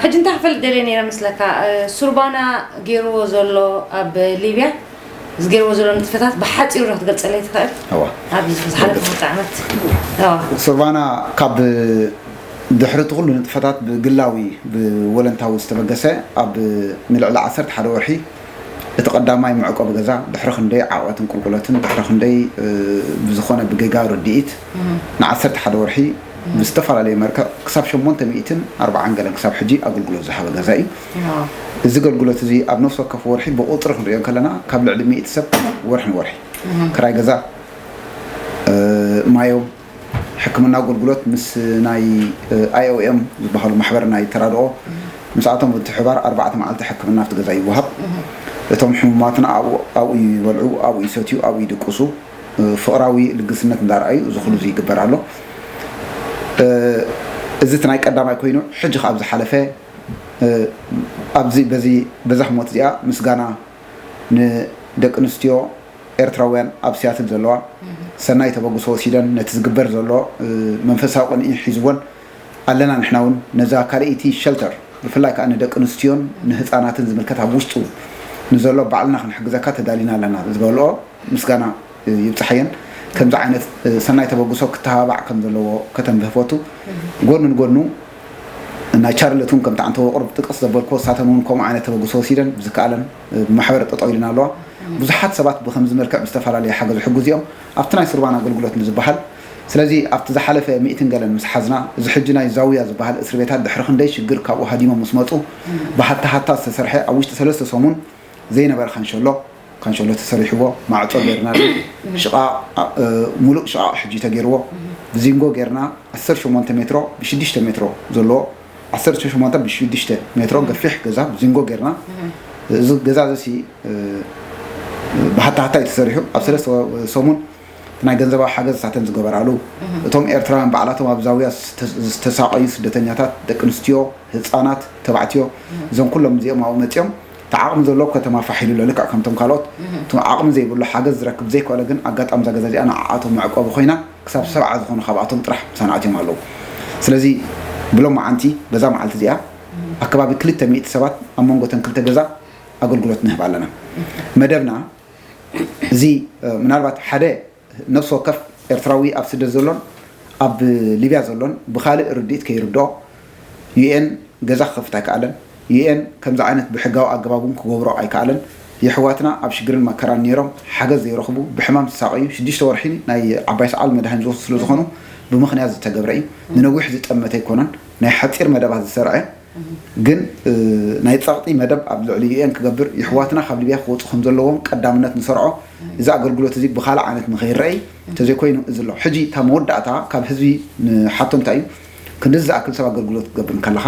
ሕጂ እንታይ ክፈልጥ ደልየ ነይረ መስለካ? ሱርባና ገይርዎ ዘሎ ኣብ ሊብያ፣ እዚ ገይርዎ ዘሎ ንጥፈታት ብሓፂሩ ዶ ክትገልፀለይ ትኽእል? እዋ ኣብዚ ዝሓለፈ ክልተ ዓመት። እዋ ሱርባና ካብ ድሕሪ እቲ ኩሉ ንጥፈታት ብግላዊ ብወለንታዊ ዝተበገሰ ኣብ ንልዕሊ ዓሰርተ ሓደ ወርሒ እቲ ቀዳማይ መዕቆቢ ገዛ ድሕሪ ክንደይ ዓወትን ቁልቁለትን ድሕሪ ክንደይ ብዝኾነ ብጌጋ ርድኢት ንዓሰርተ ሓደ ወርሒ ብዝተፈላለየ መርክዕ ክሳብ ሸሞንተ ሚእትን ኣርባዓን ገለን ክሳብ ሕጂ ኣገልግሎት ዝሃበ ገዛ እዩ። እዚ ኣገልግሎት እዚ ኣብ ነፍሲ ወከፍ ወርሒ ብቁፅሪ ክንሪኦ ከለና ካብ ልዕሊ ሚእቲ ሰብ ወርሒ ንወርሒ ክራይ ገዛ፣ ማዮም፣ ሕክምና ኣገልግሎት ምስ ናይ ኣይ ኦ ኤም ዝበሃሉ ማሕበር ናይ ተራድኦ ምስኣቶም ብምትሕብባር ኣርባዕተ መዓልቲ ሕክምና ኣብቲ ገዛ ይወሃብ። እቶም ሕሙማትና ኣብኡ ኣብኡ ይበልዑ፣ ኣብኡ ይሰትዩ፣ ኣብኡ ይድቅሱ። ፍቕራዊ ልግስነት እንዳርኣዩ እዚ ኩሉ እዚ ይግበር ኣሎ። እዚ እቲ ናይ ቀዳማይ ኮይኑ ሕጂ ካብ ዝሓለፈ ኣብዚ በዚ በዛ ህሞት እዚኣ ምስጋና ንደቂ ኣንስትዮ ኤርትራውያን ኣብ ሲያትል ዘለዋ ሰናይ ተበግሶ ወሲደን ነቲ ዝግበር ዘሎ መንፈሳዊ ቅንኢ ሒዝወን ኣለና። ንሕና እውን ነዛ ካልኣይቲ ሸልተር ብፍላይ ከዓ ንደቂ ኣንስትዮን ንህፃናትን ዝምልከት ኣብ ውሽጡ ንዘሎ ባዕልና ክንሕግዘካ ተዳሊና ኣለና ዝበልኦ ምስጋና ይብፅሓየን ከምዚ ዓይነት ሰናይ ተበግሶ ክተባባዕ ከም ዘለዎ ከተንብህ ፈቱ። ጎኑ ንጎኑ ናይ ቻርለት እውን ከምቲ ዓንተቦ ቁሩብ ጥቅስ ዘበልክዎ እሳተን እውን ከምኡ ዓይነት ተበግሶ ወሲደን ብዝከኣለን ብማሕበር ጠጠው ኢለን ኣለዋ። ብዙሓት ሰባት ብከምዚ መልክዕ ብዝተፈላለየ ሓገዝ ይሕግዙ እዮም ኣብቲ ናይ ሱርባን ኣገልግሎት ንዝበሃል። ስለዚ ኣብቲ ዝሓለፈ ሚእትን ገለን ምስ ሓዝና እዚ ሕጂ ናይ ዛውያ ዝበሃል እስር ቤታት ድሕሪ ክንደይ ሽግር ካብኡ ሃዲሞም ምስ መፁ ብሃታ ሃታ ዝተሰርሐ ኣብ ውሽጢ ሰለስተ ሰሙን ዘይነበረ ካንሸሎ ካንሸሎ ተሰሪሕዎ ማዕፆ ጌርናሉ። ሽቓቕ ሙሉእ ሽቓቕ ሕጂ ተገይርዎ ብዚንጎ ጌርና ዓሰርተ ሸሞንተ ሜትሮ ብሽዱሽተ ሜትሮ ዘለዎ ዓሰርተ ሸሞንተ ብሽዱሽተ ሜትሮ ገፊሕ ገዛ ብዚንጎ ጌርና። እዚ ገዛ እዚ ብሃታ ሃታ እዩ ተሰሪሑ ኣብ ሰለስተ ሰሙን ናይ ገንዘባዊ ሓገዝ እሳተን ዝገበራሉ እቶም ኤርትራውያን ባዕላቶም ኣብ ዛውያ ዝተሳቐዩ ስደተኛታት ደቂ ኣንስትዮ ህፃናት ተባዕትዮ እዞም ኩሎም እዚኦም ኣብኡ መፂኦም እቲ ዓቕሚ ዘለዎ ከተማ ፋሕ ኢሉ ኣሎ ልክዕ ከምቶም ካልኦት እቲ ዓቕሚ ዘይብሉ ሓገዝ ዝረክብ ዘይኮነ ግን ኣጋጣሚ እዛ ገዛ እዚኣ ንዓኣቶም መዕቆቢ ኮይና ክሳብ ሰብዓ ዝኾኑ ካብኣቶም ጥራሕ ምሳና ኣትዮም ኣለዉ። ስለዚ ብሎማዓንቲ በዛ መዓልቲ እዚኣ ኣከባቢ ክልተ ሚእቲ ሰባት ኣብ መንጎ እተን ክልተ ገዛ ኣገልግሎት ንህብ ኣለና። መደብና እዚ ምናልባት ሓደ ነፍሲ ወከፍ ኤርትራዊ ኣብ ስደት ዘሎን ኣብ ሊብያ ዘሎን ብኻልእ ርድኢት ከይርድኦ ዩ ኤን ገዛ ክኸፍት ኣይከኣለን። ዩ ኤን ከምዚ ዓይነት ብሕጋዊ ኣገባብ እውን ክገብሮ ኣይከኣለን። የሕዋትና ኣብ ሽግርን መከራን ነይሮም ሓገዝ ዘይረኽቡ ብሕማም ዝሳቐዩ ሽዱሽተ ወርሒ ናይ ዓባይ ሰዓል መድሃኒት ዝወስዱ ስለ ዝኾኑ ብምኽንያት ዝተገብረ እዩ። ንነዊሕ ዝጠመተ ኣይኮነን። ናይ ሓፂር መደባት ዝሰርዐ ግን ናይ ፀቕጢ መደብ ኣብ ልዕሊ ዩ ኤን ክገብር የሕዋትና ካብ ሊብያ ክወፁ ከም ዘለዎም ቀዳምነት ንሰርዖ። እዚ ኣገልግሎት እዚ ብኻልእ ዓይነት ንኸይረኣይ እንተዘይኮይኑ እዚ ኣሎ ሕጂ እታ መወዳእታ ካብ ህዝቢ ንሓቶ እንታይ እዩ ክንድዚ ዝኣክል ሰብ ኣገልግሎት ክትገብር እንከለኻ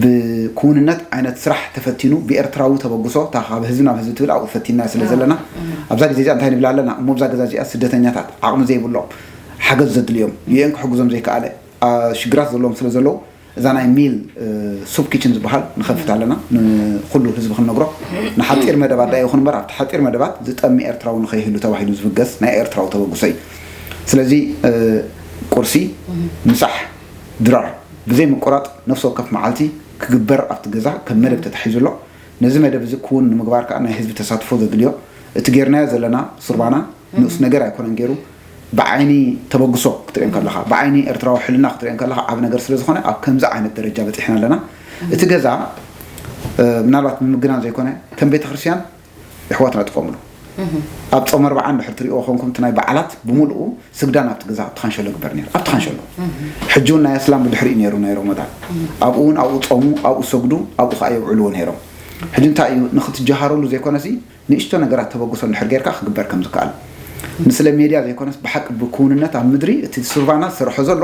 ብክውንነት ዓይነት ስራሕ ተፈቲኑ ብኤርትራዊ ተበግሶ እታ ካብ ህዝቢ ናብ ህዝቢ ትብል ኣብኡ ፈቲና ስለ ዘለና ኣብዛ ግዜ እዚኣ እንታይ ንብል ኣለና እሞ ኣብዛ ገዛ እዚኣ ስደተኛታት ዓቕሚ ዘይብሎም ሓገዝ ዘድልዮም ዩ ኤን ክሕግዞም ዘይከኣለ ሽግራት ዘለዎም ስለ ዘለዉ እዛ ናይ ሚል ሱፕ ኪችን ዝበሃል ንኸፍት ኣለና ንኩሉ ህዝቢ ክንነግሮ ንሓፂር መደባት ዳ ይኹን እምበር ኣብቲ ሓፂር መደባት ዝጠሚ ኤርትራዊ ንኸይህሉ ተባሂሉ ዝብገስ ናይ ኤርትራዊ ተበግሶ እዩ። ስለዚ ቁርሲ፣ ምሳሕ፣ ድራር ብዘይ ምቁራፅ ነፍሲ ወከፍ መዓልቲ ክግበር ኣብቲ ገዛ ከም መደብ ተታሒዙ ኣሎ። ነዚ መደብ እዚ ክውን ንምግባር ከዓ ናይ ህዝቢ ተሳትፎ ዘድልዮ እቲ ጌርናዮ ዘለና ሱርባና ንኡስ ነገር ኣይኮነን ገይሩ ብዓይኒ ተበግሶ ክትሪኦ ከለኻ ብዓይኒ ኤርትራዊ ሕልና ክትሪኦ ከለኻ ዓብ ነገር ስለ ዝኾነ ኣብ ከምዚ ዓይነት ደረጃ በፂሕና ኣለና። እቲ ገዛ ምናልባት ንምግናን ዘይኮነ ከም ቤተክርስትያን የሕዋትና ይጥቀምሉ። ኣብ ፆም ኣርብዓ እንድሕር ትሪእዎ ኮንኩም እቲ ናይ በዓላት ብምልኡ ስግዳን ኣብቲ ገዛ ኣብቲ ካንሸሎ ግበር ነይሩ ኣብቲ ካንሸሎ ሕጂ እውን ናይ ኣስላም ብድሕሪኡ ነይሩ ናይ ሮመዳን ኣብኡ እውን ኣብኡ ፆሙ ኣብኡ ሰግዱ ኣብኡ ከዓ የብዕልዎ ነይሮም። ሕጂ እንታይ እዩ ንክትጀሃረሉ ዘይኮነሲ ንእሽቶ ነገራት ተበግሶ እንድሕር ጌርካ ክግበር ከም ዝከኣል ንስለ ሜድያ ዘይኮነስ ብሓቂ ብክውንነት ኣብ ምድሪ እቲ ሱርቫና ዝሰርሖ ዘሎ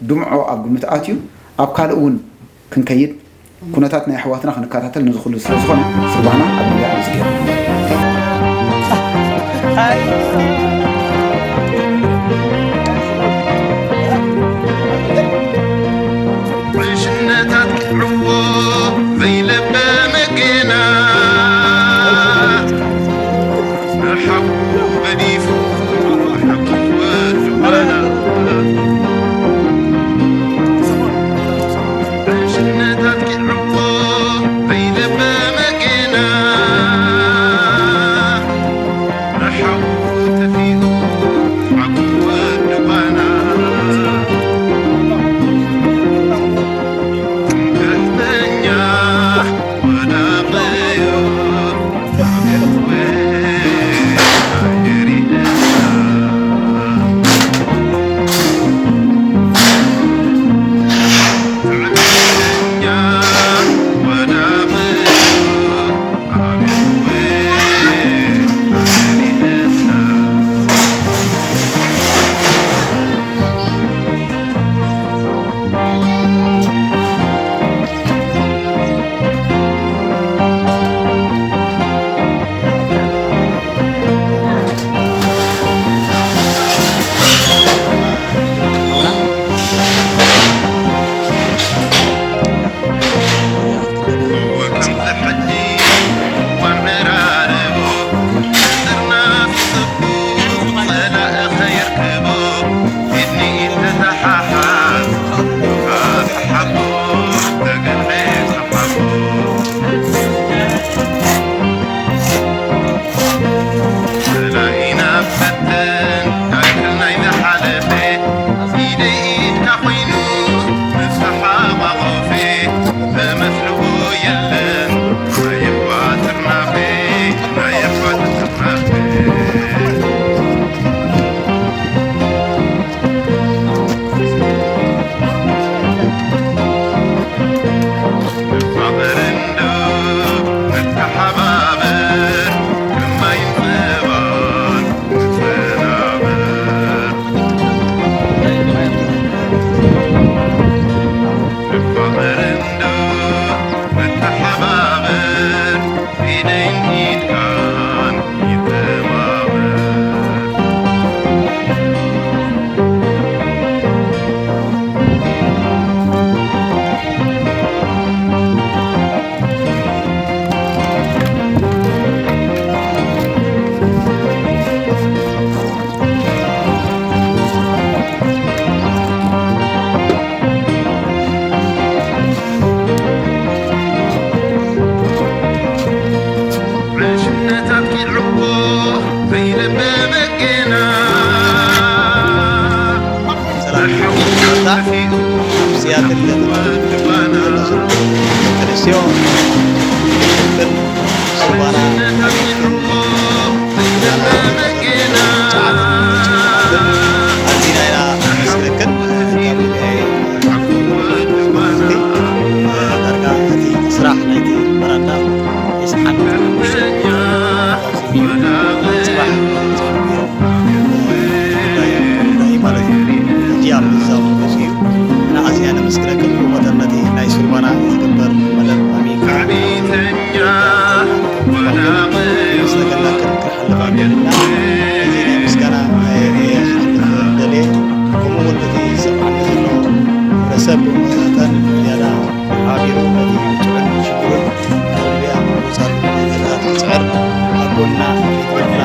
ድምዖ ኣብ ግምት ኣትዩ ኣብ ካልእ እውን ክንከይድ ኩነታት ናይ ኣሕዋትና ክንከታተል ነዚ ኩሉ ስለ ዝኾነ ሱርቫና ኣብ ሜድያ እዩ ዝገይሩ። ዕሽነታት ቅጥዕዎ ዘይለበመ ጌና ንሓዉ ገዲፉ ሓብቱ ወድዋና ሲያትል ለተማረቱ ዘለኹም ደቂ ኣንስትዮ፣ ግን ሱርባና ኣዚና ኢና ነመስግነክን። ካብ ልቢ፣ ዳርጋ እቲ ስራሕ ናይቲ በራንዳ የስሓት። ጽባሕ ጉዳይ፣ ጉዳይ ማለት እዩ። ሕጂ ኣብ ምዛሙ ገጹ እዩ። እና ኣዝና ነመስግነክን። ብመጠን ነቲ ናይ ሱርባና ዝግበር መደብ ኣሚንካ ዝተገላክን ክሓልፍ ኣለና። እዚ ናይ ምስጋና፣ እ፣ ክሓልፍ ደልየ። ከምኡ እውን እቲ ዝሰምዓኒ ዘሎ ሕብረተሰብ ብመጠን ዝያዳ ሓቢሩ ነቲ ጥዑይን ሽግርን ካብ ልብያ ምውጻእ መገድታት ክጽዕር ኣብ ጎንና ይግበርና።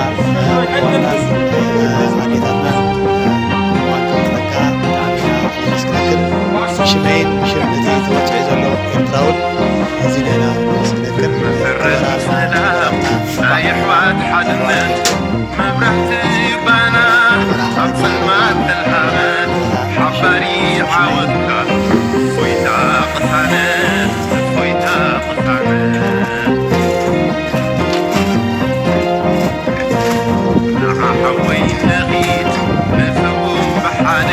ዋና ኣዴታትና ዋንታ መለካ ብጣዕሚ ኢና ነመስግነክን። ሽመይን ሽም እቲ ተወጺዑ ዘሎ ኤርትራውን ኣዚና ኢና ነመስግነክን። ሰላም ናይ ኣሕዋት ሓድነት መብራህቲ ባና ኣብ ጸልማት ተልሃበት ሓባሪ ዓወትካ እፎይታ ቅሳነት እፎይታ ቅሳነት ንዓ ሓወይ ንኺድ ንስጉም ብሓደ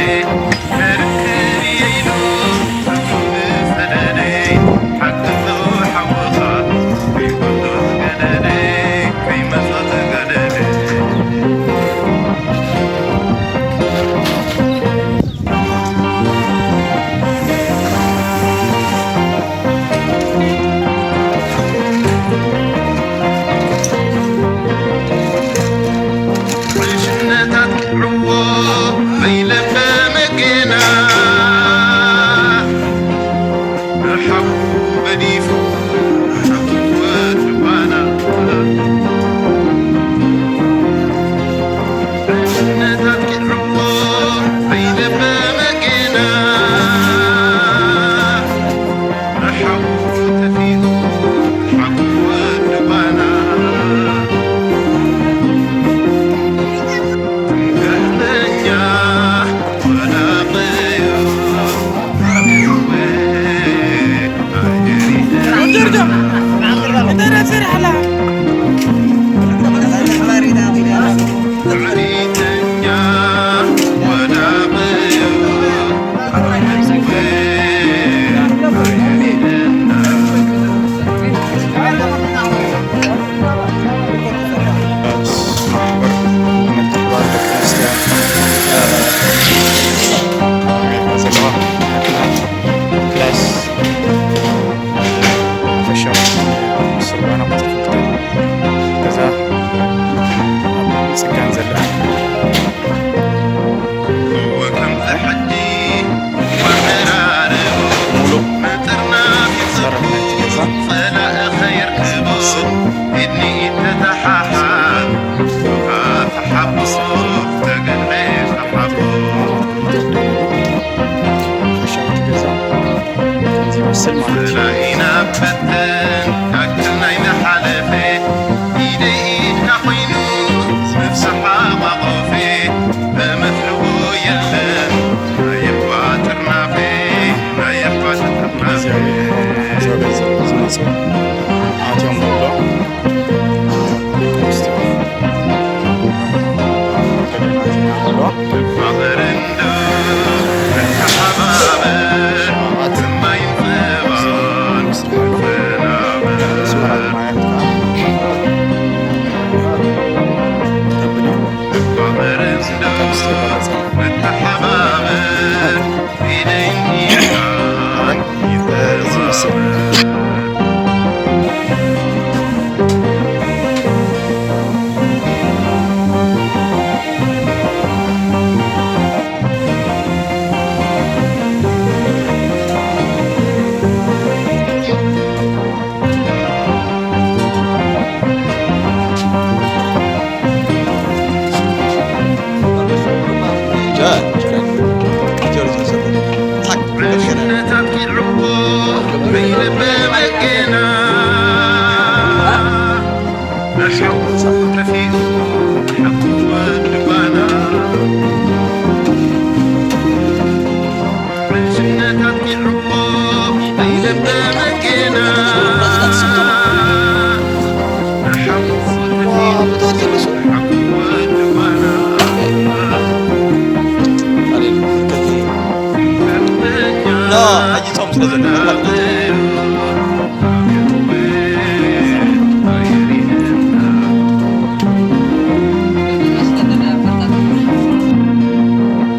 ኖ፣ ሕጂ ጾም ስለ ዘሎ።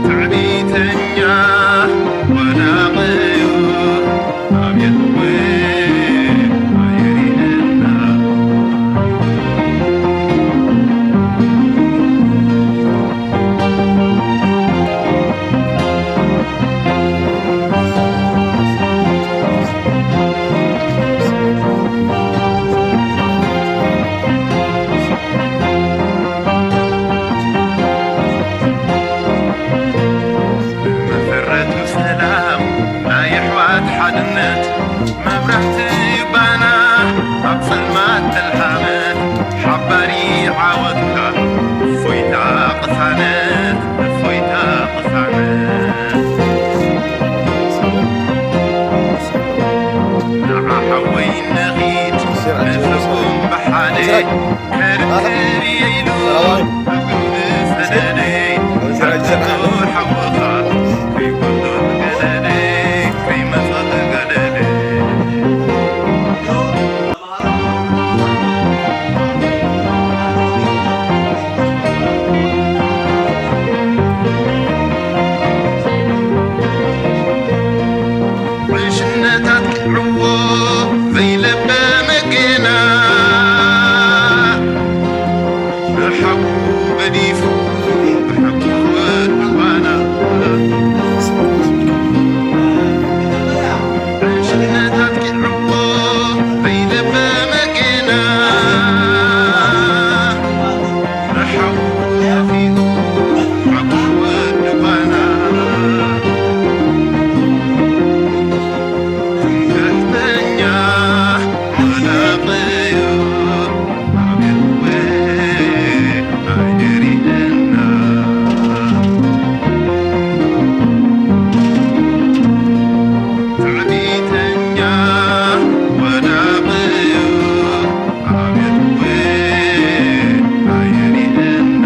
ትዕቢተኛ ወናቒ እዩ፣ ኣቤት ወይ ኣይርእየና። መሰረቱ ሰላም ናይ ኣሕዋት ሓድነት፣ መብራህቲ ባና ኣብ ጸልማት ተልሃመት፣ ሓባሪ ዓወትካ እፎይታ ቅሳነት፣ እፎይታ ቅሳነት። ንዓ ሓወይ ንኺድ ንስኹም ብሓደ፣ ከርክብ የኢሉ እግሩ ዝሰደደ፣ ሓቂ ሓውኻ ከይጎድሎ ገደደ፣ ከይመጾ ገደደ። ዕሽነታት ኪዕዎ ዘይለበመ ጌና፣ ብሓዉ ገዲፉ ብሓቂ ወድባና። ዕሽነታት ኪዕዎ ዘይለበመ ጌና፣ ብሓዉ ጠፊኡ ብሓቂ ወድባና። ትምክሕተኛ ወናቒ እዩ፣ ኣቤት ወይ ኣይርእየና። ትዕቢተኛ ወናቒ እዩ፣ ኣቤት ወይ ኣይርእየና።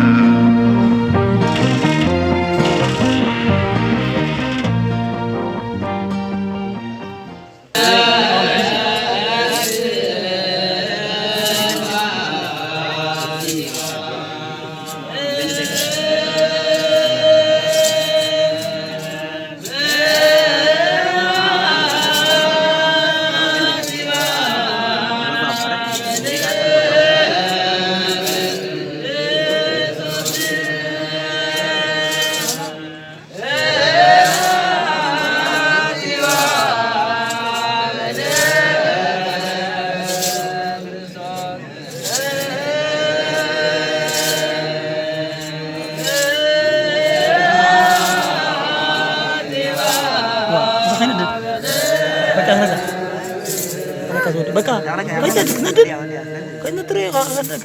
በቃ፣ በቃ፣ በቃ፣ በቃ፣ በቃ፣ በቃ፣ ነድድ፣ ነድድ፣ ነድድ፣ ነድድ፣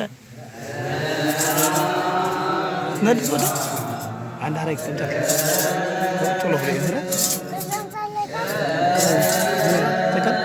ነድድ፣ ወደ አንድ አረግ ተንተከ። ቶሎ ብሎ ይዝረ። ተከል።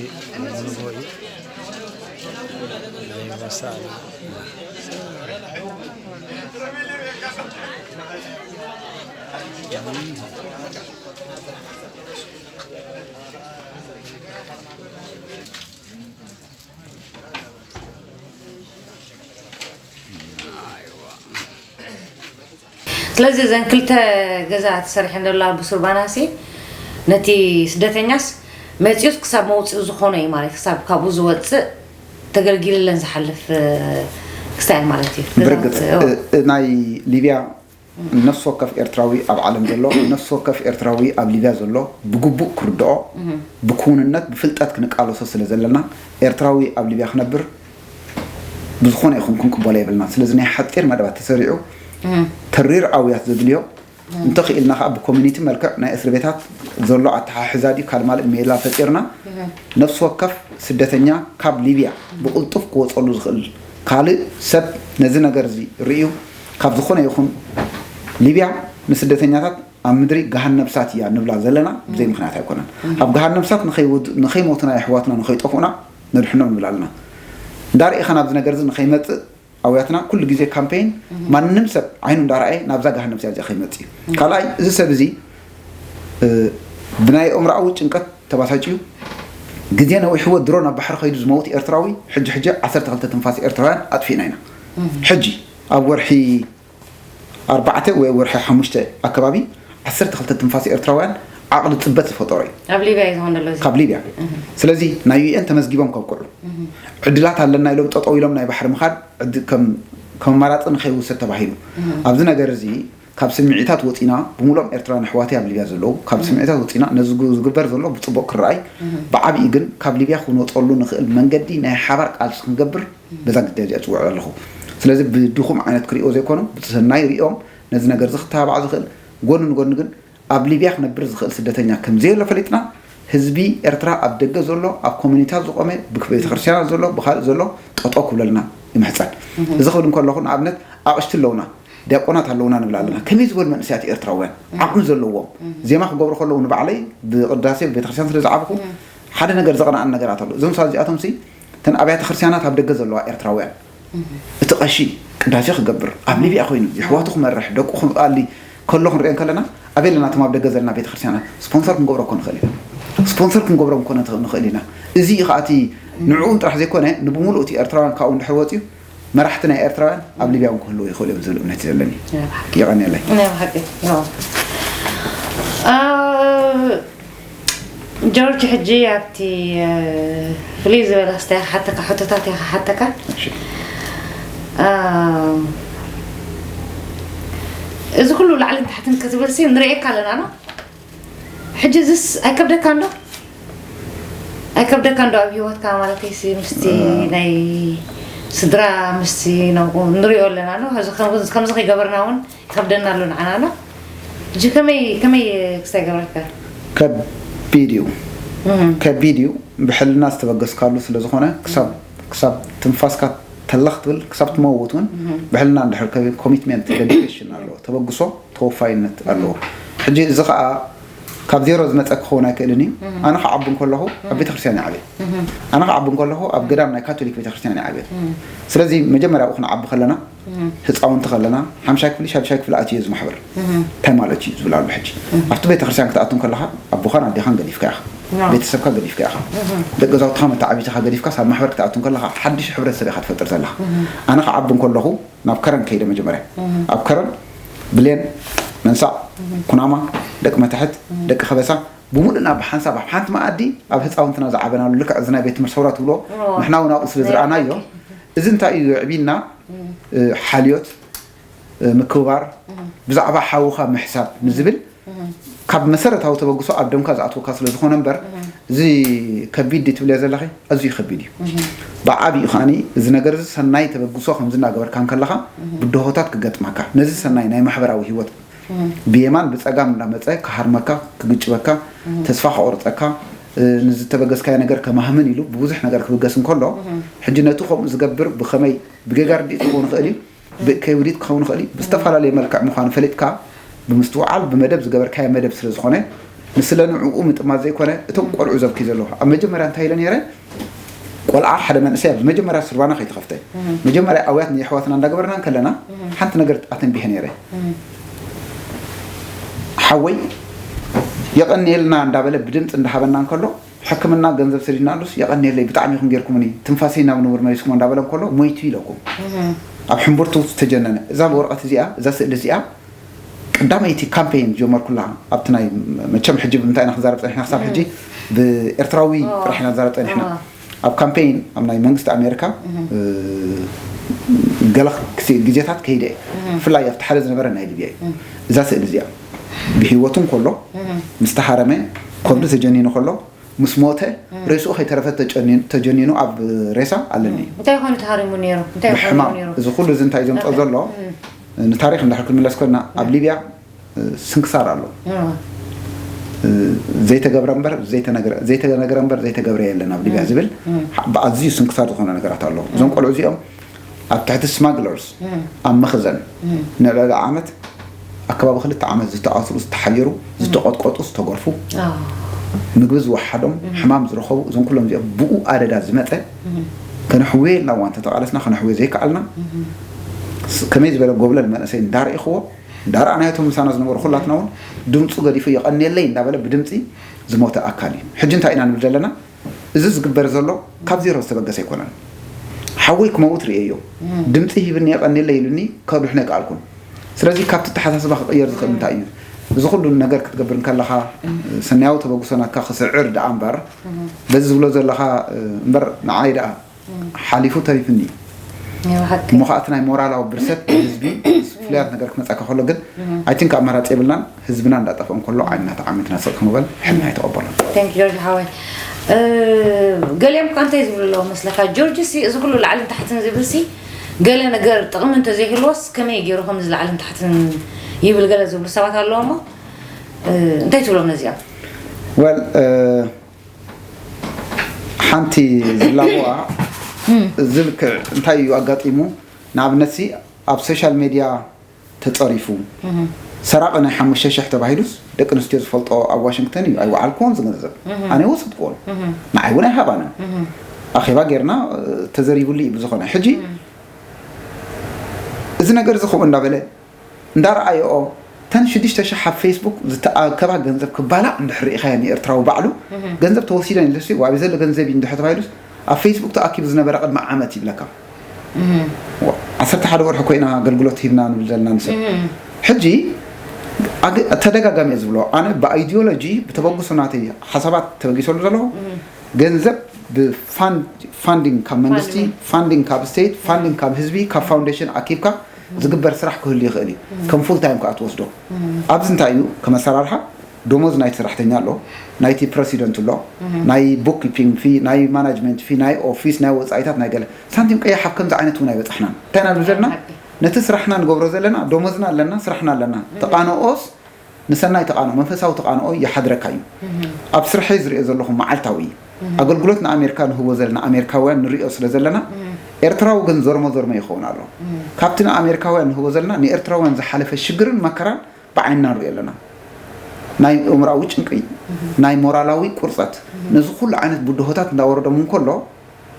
እዚ ንጎ እዩ። ናይ ኣንበሳ እዩ። ስለዚ እዘን ክልተ ገዛ ተሰሪሐን ዘለዋ ብሱር ባናሲ ነቲ ስደተኛስ መፂኡስ ክሳብ መውፅኡ ዝኾኖ እዩ ማለት ክሳብ ካብኡ ዝወፅእ ተገልጊልለን ዝሓልፍ ክስታይ ማለት እዩ። ብርግፅ ናይ ሊብያ ነፍሲ ወከፍ ኤርትራዊ ኣብ ዓለም ዘሎ ነፍሲ ወከፍ ኤርትራዊ ኣብ ሊብያ ዘሎ ብግቡእ ክርድኦ ብክውንነት ብፍልጠት ክንቃለሶ ስለ ዘለና ኤርትራዊ ኣብ ሊብያ ክነብር ብዝኾነ ይኹን ክንቅበሎ የብልና። ስለዚ ናይ ሓፂር መደባት ተሰሪዑ ተሪር ኣውያት ዘድልዮ እንተኽኢልና ከዓ ብኮሚኒቲ መልክዕ ናይ እስር ቤታት ዘሎ ኣተሓሕዛ ድዩ ካልእ ማልእ ሜላ ፈጢርና ነፍሲ ወከፍ ስደተኛ ካብ ሊብያ ብቕልጡፍ ክወፀሉ ዝኽእል ካልእ ሰብ ነዚ ነገር እዚ ርእዩ ካብ ዝኾነ ይኹን ሊብያ ንስደተኛታት ኣብ ምድሪ ገሃነብ እሳት እያ ንብላ ዘለና ብዘይ ምኽንያት ኣይኮነን። ኣብ ገሃነብ እሳት ንኸይሞቱና የሕዋትና ንኸይጠፍኡና ነድሕኖም ንብል ኣለና። እንዳርኢኻ ናብዚ ነገር እዚ ንኸይመፅእ ኣውያትና ኩሉ ግዜ ካምፔይን ማንም ሰብ ዓይኑ እንዳረኣየ ናብዛ ገሃነብ እሳት እዚኣ ከይመፅእ እዩ። ካልኣይ እዚ ሰብ እዚ ብናይ ኣእምሮኣዊ ጭንቀት ተባሳጭዩ ግዜ ነዊሕዎ ድሮ ናብ ባሕሪ ከይዱ ዝመውት ኤርትራዊ ሕጂ ሕጂ ዓሰርተ ክልተ ትንፋስ ኤርትራውያን ኣጥፊእና ኢና። ሕጂ ኣብ ወርሒ ኣርባዕተ ወይ ወርሒ ሓሙሽተ ኣከባቢ ዓሰርተ ክልተ ትንፋስ ኤርትራውያን ዓቕሊ ፅበት ዝፈጠሮ እዩ። ኣብ ሊብያ እዩ ዝኸውን ዘሎ እዚ። ካብ ሊብያ። ስለዚ ናይ ዩኤን ተመዝጊቦም ከብቅዑ ዕድላት ኣለና ኢሎም ጠጠው ኢሎም ናይ ባሕሪ ምኻድ ዕድ- ከም ከም ኣማራፂ ንኸይውሰድ ተባሂሉ ኣብዚ ነገር እዚ ካብ ስምዒታት ወፂና ብምሉኦም ኤርትራውያን ኣሕዋተይ ኣብ ሊብያ ዘለዉ ካብ ስምዒታት ወፂና ነዚ ዝግ- ዝግበር ዘሎ ብፅቡቕ ክረኣይ ብዓብዪ ግን ካብ ሊብያ ክንወፀሉ ንኽእል መንገዲ ናይ ሓባር ቃልሲ ክንገብር በዛ ግዳጅ እያ ዝፅውዕ ዘለኹ። ስለዚ ብድኹም ዓይነት ክሪኦ ዘይኮኑ ብሰናይ ሪኦም ነዚ ነገር እዚ ክተባባዕ ዝኽእል ጎኒ ንጎኒ ግን ኣብ ሊብያ ክነብር ዝኽእል ስደተኛ ከምዘየሎ ፈሊጥና ህዝቢ ኤርትራ ኣብ ደገ ዘሎ ኣብ ኮሚኒታት ዝቆመ ብቤተክርስትያናት ዘሎ ብካልእ ዘሎ ጠጠው ክብለልና ይምሕፀን። እዚ ክብል እንከለኹ ንኣብነት ኣቕሽቲ ኣለውና ዲያቆናት ኣለውና ንብል ኣለና። ከመይ ዝበሉ መንእሰያት ኤርትራውያን ዓቕሚ ዘለዎም ዜማ ክገብሩ ከለዉ ንባዕለይ ብቅዳሴ ብቤተክርስትያን ስለ ዝዓብኹ ሓደ ነገር ዘቕንኣኒ ነገራት ኣሎ። እዞም ሰባት እዚኣቶም ሲ እተን ኣብያተ ክርስትያናት ኣብ ደገ ዘለዋ ኤርትራውያን እቲ ቀሺ ቅዳሴ ክገብር ኣብ ሊብያ ኮይኑ የሕዋቱ ክመርሕ ደቁ ክኣሊ ከሎ ክንሪኦ ከለና ኣበይ ኣለና እቶም ኣብ ደገ ዘለና ቤተክርስትያናት ስፖንሰር ክንገብሮ እኮ ንኽእል ኢና። ስፖንሰር ክንገብሮም እኮ ንኽእል ኢና። እዚ እዩ ከዓ እቲ ንዕኡም ጥራሕ ዘይኮነ ንብሙሉእ እቲ ኤርትራውያን ካብኡ እንድሕር ወፅዩ መራሕቲ ናይ ኤርትራውያን ኣብ ሊብያ እውን ክህልዉ ይኽእሉ እዮም ዝብል እምነት እዩ ዘለኒ። የቐንየለይ። ናይ ብሓቂ ጆርጅ ሕጂ ኣብቲ ፍልይ ዝበለ ክስታይ ክሓተካ ሕቶታት እየ ክሓተካ። እዚ ኩሉ ላዕልን ታሕትን ክትብል ሲ ንርእየካ ኣለና ኖ። ሕጂ እዚስ ኣይከብደካን ዶ? ኣይከብደካን ዶ ኣብ ሂወትካ ማለተይሲ ምስቲ ናይ ስድራ ምስቲ ንሪኦ ኣለና ኖ። ከምዚ ከይገበርና እውን ይኸብደና ኣሎ ንዓና ኖ። ሕጂ ከመይ ከመይ ክስታይ ገብረካ? ከቢድ እዩ ከቢድ እዩ ብሕልና ዝተበገስካሉ ስለ ዝኾነ ክሳብ ክሳብ ትንፋስካ ተላ ክትብል ክሳብ ትመውት እውን ብሕልና እንድሕር ኮሚትመንት ደዲኬሽን ኣለዎ ተበግሶ ተወፋይነት ኣለዎ። ሕጂ እዚ ከዓ ካብ ዜሮ ዝመፀ ክኸውን ኣይክእልን እዩ። ኣነ ክዓቢ እንከለኹ ኣብ ቤተክርስትያን ይዓብየ። ኣነ ክዓቢ እንከለኹ ኣብ ገዳም ናይ ካቶሊክ ቤተክርስትያን ይዓብየ። ስለዚ መጀመርያ ኣብኡ ክንዓቢ ከለና ህፃውንቲ ከለና ሓምሻይ ክፍሊ ሻድሻይ ክፍሊ ኣትዩ እዚ ማሕበር እንታይ ማለት እዩ ዝብል ኣሎ። ሕጂ ኣብቲ ቤተክርስትያን ክትኣቱ እንከለኻ ኣቦኻን ኣዴኻን ገዲፍካ ኢኻ፣ ቤተሰብካ ገዲፍካ ኢኻ፣ ደቂ ገዛውትኻ መተዓቢትኻ ገዲፍካ ሳብ ማሕበር ክትኣቱ እንከለኻ ሓድሽ ሕብረተሰብ ኢኻ ትፈጥር ዘለኻ። ኣነ ክዓቢ እንከለኹ ናብ ከረን ከይደ መጀመርያ ኣብ ከረን ብሌን መንሳዕ ኩናማ ደቂ መታሕት ደቂ ከበሳ ብሙሉእና ብሓንሳብ ኣብ ሓንቲ መኣዲ ኣብ ህፃውንትና ዝዓበናሉ ልክዕ እዚ ናይ ቤት ትምህርቲ ሰውራ ትብሎ ንሕና እውን ኣብኡ ስለ ዝረኣናዮ እዚ እንታይ እዩ የዕቢና ሓልዮት ምክብባር ብዛዕባ ሓውኻ ምሕሳብ ንዝብል ካብ መሰረታዊ ተበግሶ ኣብ ደምካ ዝኣትወካ ስለ ዝኾነ እምበር እዚ ከቢድ ድዩ ትብልያ ዘለኺ ኣዝዩ ከቢድ እዩ። ብዓብዩ ከዓኒ እዚ ነገር እዚ ሰናይ ተበግሶ ከምዚ እናገበርካ እንከለኻ ብድሆታት ክገጥመካ ነዚ ሰናይ ናይ ማሕበራዊ ህይወት ብየማን ብፀጋም እንዳመፀ ክሃርመካ ክግጭበካ ተስፋ ከቑርፀካ ንዝተበገስካዮ ነገር ከማህምን ኢሉ ብብዙሕ ነገር ክብገስ እንከሎ፣ ሕጂ ነቲ ከምኡ ዝገብር ብኸመይ፣ ብጌጋ ርድኢት ክኸውን ይኽእል እዩ፣ ብእከይ ውዲት ክኸውን ይኽእል እዩ። ብዝተፈላለየ መልክዕ ምዃኑ ፈሊጥካ ብምስትውዓል ብመደብ ዝገበርካዮ መደብ ስለ ዝኾነ፣ ንስለ ንዕኡ ምጥማት ዘይኮነ፣ እቶም ቆልዑ ዘብኪ ዘለኹ ኣብ መጀመርያ እንታይ ኢለ ነይረ? ቆልዓ ሓደ መንእሰያ ብመጀመርያ ስርባና ከይተኸፍተ፣ መጀመርያ ኣውያት ንየሕዋትና እንዳገበርና እንከለና፣ ሓንቲ ነገር ኣተንቢሀ ነይረ። ሓወይ የቐንየልና እንዳበለ ብድምፂ እንዳሃበና እንከሎ፣ ሕክምና ገንዘብ ሰዲድናሉስ፣ የቐንየለይ፣ ብጣዕሚ ኢኹም ጌርኩምኒ፣ ትንፋሰይ ናብ ንቡር መሊስኩሞ እንዳበለ እንከሎ ሞይቱ ኢለኩም። ኣብ ሕምብርቱ ዝተጀነነ እዛ ወረቐት እዚኣ፣ እዛ ስእሊ እዚኣ ቀዳመይቲ ካምፔይን ዝጀመርኩላ ኣብቲ ናይ፣ መቸም ሕጂ ብምንታይ ኢና ክንዛረብ ፀኒሕና ክሳብ ሕጂ ብኤርትራዊ ጥራሕ ኢና ንዛረብ ፀኒሕና። ኣብ ካምፔይን ኣብ ናይ መንግስቲ ኣሜሪካ ገለ ግዜታት ከይደ እየ። ብፍላይ ኣብቲ ሓደ ዝነበረ ናይ ሊብያ እዩ። እዛ ስእሊ እዚኣ ብህይወቱ እንከሎ ምስ ተሃረመ፣ ከብዱ ተጀኒኑ ከሎ፣ ምስ ሞተ፣ ሬስኡ ከይተረፈ ተጀኒኑ ኣብ ሬሳ ኣለኒ። እንታይ ኮይኑ ተሃሪሙ ነይሩ? እንታይ ኮይኑ ብሕማም ነይሩ? እዚ ኩሉ እዚ እንታይ ዘምፀ ዘሎ ንታሪክ እንዳሕር ክንምለስ ኮይና ኣብ ሊብያ ስንክሳር ኣሎ። ዘይተገብረ እምበር ዘይተነገረ ዘይተነገረ እምበር ዘይተገብረ የለን ኣብ ሊብያ ዝብል ብኣዝዩ ስንክሳር ዝኾነ ነገራት ኣሎ። እዞም ቆልዑ እዚኦም ኣብ ትሕቲ ስማግለርስ ኣብ መኽዘን ንልዕሊ ዓመት ኣከባቢ ክልተ ዓመት ዝተኣስሩ ዝተሓየሩ ዝተቐጥቀጡ ዝተገርፉ ምግቢ ዝወሓዶም ሕማም ዝረኸቡ እዞም ኩሎም እዚኦም ብኡ ኣደዳ ዝመፀ ከነሕውዮ ኢልና እዋ እንተተቓለስና ከነሕውዮ ዘይከኣልና ከመይ ዝበለ ጎብለል መንእሰይ እንዳርኢኽዎ እንዳረኣናዮ እቶም ምሳና ዝነበሩ ኩላትና እውን ድምፁ ገዲፉ የቐንየለይ እንዳበለ ብድምፂ ዝሞተ ኣካል እዩ። ሕጂ እንታይ ኢና ንብል ዘለና? እዚ ዝግበር ዘሎ ካብ ዜሮ ዝተበገሰ ኣይኮነን። ሓወይ ክመውት ርእየዮ ድምፂ ሂብኒ የቐንየለይ ኢሉኒ ከድሕኖ ኣይከኣልኩን። ስለዚ ካብቲ ኣተሓሳስባ ክቕየር ዝኽእል እንታይ እዩ? እዚ ኩሉ ነገር ክትገብር እንከለኻ ሰናያዊ ተበግሶ ናትካ ክስዕር ደኣ እምበር በዚ ዝብሎ ዘለኻ እምበር ንዓይ ደኣ ሓሊፉ ተሪፍኒ እዩ። ናይ ብሓቂ እሞ ከዓ እቲ ናይ ሞራላዊ ብርሰት ህዝቢ ፍሉያት ነገር ክመፃካ ከሎ ግን ኣይቲንክ ኣማራፂ የብልናን። ህዝብና እንዳጠፍኦም ከሎ ዓይንና ተዓሚትና ስቕ ክንበል ሕልና ኣይተቐበሎን። Thank you ጆርጅ ሓወይ። ገሊኦም እኳ እንታይ ዝብሉ ኣለዉ መስለካ ጆርጅ ሲ እዚ ኩሉ ላዕልን ታሕትን ዝብል ሲ ገለ ነገር ጥቕሚ እንተዘይህልዎስ ከመይ ገይሩ ከምዚ ላዕልን ታሕትን ይብል ገለ ዝብሉ ሰባት ኣለዉ እሞ እንታይ ትብሎም ነዚኦም? ወል ሓንቲ ዝላቦኣ እዚ ልክዕ እንታይ እዩ ኣጋጢሙ? ንኣብነት ሲ ኣብ ሶሻል ሜድያ ተፀሪፉ ሰራቒ ናይ ሓሙሽተ ሽሕ ተባሂሉስ ደቂ ኣንስትዮ ዝፈልጦ ኣብ ዋሽንግተን እዩ ኣይወዓልክዎን ዝገንዘብ ኣነ ወሰድክዎን ንዓይ እውን ኣይሃባንን ኣኼባ ጌርና ተዘሪቡሉ እዩ ብዝኾነ ሕጂ እዚ ነገር እዚ ከምኡ እንዳበለ እንዳረኣየኦ ተን ሽዱሽተ ሽሕ ኣብ ፌስቡክ ዝተኣከባ ገንዘብ ክባላዕ እንድሕር ርኢኻዮ ንኤርትራዊ ባዕሉ ገንዘብ ተወሲደን ኢሉሲ ዋቢ ዘሎ ገንዘብ እዩ እንድሕር ተባሂሉስ ኣብ ፌስቡክ ተኣኪቡ ዝነበረ ቅድሚ ዓመት ይብለካ ዓሰርተ ሓደ ወርሒ ኮይና ኣገልግሎት ሂብና ንብል ዘለና ንሰብ ሕጂ ተደጋጋሚ እየ ዝብሎ ኣነ ብኣይዲዮሎጂ ብተበግሶ ናተይ ሓሳባት ተበጊሰሉ ዘለኹ ገንዘብ ብፋንዲንግ ካብ መንግስቲ ፋንዲንግ ካብ ስቴት ፋንዲንግ ካብ ህዝቢ ካብ ፋውንዴሽን ኣኪብካ ዝግበር ስራሕ ክህሉ ይኽእል እዩ ከም ፉል ታይም ከዓ ትወስዶ ኣብዚ እንታይ እዩ ከም ኣሰራርሓ ደሞዝ ናይቲ ሰራሕተኛ ኣሎ ናይቲ ፕረሲደንት ኣሎ ናይ ቡክ ኪፒንግ ፊ ናይ ማናጅመንት ፊ ናይ ኦፊስ ናይ ወፃኢታት ናይ ገለ ሳንቲም ቀያሕ ኣብ ከምዚ ዓይነት እውን ኣይበፃሕናን እንታይ ኢና ንብል ዘለና ነቲ ስራሕና ንገብሮ ዘለና ደሞዝና ኣለና ስራሕና ኣለና ተቃንኦስ ንሰናይ ተቃንኦ መንፈሳዊ ተቃንኦ ይሓድረካ እዩ ኣብ ስርሐይ ዝሪኦ ዘለኹ መዓልታዊ እዩ ኣገልግሎት ንኣሜሪካ ንህቦ ዘለና ኣሜሪካውያን ንሪኦ ስለ ዘለና ኤርትራዊ ግን ዘርሞ ዘርሞ ይኸውን ኣሎ ካብቲ ንኣሜሪካውያን ንህቦ ዘለና ንኤርትራውያን ዝሓለፈ ሽግርን መከራን ብዓይንና ንሪኦ ኣለና ናይ እምራዊ ጭንቂ ናይ ሞራላዊ ቁርፀት ነዚ ኩሉ ዓይነት ብድሆታት እንዳወረዶም እንከሎ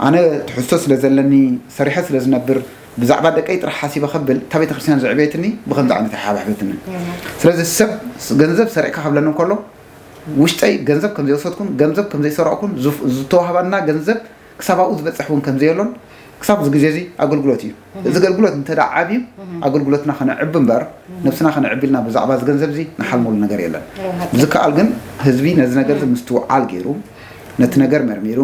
ኣነ ትሕዝቶ ስለ ዘለኒ ሰሪሐ ስለ ዝነብር ብዛዕባ ደቀይ ጥራሕ ሓሲበ ከብል እታ ቤተክርስትያን ዘዕበየትኒ ብከምዚ ዓይነት ኣይሓባሕበትንን ስለዚ ሰብ ገንዘብ ሰሪዕካ ከብለኒ እንከሎ ውሽጠይ ገንዘብ ከም ዘይወሰድኩን ገንዘብ ከም ዘይሰረቕኩን ዝተዋህባና ገንዘብ ክሳብ ኣብኡ ዝበፅሕ እውን ከም ዘየሎን ክሳብ እዚ ግዜ እዚ ኣገልግሎት እዩ እዚ ኣገልግሎት እንተ ዓብዩ ኣገልግሎትና ከነዕቢ እምበር ነብስና ከነዕቢ ኢልና ብዛዕባ እዚ ገንዘብ እዚ ንሓልመሉ ነገር የለን ዝከኣል ግን ህዝቢ ነዚ ነገር እዚ ምስትውዓል ገይሩ ነቲ ነገር መርሚሩ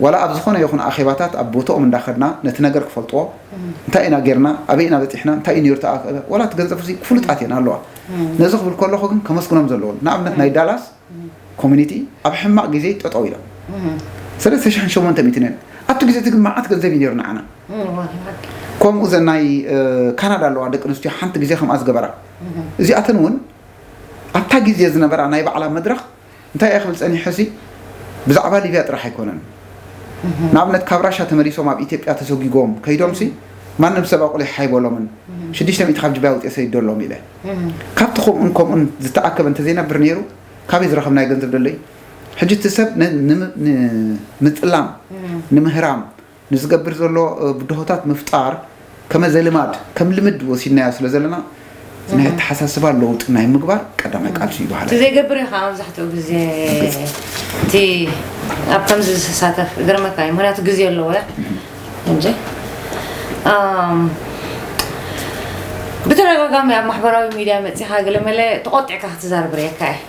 ዋላ ኣብ ዝኾነ ይኹን ኣኼባታት ኣብ ቦትኦም እንዳኸድና ነቲ ነገር ክፈልጥዎ እንታይ ኢና ጌርና ኣበይ ኢና በፂሕና እንታይ እዩ ነይሩ ተኣከበ ዋላ እቲ ገንዘብ እዚ ፍሉጣት እየን ኣለዋ ነዚ ክብል ከለኹ ግን ከመስግኖም ዘለዎም ንኣብነት ናይ ዳላስ ኮሚኒቲ ኣብ ሕማቕ ግዜ ጠጠው ኢሎም ሰለስተ ሽሕን ሸሞንተ ሚእትን እየን ኣብቲ ግዜ እቲ ግን መዓት ገንዘብ እዩ ነይሩ ንዓና ከምኡ ዘን ናይ ካናዳ ኣለዋ ደቂ ኣንስትዮ ሓንቲ ግዜ ከምኣ ዝገበራ እዚኣተን እውን ኣብታ ግዜ ዝነበራ ናይ ባዕላ መድረኽ እንታይ እየ ክብል ፀኒሐ ሲ ብዛዕባ ሊብያ ጥራሕ ኣይኮነን። ንኣብነት ካብ ራሻ ተመሊሶም ኣብ ኢትዮጵያ ተሰጒጎም ከይዶምሲ ማንም ሰብ ኣቑሊሕ ኣይበሎምን። ሽዱሽተ ሚእቲ ካብ ጅባይ ኣውፅኤ ሰዲደሎም ኢለ። ካብቲ ከምኡን ከምኡን ዝተኣከበ እንተዘይነብር ነይሩ ካበይ ዝረኸብናዮ ገንዘብ ደሎ እዩ? ሕጂ እቲ ሰብ ን- ን- ንምጥላም፣ ንምህራም፣ ንዝገብር ዘሎ ብድሆታት ምፍጣር ከመ ዘልማድ ከም ልምድ ወሲድናዮ ስለ ዘለና ናይ ኣተሓሳስባ ለውጢ ናይ ምግባር ቀዳማይ ቃልሲ ይበሃል። እቲ ዘይገብር እዩ ከዓ መብዛሕትኡ ግዜ እቲ ኣብ ከምዚ ዝሳተፍ። ይገርመካ እዩ፣ ምክንያቱ ግዜ ኣለዎ ያ እንጂ ኣም፣ ብተደጋጋሚ ኣብ ማሕበራዊ ሚድያ መፂኻ ገለመለ ተቆጢዕካ ክትዛረብ ርእየካ እየ።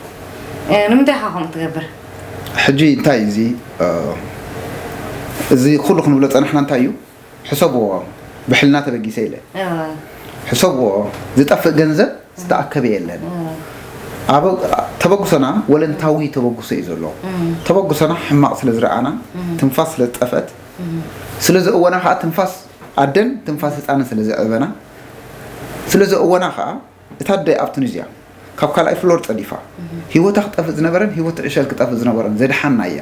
እ፣ ንምንታይ ኢኻ ከምኡ ትገብር? ሕጂ እንታይ እዩ እዚ እ፣ እዚ ኩሉ ክንብሎ ፀናሕና እንታይ እዩ? ሕሰብዎ፣ ብሕልና ተበጊሰ ኢለ። ሕሰብዎ፣ ዝጠፍእ ገንዘብ ዝተኣከበ የለን። ኣብ ተበግሶና ወለንታዊ ተበግሶ እዩ ዘሎ። ተበግሶና ሕማቕ ስለ ዝረኣና፣ ትንፋስ ስለ ዝጠፍአት፣ ስለ ዘእወና ከዓ ትንፋስ ኣደን ትንፋስ ህፃንን ስለ ዘዕበና፣ ስለ ዘእወና ከዓ እታ ኣደ ኣብ ቱኒዝያ ካብ ካልኣይ ፍሎር ጸዲፋ፣ ህይወታ ክጠፍእ ዝነበረን ህይወት ዕሸል ክጠፍእ ዝነበረን ዘድሓና እያ።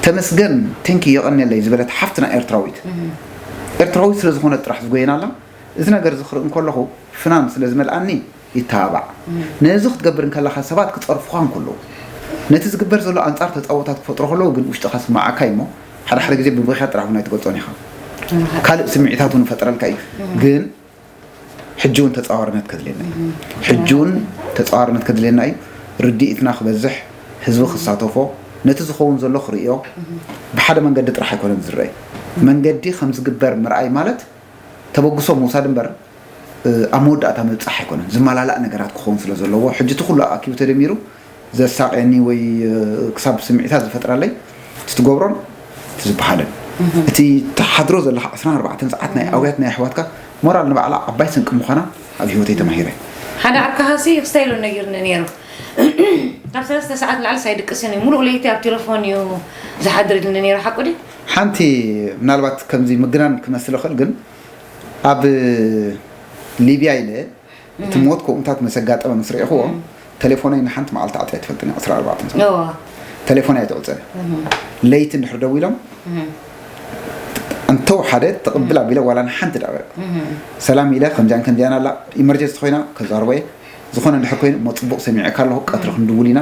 ተመስገን፣ ቴንኪ፣ የቐንየለይ ዝበለት ሓፍትና ኤርትራዊት። ኤርትራዊት ስለ ዝኾነት ጥራሕ ዝጎየና ኣላ። እዚ ነገር እዚ ክርኢ እንከለኹ ፍናን ስለ ዝመልኣኒ ይተባባዕ። ነዚ ክትገብር እንከለኻ ሰባት ክጸርፉኻ እንከለዉ፣ ነቲ ዝግበር ዘሎ ኣንጻር ተጻቦታት ክፈጥሩ ከለዉ ግን ውሽጥኻ ስምዓካ እዩ እሞ፣ ሓደ ሓደ ግዜ ብብኽያት ጥራሕ እውን ኣይትገልጾን ኢኻ። ካልእ ስምዒታት እውን ይፈጥረልካ እዩ። ግን ሕጂ እውን ተጻዋርነት ከድልየና እዩ። ሕጂ እውን ተጻዋርነት ከድልየና እዩ። ርድኢትና ክበዝሕ፣ ህዝቢ ክሳተፎ፣ ነቲ ዝኸውን ዘሎ ክርእዮ፣ ብሓደ መንገዲ ጥራሕ ኣይኮነን ዝረአ። መንገዲ ከም ዝግበር ምርኣይ ማለት ተበግሶ ምውሳድ እምበር፣ እ፣ ኣብ መወዳእታ ምብጻሕ ኣይኮነን። ዝመላላእ ነገራት ክኸውን ስለ ዘለዎ፣ ሕጂ እቲ ኩሉ ኣኪቡ ተደሚሩ ዘሳቕየኒ ወይ፣ እ፣ ክሳብ ስምዒታት ዝፈጥራለይ እቲ ትገብሮን እቲ ዝበሃልን። እቲ ትሓድሮ ዘለኻ ዕስራን ኣርባዕተን ሰዓት ናይ ኣውያት ናይ ኣሕዋትካ ሞራል ንባዕላ ዓባይ ስንቂ ምዃና ኣብ ህይወተይ ተማሂረ። ሓደ ዓርካኻሲ ክስታይ ኢሉ ነጊሩኒ ነይሩ። ካብ ሰለስተ ሰዓት ንላዕሊ ሳይድቅስን እዩ። ሙሉእ ለይቲ ኣብ ቴሌፎን እዩ ዝሓድር ኢሉኒ ነይሩ። ሓቁ ድዩ? ሓንቲ ምናልባት ከምዚ ምግናን ክመስል ይኽእል፣ ግን ኣብ ሊብያ ኢለ እቲ ሞት ከምኡታት ምስ ኣጋጠመ ምስ ርኤኽዎ፣ ተሌፎነይ ንሓንቲ መዓልቲ ዓጽየ ኣይትፈልጥን እያ፣ ዕስራን ኣርባዕተን ሰዓት። እዋ። ተሌፎነይ ኣይትዕጸን። ለይቲ እንድሕር ደዊሎም፣ እንተወሓደ ትቕብል ኣቢለ ዋላ ንሓንቲ ደቂቕ። ሰላም ኢለ፣ ከምዚኣን ከምዚኣን ኣላ፣ ኢመርጀንሲ ተኾይና ከዛርቦ እየ። ዝኾነ እንድሕር ኮይኑ፣ እሞ ጽቡቕ ሰሚዐካ ኣለኹ፣ ቀትሪ ክንድውል ኢና።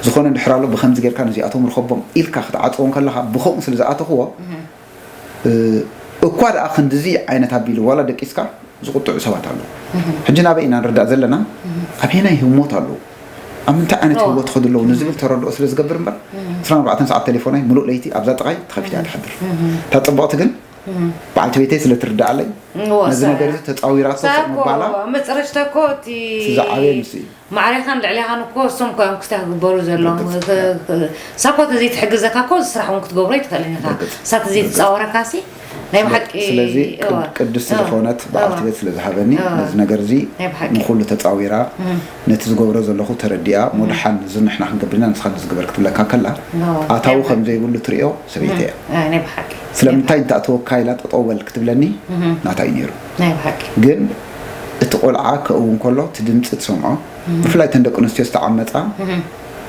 ዝኾነ እንድሕር ኣሎ፣ ብኸምዚ ጌርካ ነዚኣቶም ርኸቦም ኢልካ ክትዓጽዎ እንከለኻ፣ ብኸምኡ ስለ ዝኣተኽዎ፣ እ፣ እኳ ደኣ ክንድዚ ዓይነት ኣቢሉ ዋላ ደቂስካ ዝቁጥዑ ሰባት ኣለዉ። ሕጂ ናበይ ኢና ንርዳእ ዘለና? ኣበየናይ ህሞት ኣለዉ? ኣብ ምንታይ ዓይነት ህይወት ይኸዱ ኣለዉ ንዝብል ተረድኦ ስለ ዝገብር እምበር፣ ዕስራን ኣርባዕተን ሰዓት ቴሌፎነይ ምሉእ ለይቲ ኣብዛ ጥቓይ ተኸፊታ እያ ትሓድር። እታ ጽብቕቲ ግን በዓልቲ ቤተይ ስለ ትርድኣለይ፣ እወ፣ ነዚ ሰብ ነገር እያ። እዚ ተጻዊራቶ ሰብ ሰብ ምባላ ኣብ መጨረሽታ እኮ እቲ ዝዓበየ ንሱ እዩ። ማዕሬኻን ልዕሌኻን እኮ እሶም እኮ እዮም ክስታይ ክግበሩ ዘለዎም። ርግጽ። ክ-፣ ክ-፣ እሳ እኮ ተዘይትሕግዘካ እኮ እዚ ስራሕ እውን ክትገብሮ ኣይትኽእልን ኢኻ። ርግጽ። እሳ ተዘይትጻወረካ ሲ ናይ ስለ-፣ ብሓቂ፣ ስለዚ እወ፣ ቅድ-፣ ቅድስቲ እወ፣ ዝኾነት በዓልቲ እወ፣ ቤት ስለ ዝሃበኒ እወ። ነዚ ነገር እዚ ናይ ብሓቂ። ንኹሉ ተጻዊራ፣ እም። ነቲ ዝገብሮ ዘለኹ ተረዲኣ፣ እሞ እም። ደሓን እዚ ንሕና ክንገብር ኢና ንስኻ ነዚ ግበር ክትብለካ ከላ፣ እወ። ኣታዊ ናይ ብሓቂ። ከም ዘይብሉ ትርእዮ ሰበይቲ እም። እያ። እ፣ ናይ ብሓቂ። ስለምንታይ እንተኣተወካ ኢላ ጠጠው በል ክትብለኒ እም። ናታ እዩ ነይሩ። ናይ ብሓቂ። ግን እቲ ቆልዓ ከእውን ከሎ እቲ ድምፂ ትሰምዖ፣ እም። ብፍላይ እተን ደቂ ኣንስትዮ ዝተዓመፃ እም።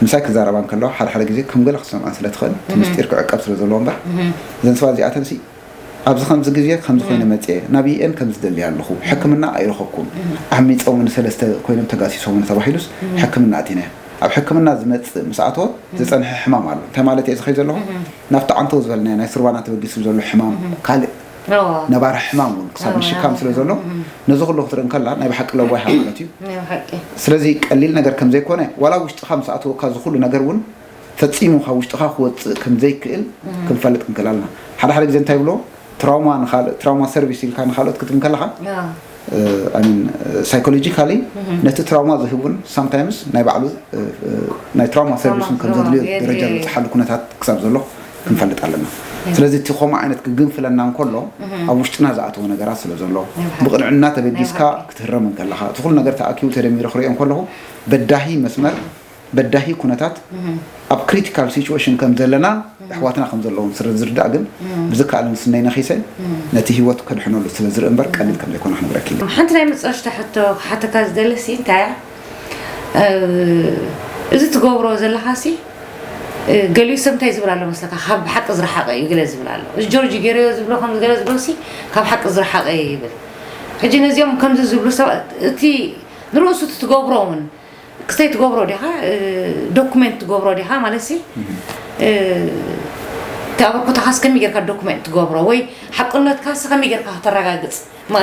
ምሳይ ክዛረባ እንከለዋ ሓደ ሓደ ግዜ ከም ገለ ክትሰምዐን ስለ ትኽእል እቲ እም። ምስጢር ክዕቀብ ስለ ዘለዎ እምበር እም። እዘን ሰባት እዚኣተንሲ ኣብዚ ከምዚ ግዜ ከምዚ ኮይነ እም። መፅየ ናብየን ከም ዝደልያ ኣለኹ ሕክምና ኣይረኸብኩን እም። ዓሚፆምን ሰለስተ ኮይኖም ተጋሲሶምን ተባሂሉስ እም። ሕክምና ኣቲና ኣብ ሕክምና ዝመፅእ ምስ ኣተወ እም። ዝፀንሐ ሕማም ኣሎ እንታይ ማለት እየ ዝኸይ ዘለኹ እም። ናብቲ ዓንተው ዝበልናዮ ናይ ሱርባና ተበጊሱ ዘሎ ሕማም እም። ካልእ እዎ። ነባሪ ሕማም እውን ክሳብ እዎ፣ ምሽካም ነባሪ ስለ ዘሎ ሕማም፣ እም። ነዚ ኩሉ ክትርኢ እንከላ ናይ ብሓቂ ለዋህ ማለት እዩ። ናይ ብሓቂ። ስለዚ ቀሊል ነገር ከም ዘይኮነ ዋላ ውሽጥኻ ምስ ኣተወካ እዚ ኩሉ ነገር እውን ፈጺሙ ካብ ውሽጥኻ ክወጽእ ከም ዘይክእል እም። ክንፈልጥ ክንክእል ኣለና። ሓደ ሓደ ግዜ እንታይ ይብሎ ትራውማ ንኻልእ ትራውማ ሰርቪስ ኢልካ ንኻልኦት ክትብ እንከለኻ ያ። ሳይኮሎጂካሊ ነቲ ትራውማ ዝህቡን ሳምታይምስ ናይ ባዕሉ ናይ ትራውማ ሰርቪስን ከም ዘድልዮ ደረጃ ዝበፅሓሉ ኩነታት ክሳብ ዘሎ ክንፈልጥ ኣለና። ስለዚ እቲ ከምኡ ዓይነት ክግንፍለና እንከሎ ኣብ ውሽጥና ዝኣተወ ነገራት ስለ ዘሎ ብቕንዕና ተበጊስካ ክትህረም እንከለኻ እቲ ኩሉ ነገር ተኣኪቡ ተደሚሩ ክሪኦ እንከለኹ በዳሂ መስመር በዳሂ ኩነታት ኣብ ክሪቲካል ሲቹዌሽን ከም ዘለና ኣሕዋትና ከም ዘለዎም ስለ ዝርዳእ ግን ብዝከኣለን ስነይ ነኺሰ ነቲ ህይወት ከድሕነሉ ስለ ዝርኢ እምበር ቀሊል ከም ዘይኮነ ክነግረኪ። ሓንቲ ናይ መጨረሽታ ሕቶ ክሓተካ ዝደሊ ሲ እንታይ እያ? እዚ ትገብሮ ዘለኻ ሲ ገሊኡ ሰብ እንታይ ዝብል ኣሎ መስለካ? ካብ ሓቂ ዝረሓቐ እዩ ገለ ዝብል ኣሎ። እዚ ጆርጅ ገይረዮ ዝብሎ ከምዚ ገለ ዝብሎ ሲ ካብ ሓቂ ዝረሓቐ እዩ ይብል። ሕጂ ነዚኦም ከምዚ ዝብሉ ሰባት እቲ ንርእሱ እቲ ትገብሮ እውን ክስተይ ትገብሮ ዲኻ? ዶኩመንት ትገብሮ ዲኻ ማለት ሲ እቲ ኣበርክቶኻስ ከመይ ጌርካ ዶኩመንት ትገብሮ ወይ ሓቅነትካስ ከመይ ጌርካ ከተረጋግፅ?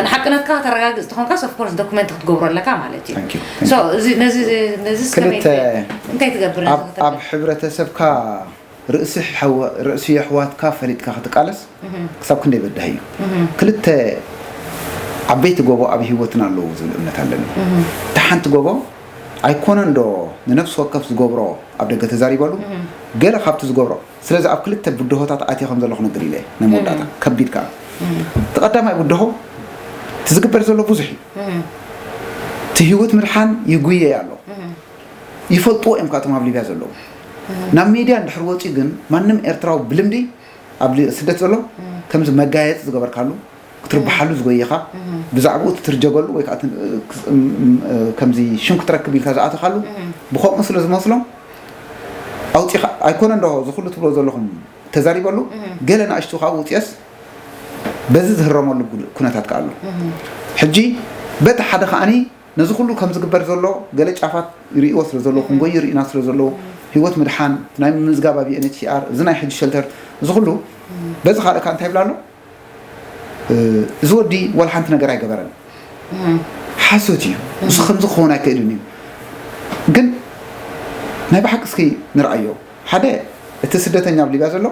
ንሓቅነትካ ከተረጋግፅ ተኾንካስ ኦፍኮርስ ዶኩመንት ክትገብሮ ኣለካ ማለት እዩ። ነዚ ከመይ እንታይ ትገብር? ኣብ ሕብረተሰብካ ርእሲ የሕዋትካ ፈሊጥካ ክትቃለስ ክሳብ ክንደይ በዳሂ እዩ። ክልተ ዓበይቲ ጎቦ ኣብ ህይወትና ኣለዉ ዝብል እምነት ኣለኒ። እታ ሓንቲ ጎቦ ኣይኮነን ዶ ንነፍሲ ወከፍ ዝገብሮ ኣብ ደገ ተዛሪበሉ ገለ ካብቲ ዝገብሮ ስለዚ ኣብ ክልተ ብድሆታት ኣትየ ከም ዘለኹ ነግር ኢለ ናይ መወዳእታ ከቢድ ከኣ እቲ ቀዳማይ ብድሆ እቲ ዝግበር ዘሎ ብዙሕ እዩ። እቲ ህይወት ምድሓን ይጉየይ ኣሎ። ይፈልጥዎ እዮም ካብቶም ኣብ ሊብያ ዘለዉ ናብ ሚድያ እንድሕር ወፅዩ ግን ማንም ኤርትራዊ ብልምዲ ኣብ ስደት ዘሎ ከምዚ መጋየፂ ዝገበርካሉ ክትርብሓሉ ዝጎየኻ ብዛዕባኡ ትትርጀገሉ ወይ ከዓ ከምዚ ሽም ክትረክብ ኢልካ ዝኣተኻሉ ብከምኡ ስለ ዝመስሎም ኣውፂኻ ኣይኮነ እንዶ እዚ ኩሉ ትብሎ ዘለኹም ተዛሪበሉ ገለ ንኣሽቱ ካብ ውፅየስ በዚ ዝህረመሉ ኩነታት ከኣሉ ሕጂ በቲ ሓደ ከዓኒ ነዚ ኩሉ ከም ዝግበር ዘሎ ገለ ጫፋት ይርእዎ ስለ ዘለዉ ክንጎዩ ርኢና ስለ ዘለዉ ህይወት ምድሓን ናይ ምምዝጋብ ኣብ ዩኤንኤችሲኣር እዚ ናይ ሕጂ ሸልተር እዚ ኩሉ በዚ ካልእ ከዓ እንታይ ይብላ ኣሎ እዚ ወዲ ዋላ ሓንቲ ነገር ኣይገበረን ሓሶት እዩ እሱ ከምዚ ክኸውን ኣይክእልን እዩ ግን ናይ ብሓቂ እስኪ ንርኣዮ ሓደ እቲ ስደተኛ ኣብ ሊብያ ዘሎ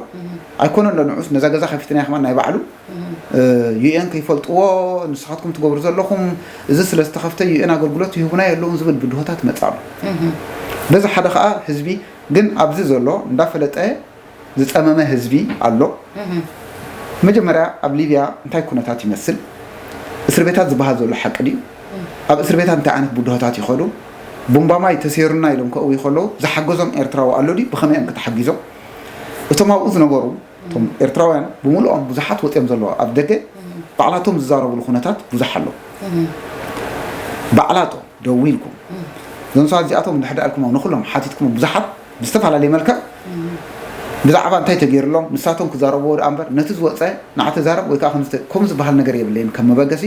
ኣይኮነን ዶ ንዑስ ነዛ ገዛ ከፊትና ከማን ናይ ባዕሉ ዩኤን ከይፈልጥዎ ንስኻትኩም ትገብሩ ዘለኹም እዚ ስለ ዝተኸፍተ ዩኤን ኣገልግሎት ይህቡና የለውን ዝብል ብድሆታት መጻሉ በዚ ሓደ ከዓ ህዝቢ ግን ኣብዚ ዘሎ እንዳፈለጠ ዝፀመመ ህዝቢ ኣሎ መጀመርያ ኣብ ሊብያ እንታይ ኩነታት ይመስል እስር ቤታት ዝበሃል ዘሎ ሓቂ ድዩ ኣብ እስር ቤታት እንታይ ዓይነት ብድሆታት ይኸዱ ቡምባማይ ተሰይሩና ኢሎም ከእውዩ ከለዉ ዝሓገዞም ኤርትራዊ ኣሎ ድዩ ብኸመይ እዮም ከተሓጊዞም እቶም ኣብኡ ዝነበሩ እቶም ኤርትራውያን ብምልኦም ብዙሓት ወፅዮም ዘለዉ ኣብ ደገ ባዕላቶም ዝዛረብሉ ኩነታት ብዙሕ ኣሎ ባዕላቶም ደዊልኩም እዞም ሰባት እዚኣቶም እንድሕር ደኣልኩም ንኩሎም ሓቲትኩም ብዙሓት ብዝተፈላለየ መልክዕ ብዛዕባ እንታይ ተገይሩሎም ንሳቶም ክዛረብዎ ደኣ እምበር ነቲ ዝወፀ ንዓ ተዛረብ ወይ ከዓ ከምኡ ዝበሃል ነገር የብለይን ከም መበገሲ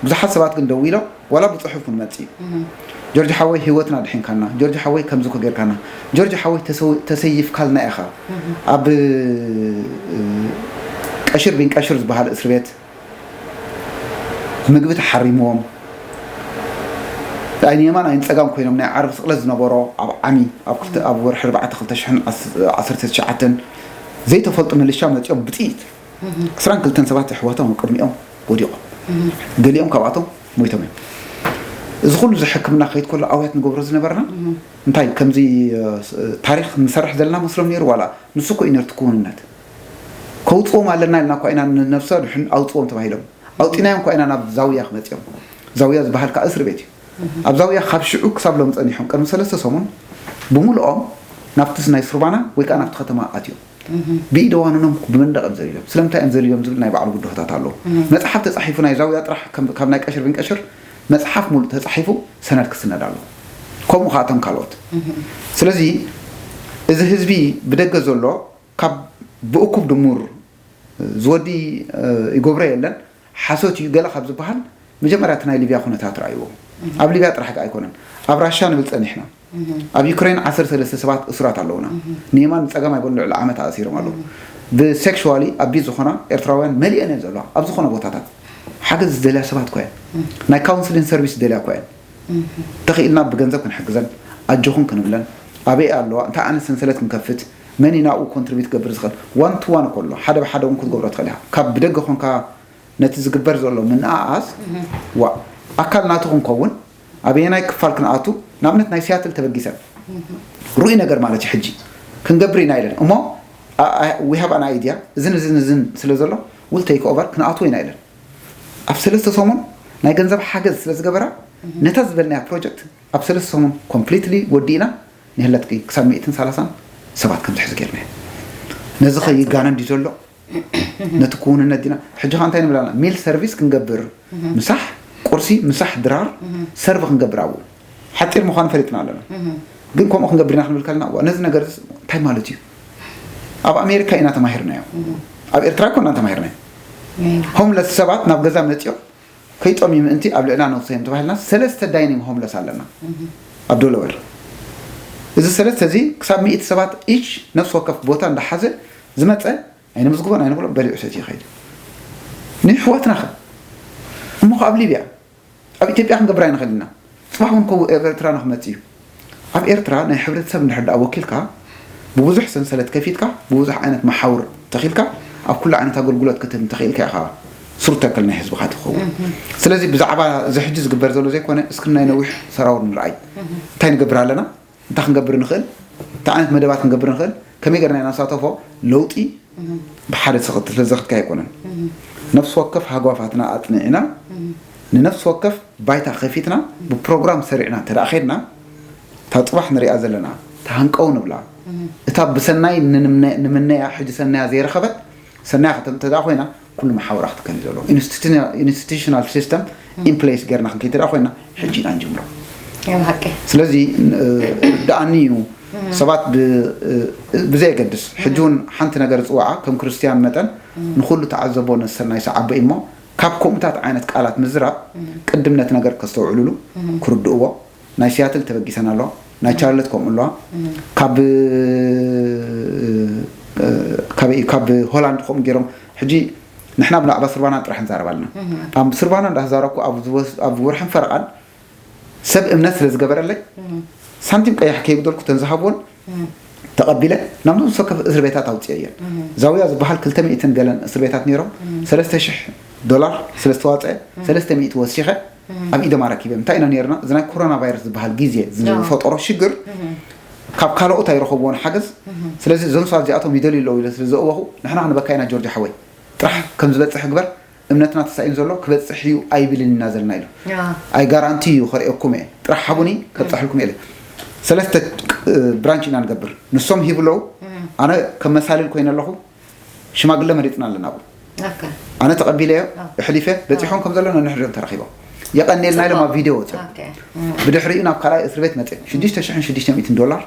ብዙሓት ሰባት ግን ደዊሎም ዋላ ብፅሑፍ እውን መፂ እዩ ጆርጅ ሓወይ ህይወትና ድሒንካና ጆርጅ ሓወይ ከምዚ ኮ ጌርካና ጆርጅ ሓወይ ተሰይፍካልና ኢኻ ኣብ ቀሽር ቢን ቀሽር ዝበሃል እስር ቤት ምግቢ ተሓሪምዎም ኣይንየማን ኣይንፀጋም ኮይኖም ናይ ዓርቢ ስቕለት ዝነበሮ ኣብ ዓሚ ኣብ ወርሒ ርባዕተ ክልተ ሽሕን ዓሰርተ ትሽዓተን ዘይተፈልጡ ምልሻ መፂኦም ብጥይት ዕስራን ክልተን ሰባት ኣሕዋቶም ኣብ ቅድሚኦም ወዲቖም ገሊኦም ካብኣቶም ሞይቶም እዮም እዚ ኩሉ እዚ ሕክምና ከይድ ከሎ ኣውያት ንገብሮ ዝነበርና እንታይ ከምዚ ታሪክ ንሰርሕ ዘለና መስሎም ነይሩ ዋላ ንሱ እኮ እዩ ነርቲ ክውንነት ከውፅዎም ኣለና ኢልና እኳ ኢና ንነብሰ ድሕን ኣውፅዎም ተባሂሎም ኣውፂናዮም እኳ ኢና ናብ ዛውያ ክመፅኦም ዛውያ ዝበሃል ከዓ እስሪ ቤት እዩ ኣብ ዛውያ ካብ ሽዑ ክሳብ ሎም ፀኒሖም ቅድሚ ሰለስተ ሰሙን ብምልኦም ናብቲ ናይ ሱርባና ወይ ከዓ ናብቲ ከተማ ኣትዮም ብኢደ ዋንኖም ብመንደቕ እዮም ዘሊሎም ስለምንታይ እዮም ዘሊሎም ዝብል ናይ ባዕሉ ብድሆታት ኣለዎ መፅሓፍ ተፃሒፉ ናይ ዛውያ ጥራሕ ካብ ናይ ቀሽር ብንቀሽር መፅሓፍ ሙሉእ ተፃሒፉ ሰነድ ክስነድ ኣሎ ከምኡ ከኣቶም ካልኦት ስለዚ እዚ ህዝቢ ብደገ ዘሎ ካብ ብእኩብ ድሙር ዝወዲ ይገብሮ የለን ሓሶት እዩ ገለ ካብ ዝበሃል መጀመርያ እቲ ናይ ሊብያ ኩነታት ረኣይዎ ኣብ ሊብያ ጥራሕ ከኣ ኣይኮነን ኣብ ራሻ ንብል ፀኒሕና ኣብ ዩክሬን ዓሰርተ ሰለስተ ሰባት እሱራት ኣለውና ንየማን ንፀጋም ኣይበሉ ልዕሊ ዓመት ኣእሲሮም ኣለዉ ብሴክሽዋሊ ኣቢዝ ዝኾና ኤርትራውያን መሊአን እየን ዘለዋ ኣብ ዝኾነ ቦታታት ሓገዝ ዝደልያ ሰባት ኮየን ናይ ካውንስሊን ሰርቪስ ዝደልያ ኮየን ተኽኢልና ብገንዘብ ክንሕግዘን ኣጆኹን ክንብለን ኣበይ ኣለዋ እንታይ ዓይነት ሰንሰለት ክንከፍት መን ናብኡ ኮንትሪቢት ክገብር ዝኽእል ዋን ቱ ዋን ከሎ ሓደ ብሓደ እውን ክትገብሮ ትኽእል ኢኻ ካብ ብደገ ኮንካ ነቲ ዝግበር ዘሎ ምንኣኣስ ዋ ኣካል ናቱ ክንከውን ኣበየናይ ክፋል ክንኣቱ ንኣብነት ናይ ሲያትል ተበጊሰን ርኡይ ነገር ማለት እዩ ሕጂ ክንገብር ኢና ኢለን እሞ we have an idea እዝን እዝን እዝን ስለ ዘሎ will take over ክንኣትዎ ኢና ኢለን ኣብ ሰለስተ ሰሙን ናይ ገንዘብ ሓገዝ ስለ ዝገበራ ነታ ዝበልናያ ፕሮጀክት ኣብ ሰለስተ ሰሙን ኮምፕሊትሊ ወዲእና ንህለትኪ ክሳብ ሚእትን ሰላሳን ሰባት ከም ትሕዚ ጌርና ነዚ ከይጋነ እንዲ ዘሎ ነቲ ክውንነት ዲና ሕጂ ከ እንታይ ንብል ኣለና ሚል ሰርቪስ ክንገብር ምሳሕ ቁርሲ ምሳሕ ድራር ሰርቭ ክንገብር ኣብኡ ሓፂር ምዃኑ ፈሊጥና ኣለና ግን ከምኡ ክንገብር ኢና ክንብል ከለና፣ እዋ፣ ነዚ ነገር እዚ እንታይ ማለት እዩ? ኣብ ኣሜሪካ ኢና ተማሂርናዮ። ኣብ ኤርትራ እኮ ኢና ተማሂርናዮ። ሆምለስ ሰባት ናብ ገዛ መጺኦም ከይጠምዩ ምእንቲ ኣብ ልዕልና ነውሰዮም ተባሂልና ሰለስተ ዳይኒንግ ሆምለስ ኣለና ኣብ ዶለወር። እዚ ሰለስተ እዚ ክሳብ ሚእቲ ሰባት ኢች ነፍሲ ወከፍ ቦታ እንዳሓዘ ዝመጸ ኣይንምዝግቦን ኣይንብሎ፣ በሊዑ ሰትዩ ይኸይድ። ንሕዋትና ኸ? እሞ ኸ ኣብ ሊብያ ኣብ ኢትዮጵያ ክንገብር ኣይንኽእል ኢና። ጽባሕ እውን ከው ኤርትራ ንክመጽእ እዩ። ኣብ ኤርትራ ናይ ሕብረተሰብ እንድሕር ደኣ ወኪልካ ብብዙሕ ሰንሰለት ከፊትካ ብብዙሕ ዓይነት መሓውር ተኺልካ ኣብ ኩሉ ዓይነት ኣገልግሎት ክትህብ እንተኽኢልካ ኢኻ ስሩብ ተክል ናይ ህዝብኻ ትኸውን። ስለዚ ብዛዕባ እዚ ሕጂ ዝግበር ዘሎ ዘይኮነ እስክናይ ነዊሕ ሰራውር ንርኣይ። እንታይ ንገብር ኣለና? እንታይ ክንገብር ንኽእል? እንታይ ዓይነት መደባት ክንገብር ንኽእል? ከመይ ገርና ኢና ንሳተፎ? ለውጢ ብሓደ ሰኽት ስለዘኽትካ ኣይኮነን። ነፍሲ ወከፍ ሃጓፋትና ኣጽኒዕና ንነፍሲ ወከፍ ባይታ ከፊትና ብፕሮግራም ሰሪዕና እንተ ደኣ ኸድና እታ ጽባሕ ንሪኣ ዘለና ተሃንቀው ንብላ። እታ ብሰናይ ንምነያ ሕጂ ሰናያ ዘይረኸበት ሰናያ ከተምተ ደኣ ኮይና ኩሉ መሓውራ ክትከን እዩ ዘለዎ። ኢንስቲቱሽናል ሲስተም ኢንፕሌስ ጌርና ክንከይተ ደኣ ኮይና ሕጂ ኢና ንጅምሮ። ናይ ብሓቂ ስለዚ ደኣኒ እዩ ሰባት ብዘየገድስ ሕጂ እውን ሓንቲ ነገር ዝፅዋዓ ከም ክርስትያን መጠን ንኩሉ ተዓዘቦ ነሰናይ ሰዓቦ እሞ ካብ ከምኡታት ዓይነት ቃላት ምዝራብ ቅድም ነቲ ነገር ከስተውዕሉሉ ክርድእዎ ናይ ሲያትል ተበጊሰን ኣለዋ ናይ ቻርለት ከምኡ ኣለዋ ካብ ካብ ሆላንድ ከምኡ ገይሮም ሕጂ ንሕና ብዛዕባ ስርባና ጥራሕ ንዛረብ ኣለና ኣብ ስርባና እንዳተዛረብኩ ኣብ ወርሕን ፈረቓን ሰብ እምነት ስለ ዝገበረለይ ሳንቲም ቀያሕ ከይጉደልኩ ተን ዝሃብዎን ተቐቢለ ናብ ነብሲ ወከፍ እስር ቤታት ኣውፅኦ እየን ዛውያ ዝበሃል ክልተ ሚእትን ገለን እስር ቤታት ነይሮም ሰለስተ ሽሕ ዶላር ስለ ዝተዋፀአ ሰለስተ ሚእቲ ወሲኸ ኣብ ኢዶም ኣረኪበ እንታይ ኢና ነይርና እዚ ናይ ኮሮና ቫይረስ ዝበሃል ግዜ ዝፈጠሮ ሽግር ካብ ካልኦት ኣይረኸብዎን ሓገዝ ስለዚ እዞም ሰባት እዚኣቶም ይደልዩ ኣለዉ ኢለ ስለ ዘእወኹ ንሕና ክንበካ ኢና ጆርጆ ሓወይ ጥራሕ ከም ዝበፅሕ ግበር እምነትና ተሳኢኑ ዘሎ ክበፅሕ እዩ ኣይብልን ኢና ዘለና ኢሉ ኣይ ጋራንቲ እዩ ከርእየኩም እየ ጥራሕ ሓቡኒ ከብፅሐልኩም እየ ሰለስተ ብራንች ኢና ንገብር ንሶም ሂብለዉ ኣነ ከም መሳልል ኮይነ ኣለኹ ሽማግለ መሪፅና ኣለና ኣብኡ ኣነ ተቐቢለዮ ኣሕሊፈ በፂሖም ከም ዘሎ ነንሕድሪኦም ተረኺቦም የቐንየልና ኢሎም ኣብ ቪድዮ ወፅኦም ብድሕሪኡ ናብ ካልኣይ እስር ቤት መፅኦም ሽዱሽተ ሽሕን ሽዱሽተ ሚእትን ዶላር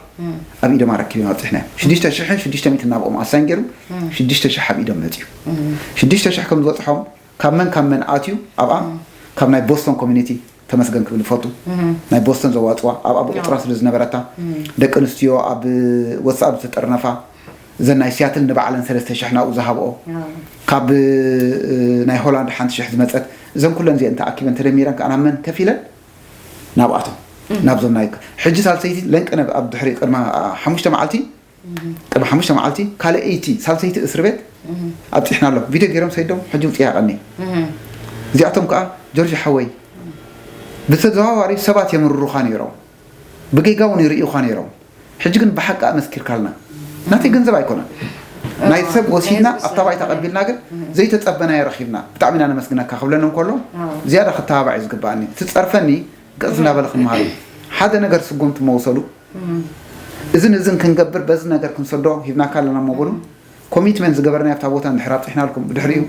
ኣብ ኢዶም ኣረኪቦም ኣብፅሕናዮም ሽዱሽተ ሽሕን ሽዱሽተ ሚእትን ናብኦም ኣሳይን ገይሩ ሽዱሽተ ሽሕ ኣብ ኢዶም መፅኡ ሽዱሽተ ሽሕ ከም ዝበፅሖም ካብ መን ካብ መን ኣትዩ ኣብኣ ካብ ናይ ቦስቶን ኮሚኒቲ ተመስገን ክብል ይፈቱ ናይ ቦስተን ዘዋፅዋ ኣብኣ ብቁፅራ ስለ ዝነበረታ ደቂ ኣንስትዮ ኣብ ወትስኣፕ ዝተጠርነፋ እዘን ናይ ሲያትል ንባዕለን ሰለስተ ሽሕ ናብኡ ዝሃብኦ ካብ ናይ ሆላንድ ሓንቲ ሽሕ ዝመፀት እዘን ኩለን እዚአን ተኣኪበን ተደሚረን ከዓ ናብ መን ከፊለን ናብኣቶም ናብዞም ናይ ሕጂ ሳልሰይቲ ለንቅነ ኣብ ድሕሪ ቅድማ ሓሙሽተ መዓልቲ ቅድሚ ሓሙሽተ መዓልቲ ካልኣይቲ ሳልሰይቲ እስር ቤት ኣብፂሕና ኣሎ ቪድዮ ገይሮም ሰይዶም ሕጂ ውፅእ ያቐኒ እዚኣቶም ከዓ ጆርጅ ሓወይ ብተዘዋዋሪ ሰባት የምርሩኻ ነይሮም ብጌጋ እውን ይርእዩኻ ነይሮም ሕጂ ግን ብሓቂ ኣመስኪርካልና ናተይ ገንዘብ ኣይኮነን ናይ ሰብ ወሲድና ኣብታ ባይታ ቀቢልና ግን ዘይተፀበናዮ ረኪብና ብጣዕሚ ኢና ነመስግነካ ክብለኒ እንከሎ ዝያዳ ክተባባዕ እዩ ዝግበኣኒ እቲ ፀርፈኒ ገፅ እናበለ ክመሃሩ ሓደ ነገር ስጉምቲ መውሰዱ እዝን እዝን ክንገብር በዚ ነገር ክንሰዶ ሂብናካ ኣለና እሞ በሉ ኮሚትመንት ዝገበርናዮ ኣብታ ቦታ እንድሕር ኣብፅሕናልኩም ብድሕሪኡ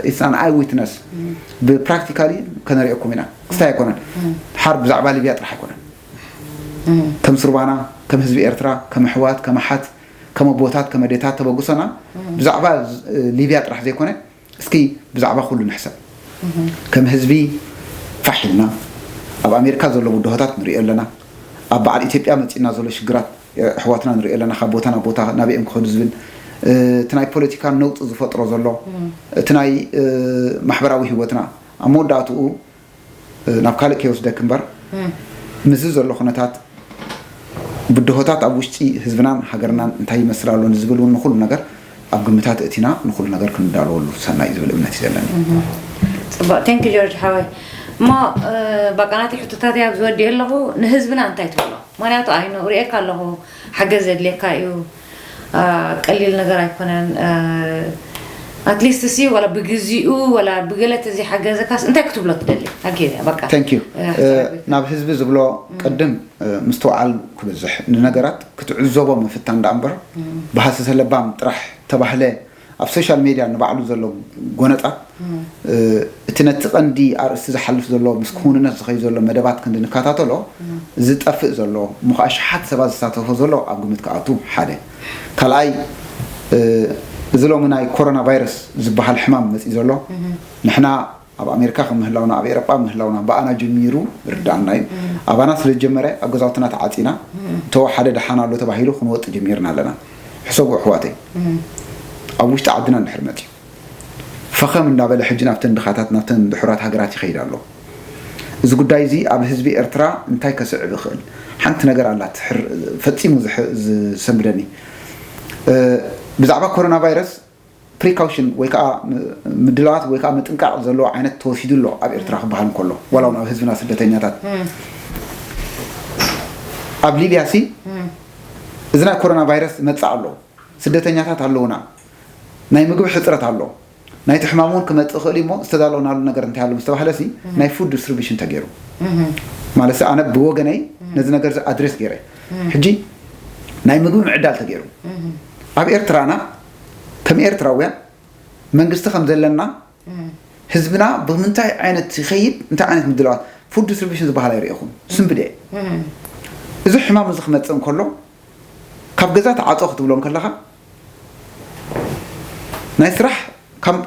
it's an eye witness ብፕራክቲካሊ ከነሪኦኩም ኢና ክስታይ ኣይኮነን ሓር ብዛዕባ ሊብያ ጥራሕ ኣይኮነን ከም ስርባና ከም ህዝቢ ኤርትራ ከም ኣሕዋት ከም ኣሓት ከም ኣቦታት ከም ኣዴታት ተበግሶና ብዛዕባ ሊብያ ጥራሕ ዘይኮነ እስኪ ብዛዕባ ኩሉ ንሕሰብ ከም ህዝቢ ፋሕ ኢልና ኣብ ኣሜሪካ ዘሎ ብድሆታት ንሪኦ ኣለና ኣብ በዓል ኢትዮጵያ መፂና ዘሎ ሽግራት ኣሕዋትና ንሪኦ ኣለና ካብ ቦታ ናብ ቦታ ናበኦም ክኸዱ ዝብል እቲ ናይ ፖለቲካ ነውፂ ዝፈጥሮ ዘሎ እቲ ናይ ማሕበራዊ ህይወትና ኣብ መወዳእትኡ ናብ ካልእ ከይወስደክ እምበር ምስዚ ዘሎ ኩነታት ብድሆታት ኣብ ውሽጢ ህዝብናን ሃገርናን እንታይ ይመስል ኣሎ ንዝብል እውን ንኩሉ ነገር ኣብ ግምታት እቲና ንኩሉ ነገር ክንዳለወሉ ሰናይ እዩ ዝብል እምነት እዩ ዘለኒ። ፅቡቅ thank you ጆርጅ ሓወይ። እሞ በቃ ናተይ ሕቶታት እየ ኣብዚ ወዲኤ ኣለኹ። ንህዝብና እንታይ ትብሎ? ምክንያቱ ኣይኖ ርእየካ ኣለኹ ሓገዝ ዘድልየካ እዩ። ቀሊል ነገር ኣይኮነን። ኣትሊስት ሲ ዋላ ብግዚኡ ዋላ ብገለ ተዘይሓገዘካስ እንታይ ክትብሎ ትደሊ? ኣጌ በቃ thank you ናብ ህዝቢ ዝብሎ ቅድም ምስትውዓል ክበዝሕ ንነገራት ክትዕዘቦ ምፍታን ደኣ እምበር ብሃሰሰ ለባም ጥራሕ ተባህለ ኣብ ሶሻል ሜድያ ንባዕሉ ዘሎ ጎነጻት እቲ ነቲ ቀንዲ ኣርእስቲ ዝሓልፍ ዘሎ ምስ ክውንነት ዝኸይ ዘሎ መደባት ክንዲ ንከታተሎ ዝጠፍእ ዘሎ እሞ ከዓ ሽሓት ሰባት ዝሳተፎ ዘሎ ኣብ ግምት ክኣቱ ሓደ። ካልኣይ እዚ ሎሚ ናይ ኮሮና ቫይረስ ዝበሃል ሕማም መፂ ዘሎ ንሕና ኣብ ኣሜሪካ ከም ምህላውና ኣብ ኤረጳ ምህላውና ብኣና ጀሚሩ ርዳእና እዩ። ኣባና ስለ ዝጀመረ ኣብ ገዛውትና ተዓፂና እንተወሓደ ደሓን ኣሎ ተባሂሉ ክንወጥ ጀሚርና ኣለና። ሕሰቡ ኣሕዋተይ፣ ኣብ ውሽጢ ዓድና እንድሕር መፅዩ ፈኸም እንዳበለ ሕጂ ናብተን ድኻታት ናብተን ድሑራት ሃገራት ይኸይድ ኣሎ። እዚ ጉዳይ እዚ ኣብ ህዝቢ ኤርትራ እንታይ ከስዕብ ይኽእል? ሓንቲ ነገር ኣላ ትሕር ፈጺሙ ዝሰንብደኒ። ብዛዕባ ኮሮና ቫይረስ ፕሪካውሽን ወይ ከዓ ምድላዋት ወይ ከዓ ምጥንቃቕ ዘለዎ ዓይነት ተወሲዱ ኣሎ ኣብ ኤርትራ ክበሃል እንከሎ፣ ዋላ እውን ኣብ ህዝብና ስደተኛታት። ኣብ ሊብያ ሲ እዚ ናይ ኮሮና ቫይረስ መጻእ ኣሎ። ስደተኛታት ኣለውና። ናይ ምግቢ ሕፅረት ኣሎ። ናይቲ ሕማም እውን ክመፅእ ይኽእል እዩ እሞ ዝተዳለውናሉ ነገር እንታይ ኣሎ ምስ ተባህለ ሲ ናይ ፉድ ዲስትሪቢሽን ተገይሩ። ማለት ኣነ ብወገነይ ነዚ ነገር እዚ ኣድሬስ ገይረ። ሕጂ ናይ ምግቢ ምዕዳል ተገይሩ። ኣብ ኤርትራና ከም ኤርትራውያን መንግስቲ ከም ዘለና ህዝብና ብምንታይ ዓይነት ይኸይድ እንታይ ዓይነት ምድላዋት ፉድ ዲስትሪቢሽን ዝበሃል ኣይርእኹም ስንብደ። እዚ ሕማም እዚ ክመፅእ እንከሎ ካብ ገዛ ተዓፀ ክትብሎ እንከለኻ ናይ ስራሕ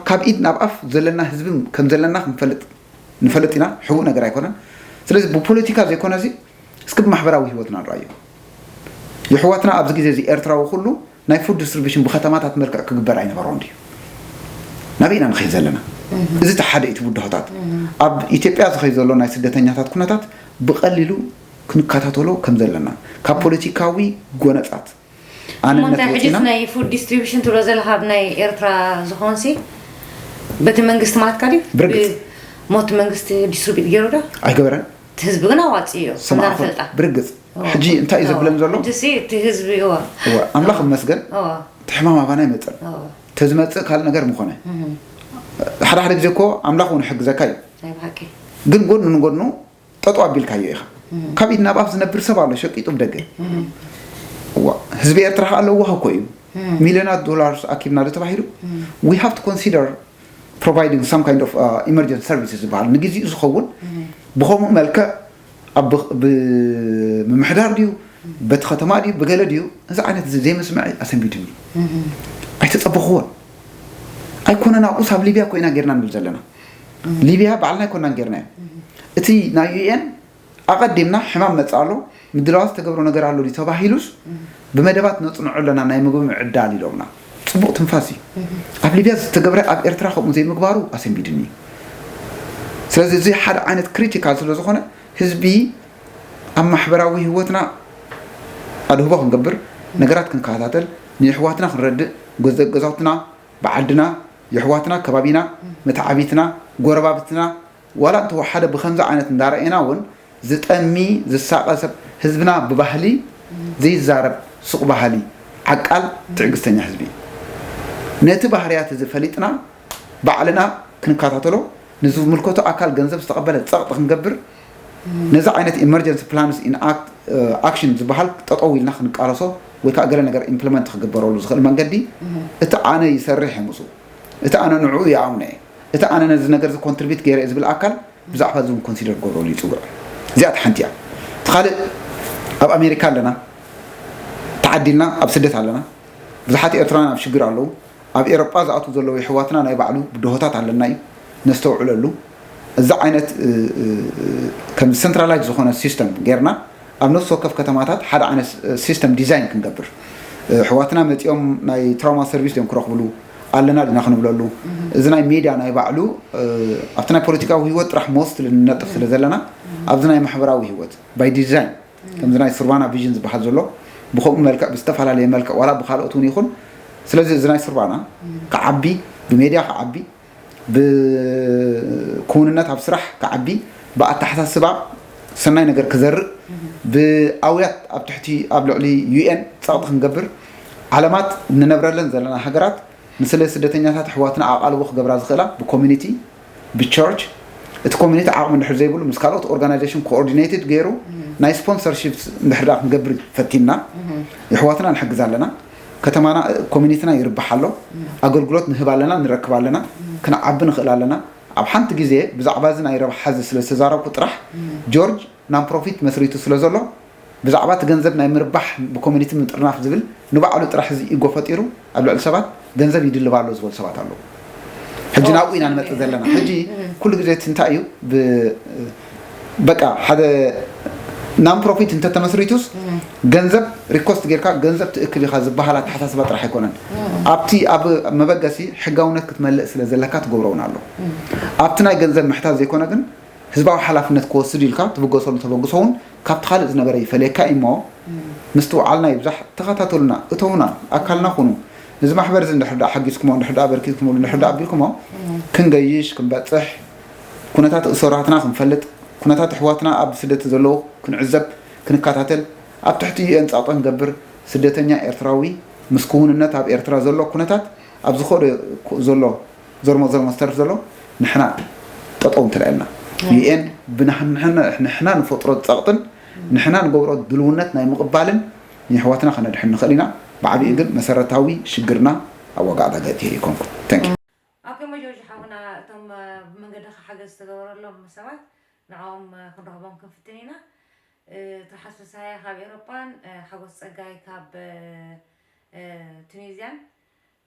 ካብ ኢድ ናብ ኣፍ ዘለና ህዝቢ ከም ዘለና ክንፈልጥ ንፈልጥ ኢና። ሕቡእ ነገር ኣይኮነን። ስለዚ ብፖለቲካ ዘይኮነ እዚ እስኪ ብማሕበራዊ ህይወትና ንረኣዮ። የሕዋትና ኣብዚ ግዜ እዚ ኤርትራዊ ኩሉ ናይ ፉድ ዲስትሪቢሽን ብከተማታት መልክዕ ክግበር ኣይነበሮን ድዩ? ናበይ ኢና ንኸይድ ዘለና? እዚ እቲ ሓደ እቲ ብድሆታት ኣብ ኢትዮጵያ ዝኸይድ ዘሎ ናይ ስደተኛታት ኩነታት ብቐሊሉ ክንከታተሎ ከም ዘለና ካብ ፖለቲካዊ ጎነጻት ኣነነት እንታይ ሕጅስ ወፂና ናይ ፉድ ዲስትሪቢሽን ትብሎ ዘለካ ኣብ ናይ ኤርትራ ዝኾንሲ በቲ መንግስቲ ማለትካ ድዩ? ብርግፅ። ሞት መንግስቲ ዲስትሪቢዩት ገይሩ ዶ? ኣይገበረን። እቲ ህዝቢ ግን ኣዋፂ እዩ። ስማዕ፣ ከምዛ ንፈልጣ። ብርግፅ። ሕጂ እንታይ እዩ ዘብለን ዘሎ? ሕጅሲ እቲ ህዝቢ እዋ። እዋ፣ ኣምላኽ ይመስገን። እዋ። እቲ ሕማም ኣባና ይመፅእ። እዋ። ተዝመፅእ ካልእ ነገር ምኾነ። ሓደ ሓደ ግዜ እኮ ኣምላኽ እውን ይሕግዘካ እዩ። ናይ ብሓቂ። ግን ጎኑ ንጎኑ ጠጠው ኣቢልካዮ ኢኻ። ካብ ኢድ ናብ ኣፍ ዝነብር ሰብ ኣሎ ሸቂጡ ብደገ። እዋ፣ ህዝቢ ኤርትራ ከኣ ለዋህ እኮ እዩ። ሚልዮናት ዶላርስ ኣኪብና ዶ ተባሂሉ? We have to consider providing some kind of emergency services ዝበሃል ንግዚኡ ዝኸውን ብኸምኡ መልክዕ ኣብ ብምምሕዳር ድዩ በቲ ከተማ ድዩ ብገለ ድዩ እዚ ዓይነት እዚ ዘይመስምዐ ኣሰንቢዱኒ። ኣይተፀበኽዎን። ኣይኮነን ኣብኡስ ኣብ ሊብያ ኮይና ጌርና ንብል ዘለና። ሊብያ ባዕልና ኣይኮናን ጌርናዮ። እቲ ናይ ዩኤን ኣቐዲምና ሕማም መጽእ ኣሎ ምድላዋት ዝተገብሮ ነገር ኣሎ ድዩ ተባሂሉስ ብመደባት ነጽንዖ ኣለና ናይ ምግቢ ምዕዳል ኢሎምና። ጽቡቕ ትንፋስ እዩ። ኣብ ሊብያ ዝተገብረ ኣብ ኤርትራ ከምኡ ዘይምግባሩ ኣሰንቢድኒ። ስለዚ እዚ ሓደ ዓይነት ክሪቲካል ስለ ዝኾነ ህዝቢ ኣብ ማሕበራዊ ህይወትና ኣድህቦ ክንገብር ነገራት ክንከታተል ንየሕዋትና ክንረድእ ገዛውትና ብዓድና የሕዋትና ከባቢና መተዓቢትና ጎረባብትና ዋላ እንተወሓደ ብኸምዚ ዓይነት እንዳረኣና እውን ዝጠሚ ዝሳቐ ሰብ ህዝብና ብባህሊ ዘይዛረብ ሱቕ ባህሊ ዓቃል ትዕግስተኛ ህዝቢ እዩ። ነቲ ባህርያት እዚ ፈሊጥና ባዕልና ክንከታተሎ ንዝምልከቶ ኣካል ገንዘብ ዝተቐበለ ጸቕጢ ክንገብር ነዚ ዓይነት emergency plans in action ዝበሃል ጠጠው ኢልና ክንቃለሶ ወይ ከዓ ገለ ነገር ኢምፕሊመንት ክግበረሉ ዝኽእል መንገዲ እቲ ኣነ ይሰርሕ እየ ምስኡ እቲ ኣነ ንዕኡ ይኣምኖ እየ እቲ ኣነ ነዚ ነገር እዚ ኮንትሪቢት ገይረ እየ ዝብል ኣካል ብዛዕባ እዚ እውን ኮንሲደር ክገብረሉ ይፅውዕ። እዚኣ እቲ ሓንቲ እያ። እቲ ካልእ ኣብ ኣሜሪካ ኣለና ተዓዲልና ኣብ ስደት ኣለና ብዙሓት ኤርትራውያን ኣብ ሽግር ኣለዉ። ኣብ ኤሮጳ ዝኣትዉ ዘለዉ የሕዋትና ናይ ባዕሉ ብድሆታት ኣለና እዩ ነስተውዕለሉ። እዚ ዓይነት ከም ሰንትራላይዝ ዝኾነ ሲስተም ጌርና ኣብ ነፍሲ ወከፍ ከተማታት ሓደ ዓይነት ሲስተም ዲዛይን ክንገብር የሕዋትና መፂኦም ናይ ትራውማ ሰርቪስ እዮም ክረኽብሉ ኣለና ዲና ክንብለሉ እዚ ናይ ሜድያ ናይ ባዕሉ ኣብቲ ናይ ፖለቲካዊ ህይወት ጥራሕ ሞስትሊ ንነጥፍ ስለ ዘለና ኣብዚ ናይ ማሕበራዊ ህይወት ባይ ዲዛይን ከምዚ ናይ ሱርባና ቪዥን ዝበሃል ዘሎ ብከምኡ መልክዕ ብዝተፈላለየ መልክዕ ዋላ ብካልኦት እውን ይኹን ስለዚ እዚ ናይ ሱርባና ክዓቢ ብሜድያ ክዓቢ ብክውንነት ኣብ ስራሕ ክዓቢ ብኣተሓሳስባ ሰናይ ነገር ክዘርእ ብኣውያት ኣብ ትሕቲ ኣብ ልዕሊ ዩኤን ፀቕጢ ክንገብር ዓለማት ንነብረለን ዘለና ሃገራት ንስለ ስደተኛታት ኣሕዋትና ኣቓልቦ ክገብራ ዝኽእላ ብኮሚኒቲ ብቸርች እቲ ኮሚኒቲ ዓቕሚ እንድሕር ዘይብሉ ምስ ካልኦት ኦርጋናይዜሽን ኮኦርዲኔትድ ገይሩ ናይ ስፖንሰርሺፕ እንድሕር ደኣ ክንገብር ፈቲንና የሕዋትና ንሕግዝ ኣለና ከተማና፣ ኮሚኒቲና ይርብሕ ኣሎ። ኣገልግሎት ንህብ ኣለና፣ ንረክብ ኣለና፣ ክንዓቢ ንኽእል ኣለና። ኣብ ሓንቲ ግዜ ብዛዕባ እዚ ናይ ረብሓ እዚ ስለ ዝተዛረብኩ ጥራሕ፣ ጆርጅ፣ ናን ፕሮፊት መስሪቱ ስለ ዘሎ፣ ብዛዕባ እቲ ገንዘብ ናይ ምርባሕ፣ ብኮሚኒቲ ምጥርናፍ ዝብል፣ ንባዕሉ ጥራሕ እዚ ኢጎ ፈጢሩ ኣብ ልዕሊ ሰባት ገንዘብ ይድልብ ኣሎ ዝበሉ ሰባት ኣለዉ። ሕጂ ናብኡ ኢና ንመጽእ ዘለና። ሕጂ ኩሉ ግዜ እቲ እንታይ እዩ ብ- በቃ ሓደ ናን ፕሮፊት እንተተመስሪቱስ፣ ገንዘብ ሪኮስት ጌርካ ገንዘብ ትእክብ ኢኻ ዝበሃል ኣተሓሳስባ ጥራሕ ኣይኮነን። ኣብቲ ኣብ መበገሲ ሕጋውነት ክትመልእ ስለ ዘለካ ትገብሮ እውን ኣሎ። ኣብቲ ናይ ገንዘብ ምሕታት ዘይኮነ ግን፣ ህዝባዊ ሓላፍነት ክወስድ ኢልካ ትብገሰሉ ተበግሶ እውን ካብቲ ካልእ ዝነበረ ይፈልየካ እዩ እሞ፣ ምስትውዓልና ይብዛሕ። ተኸታተሉና፣ እተዉና፣ ኣካልና ኩኑ። እዚ ማሕበር እዚ እንድሕር ደኣ ሓጊዝኩሞ፣ እንድሕር ደኣ ኣበርኪትኩምሉ፣ እንድሕር ደኣ ኣቢልኩሞ፣ ክንገይሽ፣ ክንበጽሕ፣ ኩነታት እሱራትና ክንፈልጥ፣ ኩነታት ኣሕዋትና ኣብ ስደት ዘለዉ ክንዕዘብ፣ ክንከታተል፣ ኣብ ትሕቲ ዩ ኤን ጸቕጢ ክንገብር፣ ስደተኛ ኤርትራዊ ምስ ክውንነት ኣብ ኤርትራ ዘሎ ኩነታት ኣብ ዝኸዶ ዘሎ ዘርሞ ዘርሞ ዝተርፍ ዘሎ ንሕና ጠጠው እንተ ኢልና፣ ዩ ኤን ብንሕና ንፈጥሮ ጸቕጥን ንሕና ንገብሮ ድልውነት ናይ ምቕባልን ንየሕዋትና ከነድሕን ንኽእል ኢና። ብዓቢኡ ግን መሰረታዊ ሽግርና ኣብ ዋጋ ዕዳጋ እትየ ኣይኮንኩን። Thank you። ኣኬሞ ጆርጅ ሓውና፣ እቶም ብመንገድኻ ሓገዝ ዝተገበረሎም ሰባት ንዕኦም ክንረኽቦም ክንፍትን ኢና። ትርሓስ ፍስሃየ ካብ ኤውሮጳን ሓጎስ ጸጋይ ካብ ቱኒዝያን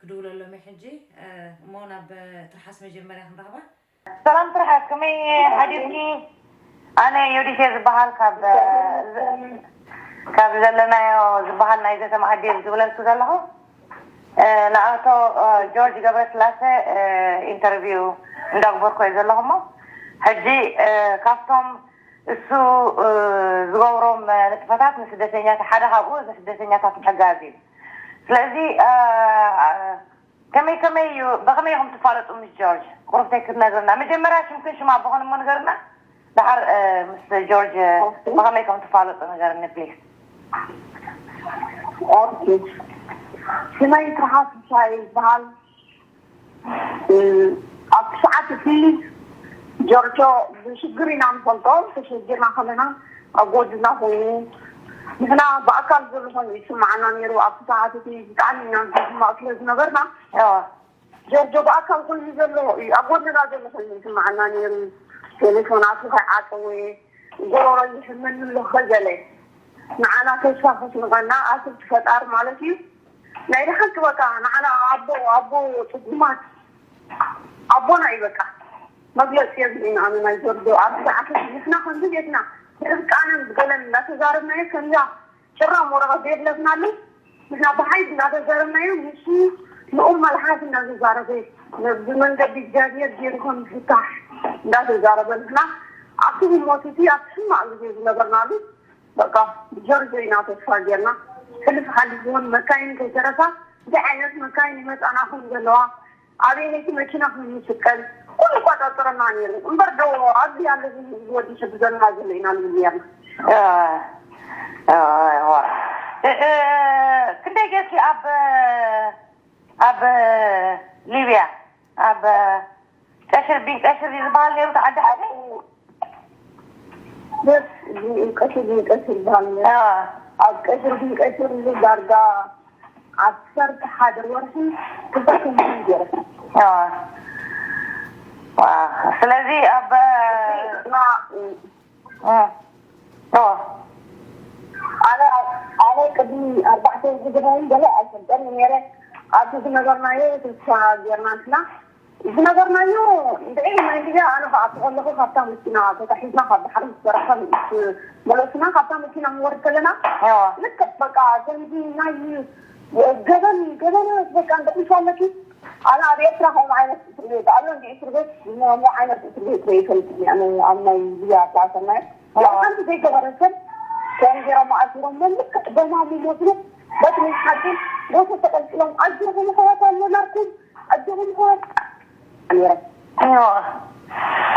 ክድውለሎም እየ ሕጂ። እሞ ናብ ትርሓስ መጀመርያ ክንረኽባ። ሰላም ትርሓስ፣ ከመይ ሓዲርኪ? ኣነ ዮዲት እየ ዝበሃል፣ ካብ ካብ ዘለናዮ ዝበሃል ናይ ዘተ መኣዲ እየ ዝድውለልኪ ዘለኹ። ንኣቶ ጆርጅ ገብረስላሴ ኢንተርቪው እንዳግበርኩ እየ ዘለኹ። እሞ ሕጂ ካብቶም እሱ ዝገብሮም ንጥፈታት ንስደተኛታት፣ ሓደ ካብኡ ንስደተኛታት ምሕጋዝ እዩ። ስለዚ ከመይ ከመይ እዩ፣ ብኸመይ ኢኹም ትፋለጡ ምስ ጆርጅ? ቁሩብ ተይ ክትነግርና። መጀመርያ ሽምክን ሽም ኣቦኽን እሞ ንገርና። ደሓር ምስ ጆርጅ ብኸመይ ከም ትፋለጡ ንገርኒ ፕሊስ። ኦኬ፣ ሽመይ ትርሓስ ብሻይ ይበሃል። ኣብቲ ሰዓት እቲ ጆርጆ ብሽግር ኢና ንፈልጦ። ተሸጊርና ከለና ኣብ ጎድና ኮይኑ ንሕና ብኣካል ዘሎ ኮይኑ ይስማዓና ነይሩ። ኣብቲ ሰዓት እቲ ብጣዕሚ ኢና ንሕማቕ ስለ ዝነበርና ጆርጆ ብኣካል ኮይኑ ዘሎ እዩ፣ ኣብ ጎድና ዘሎ ኮይኑ ይስማዓና ነይሩ። ቴሌፎናቱ ከይዓጸወ ጎሮሮ ይሕመኒ ኣሎ ከይበለ ንዓና ተስፋ ከስንቐና ኣስብ ፈጣር ማለት እዩ። ናይ ደሓንክ በቃ ንዓና ኣቦ ኣቦ ጽጉማት ኣቦና እዩ በቃ። መግለጺ የብሉን። ኣነ ናይ ጆርጆ ኣብ ሰዓት ንሕና ከምዚ ቤትና ሕርቃንን ገለን እንዳተዛረብናዮ ከምዛ ጭራም ወረቐት ዘይብለትናሉ ንሕና ብሓይሊ እንዳተዛረብናዮ ንሱ ንኡም መልሓስ እንዳተዛረበ ብመንገዲ እግዚኣብሔር ገይሩ ከም ዝፍታሕ እንዳተዛረበ ንሕና ኣብቲ ህሞት እቲ ኣብቲ ሕማቕ ግዜ ዝነበርናሉ በቃ ብጀርጆ ኢና ተስፋ ጌርና ሕልፍ ሓሊፍ እውን መካይን ከይተረፋ እንታይ ዓይነት መካይን ይመፃና ከም ዘለዋ ኣበየነይቲ መኪና ከም ዝስቀል ኩሉ ይቆፃፀረና ነይሩ እምበር ዶ ኣብዚ ኣሎ ዝወዲ ሰብ ዘለና ዘሎ ኢና ንብል ኔርና። ክንደይ ጌርኪ ኣብ ኣብ ሊብያ ኣብ ቀሽር ቢን ቀሽር እዩ ዝበሃል ነይሩ ተዓዲ ሓቂ ደስ ብንቀሽር ብንቀሽር ይበሃል ነይሩ። ኣብ ቀሽር ብንቀሽር እዚ ዳርጋ ዓሰርተ ሓደ ወርሒ ክልተ ክልተ ገይረ። ስለዚ ኣብ ኣነ ኣነ ቅድሚ ኣርባዕተ ዝግባይ ገለ ኣይፈልጠን ነይረ። ኣብዚ ዝነበርናዮ ተስፋ ጌርና ንሕና ዝነበርናዮ ብዒ ናይ እንግዲያ ኣነ ከኣቱ ከለኹ ካብታ መኪና ተታሒዝና ካብ ባሕሪ ዝተረፈ ምስ መለሱና ካብታ መኪና ንወርድ ከለና ልክዕ በቃ ከምዚ ናይ ገበን ገበናት በቃ እንተቑልፎ ኣለኪ ኣነ ኣብ ኤርትራ ከምኡ ዓይነት እስር ቤት ኣሎ እንዲ እስር ቤት ከምኡ ዓይነት እስር ቤት ርኢ ይፈልጥ እየ ኣነ ኣብ ናይ ሊብያ ዝተኣሰርናዮ ሓንቲ ዘይገበረ ሰብ ከም ገይሮም ኣሲሮሞ ልክዕ ደማሙ መስሉ በቲ ናይ ሓቂ ቦታ ተቐልቂሎም ኣጆኹም ኣሕዋት ኣለናኩም ኣጆኹም ኣሕዋት ነይረ